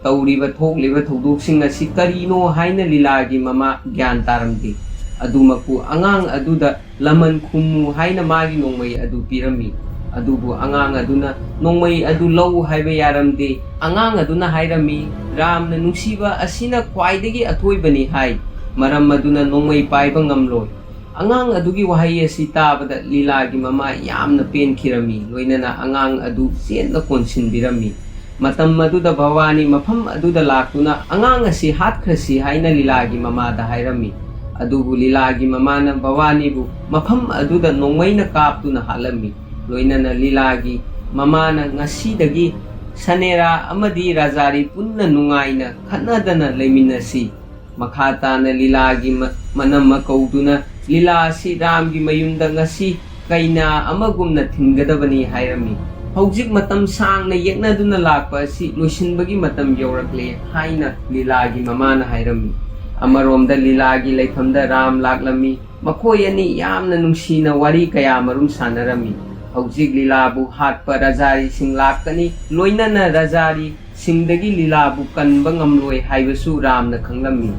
ꯇꯧꯔꯤꯕ ꯊꯣꯛꯂꯤꯕ ꯊꯧꯗꯣꯛꯁꯤꯡ ꯑꯁꯤ ꯀꯔꯤꯅꯣ ꯍꯥꯏꯅ ꯂꯤꯂꯥꯒꯤ ꯃꯃꯥ ꯒ꯭ꯌꯥꯟ ꯇꯥꯔꯝꯗꯦ꯫ ꯑꯗꯨꯃꯛꯄꯨ ꯑꯉꯥꯡ ꯑꯗꯨꯗ ꯂꯃꯟ ꯈꯨꯝꯃꯨ ꯍꯥꯏꯅ ꯃꯥꯒꯤ ꯅꯣꯡꯃꯩ ꯑꯗꯨ ꯄꯤꯔꯝꯃꯤ꯫ ꯑꯗꯨꯕꯨ ꯑꯉꯥꯡ ꯑꯗꯨꯅ ꯅꯣꯡꯃꯩ ꯑꯗꯨ ꯂꯧ ꯍꯥꯏꯕ ꯌꯥꯔꯝꯗꯦ꯫ ꯑꯉꯥꯡ ꯑꯗꯨꯅ ꯍꯥꯏꯔꯝꯃꯤ, "ꯔꯥꯝꯅ ꯅꯨꯡꯁꯤꯕ ꯑꯁꯤꯅ ꯈ꯭ꯋꯥꯏꯗꯒꯤ ꯑꯊꯣꯏꯕꯅꯤ" ꯍꯥꯏ꯫ ꯃꯔꯝ ꯑꯗꯨꯅ ꯅꯣꯡꯃꯩ ꯄꯥꯏꯕ ꯉꯝꯂꯣꯏ꯫ ꯑꯉꯥꯡ ꯑꯗꯨꯒꯤ ꯋꯥꯍꯩ ꯑꯁꯤ ꯇꯥꯕꯗ ꯂꯤꯂꯥꯒꯤ ꯃꯃꯥ ꯌꯥꯝꯅ ꯄꯦꯟꯈꯤꯔꯝꯃꯤ, ꯂꯣꯏꯅꯅ ꯑꯉꯥꯡ ꯑꯗꯨ ꯆꯦꯠꯅ ꯀꯣꯟꯁꯤꯟꯕꯤꯔꯝꯃꯤ꯫ ꯃꯇꯝ ꯑꯗꯨꯗ ꯚꯋꯥꯅꯤ ꯃꯐꯝ ꯑꯗꯨꯗ ꯂꯥꯛꯇꯨꯅ ꯑꯉꯥꯡ ꯑꯁꯤ ꯍꯥꯠꯈ꯭ꯔꯁꯤ ꯍꯥꯏꯅ ꯂꯤꯂꯥꯒꯤ ꯃꯃꯥꯗ ꯍꯥꯏꯔꯝꯃꯤ꯫ ꯑꯗꯨꯕꯨ ꯂꯤꯂꯥꯒꯤ ꯃꯃꯥꯅ ꯚꯋꯥꯅꯤꯕꯨ ꯃꯐꯝ ꯑꯗꯨꯗ ꯅꯣꯡꯃꯩꯅ ꯀꯥꯞꯇꯨꯅ ꯍꯥꯠꯂꯝꯃꯤ꯫ ꯂꯣꯏꯅꯅ ꯂꯤꯂꯥꯒꯤ ꯃꯃꯥꯅ ꯉꯁꯤꯗꯒꯤ ꯁꯅꯦꯔꯥ ꯑꯃꯗꯤ ꯔꯥꯖꯥꯔꯤ ꯄꯨꯟꯅ ꯅꯨꯡꯉꯥꯏꯅ ꯈꯠꯅꯗꯅ ꯂꯩꯃꯤꯟꯅꯁꯤ꯫ ꯃꯈꯥ ꯇꯥꯅ ꯂꯤꯂꯥꯒꯤ ꯃ-, ꯃꯅꯝꯃ ꯀꯧꯗꯨꯅ ꯂꯤꯂꯥ ꯑꯁꯤ ꯔꯥꯝꯒꯤ ꯃꯌꯨꯝꯗ ꯉꯁꯤ ꯀꯩꯅꯥ ꯑꯃꯒꯨꯝꯅ ꯊꯤꯟꯒꯗꯕꯅꯤ ꯍꯥꯏꯔꯝꯃꯤ꯫ ꯍꯧꯖꯤꯛ ꯃꯇꯝ ꯁꯥꯡꯅ ꯌꯦꯛꯅꯗꯨꯅ ꯂꯥꯛꯄ ꯑꯁꯤ ꯂꯣꯏꯁꯤꯟꯕꯒꯤ ꯃꯇꯝ ꯌꯧꯔꯛꯂꯦ ꯍꯥꯏꯅ ꯂꯤꯂꯥꯒꯤ ꯃꯃꯥꯅ ꯍꯥꯏꯔꯝꯃꯤ꯫ ꯑꯃꯔꯣꯝꯗ ꯂꯤꯂꯥꯒꯤ ꯂꯩꯐꯝꯗ ꯔꯥꯝ ꯂꯥꯛꯂꯝꯃꯤ꯫ ꯃꯈꯣꯏ ꯑꯅꯤ ꯌꯥꯝꯅ ꯅꯨꯡꯁꯤꯅ ꯋꯥꯔꯤ ꯀꯌꯥ ꯃꯔꯨꯝ ꯁꯥꯟꯅꯔꯝꯃꯤ꯫ ꯍꯧꯖꯤꯛ ꯂꯤꯂꯥꯕꯨ ꯍꯥꯠꯄ ꯔꯖꯥꯔꯤꯁꯤꯡ ꯂꯥꯛꯀꯅꯤ, ꯂꯣꯏꯅꯅ ꯔꯖꯥꯔꯤ ꯁꯤꯡꯗꯒꯤ ꯂꯤꯂꯥꯕꯨ ꯀꯟꯕ ꯉꯝꯂꯣꯏ ꯍꯥꯏꯕꯁꯨ ꯔꯥꯝꯅ ꯈꯪꯂꯝꯃꯤ꯫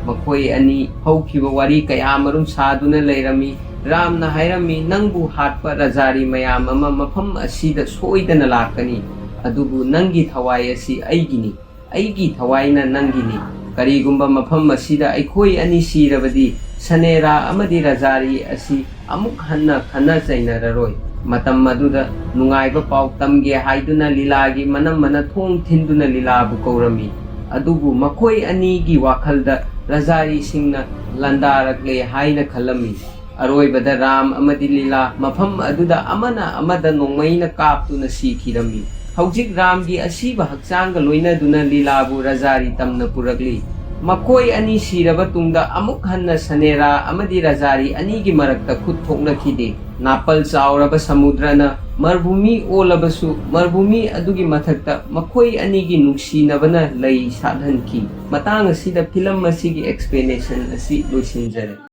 ꯃꯈꯣꯏ ꯑꯅꯤ ꯍꯧꯈꯤꯕ ꯋꯥꯔꯤ ꯀꯌꯥ ꯃꯔꯨꯝ ꯁꯥꯗꯨꯅ ꯂꯩꯔꯝꯃꯤ꯫ ꯔꯥꯝꯅ ꯍꯥꯏꯔꯝꯃꯤ, "ꯅꯪꯕꯨ ꯍꯥꯠꯄ ꯔꯖꯥꯔꯤ ꯃꯌꯥꯝ ꯑꯃ ꯃꯐꯝ ꯑꯁꯤꯗ ꯁꯣꯏꯗꯅ ꯂꯥꯛꯀꯅꯤ, ꯑꯗꯨꯕꯨ ꯅꯪꯒꯤ ꯊꯋꯥꯏ ꯑꯁꯤ ꯑꯩꯒꯤꯅꯤ, ꯑꯩꯒꯤ ꯊꯋꯥꯏꯅ ꯅꯪꯒꯤꯅꯤ꯫ ꯀꯔꯤꯒꯨꯝꯕ ꯃꯐꯝ ꯑꯁꯤꯗ ꯑꯩꯈꯣꯏ ꯑꯅꯤ ꯁꯤꯔꯕꯗꯤ, ꯁꯅꯦꯔꯥ ꯑꯃꯗꯤ ꯔꯖꯥꯔꯤ ꯑꯁꯤ ꯑꯃꯨꯛ ꯍꯟꯅ ꯈꯟꯅ ꯆꯩꯅꯔꯔꯣꯏ꯫" ꯃꯇꯝ ꯑꯗꯨꯗ ꯅꯨꯡꯉꯥꯏꯕ ꯄꯥꯎ ꯇꯝꯒꯦ ꯍꯥꯏꯗꯨꯅ ꯂꯤꯂꯥꯒꯤ ꯃꯅꯝꯃꯅ ꯊꯣꯡ ꯊꯤꯟꯗꯨꯅ ꯂꯤꯂꯥꯕꯨ ꯀꯧꯔꯝꯃꯤ꯫ ꯑꯗꯨꯕꯨ ꯃꯈꯣꯏ ꯑꯅꯤꯒꯤ ꯋꯥꯈꯜꯗ ꯔꯖꯥꯔꯤꯁꯤꯡꯅ ꯂꯥꯟꯗꯥꯔꯛꯂꯦ ꯍꯥꯏꯅ ꯈꯜꯂꯝꯃꯤ꯫ ꯑꯔꯣꯏꯕꯗ ꯔꯥꯝ ꯑꯃꯗꯤ ꯂꯤꯂꯥ ꯃꯐꯝ ꯑꯗꯨꯗ ꯑꯃꯅ ꯑꯃꯗ ꯅꯣꯡꯃꯩꯅ ꯀꯥꯞꯇꯨꯅ ꯁꯤꯈꯤꯔꯝꯃꯤ꯫ ꯍꯧꯖꯤꯛ ꯔꯥꯝꯒꯤ ꯑꯁꯤꯕ ꯍꯛꯆꯥꯡꯒ ꯂꯣꯏꯅꯗꯨꯅ ꯂꯤꯂꯥꯕꯨ ꯔꯖꯥꯔꯤ ꯇꯝꯅ ꯄꯨꯔꯛꯂꯤ꯫ ꯃꯈꯣꯏ ꯑꯅꯤ ꯁꯤꯔꯕ ꯇꯨꯡꯗ ꯑꯃꯨꯛ ꯍꯟꯅ ꯁꯅꯦꯔꯥ ꯑꯃꯗꯤ ꯔꯖꯥꯔꯤ ꯑꯅꯤꯒꯤ ꯃꯔꯛꯇ ꯈꯨꯠ ꯊꯣꯛꯅꯈꯤꯗꯦ꯫ ꯅꯥꯄꯜ ꯆꯥꯎꯔꯕ ꯁꯃꯨꯗ꯭ꯔꯅ ꯃꯔꯚꯨꯃꯤ ꯑꯣꯜꯂꯕꯁꯨ, ꯃꯔꯚꯨꯃꯤ ꯑꯗꯨꯒꯤ ꯃꯊꯛꯇ ꯃꯈꯣꯏ ꯑꯅꯤꯒꯤ ꯅꯨꯡꯁꯤꯅꯕꯅ ꯂꯩ ꯁꯥꯠꯍꯟꯈꯤ꯫ ꯃꯇꯥꯡ ꯑꯁꯤꯗ ꯐꯤꯂꯝ ꯑꯁꯤꯒꯤ explanation ꯑꯁꯤ ꯂꯣꯏꯁꯤꯟꯖꯔꯦ꯫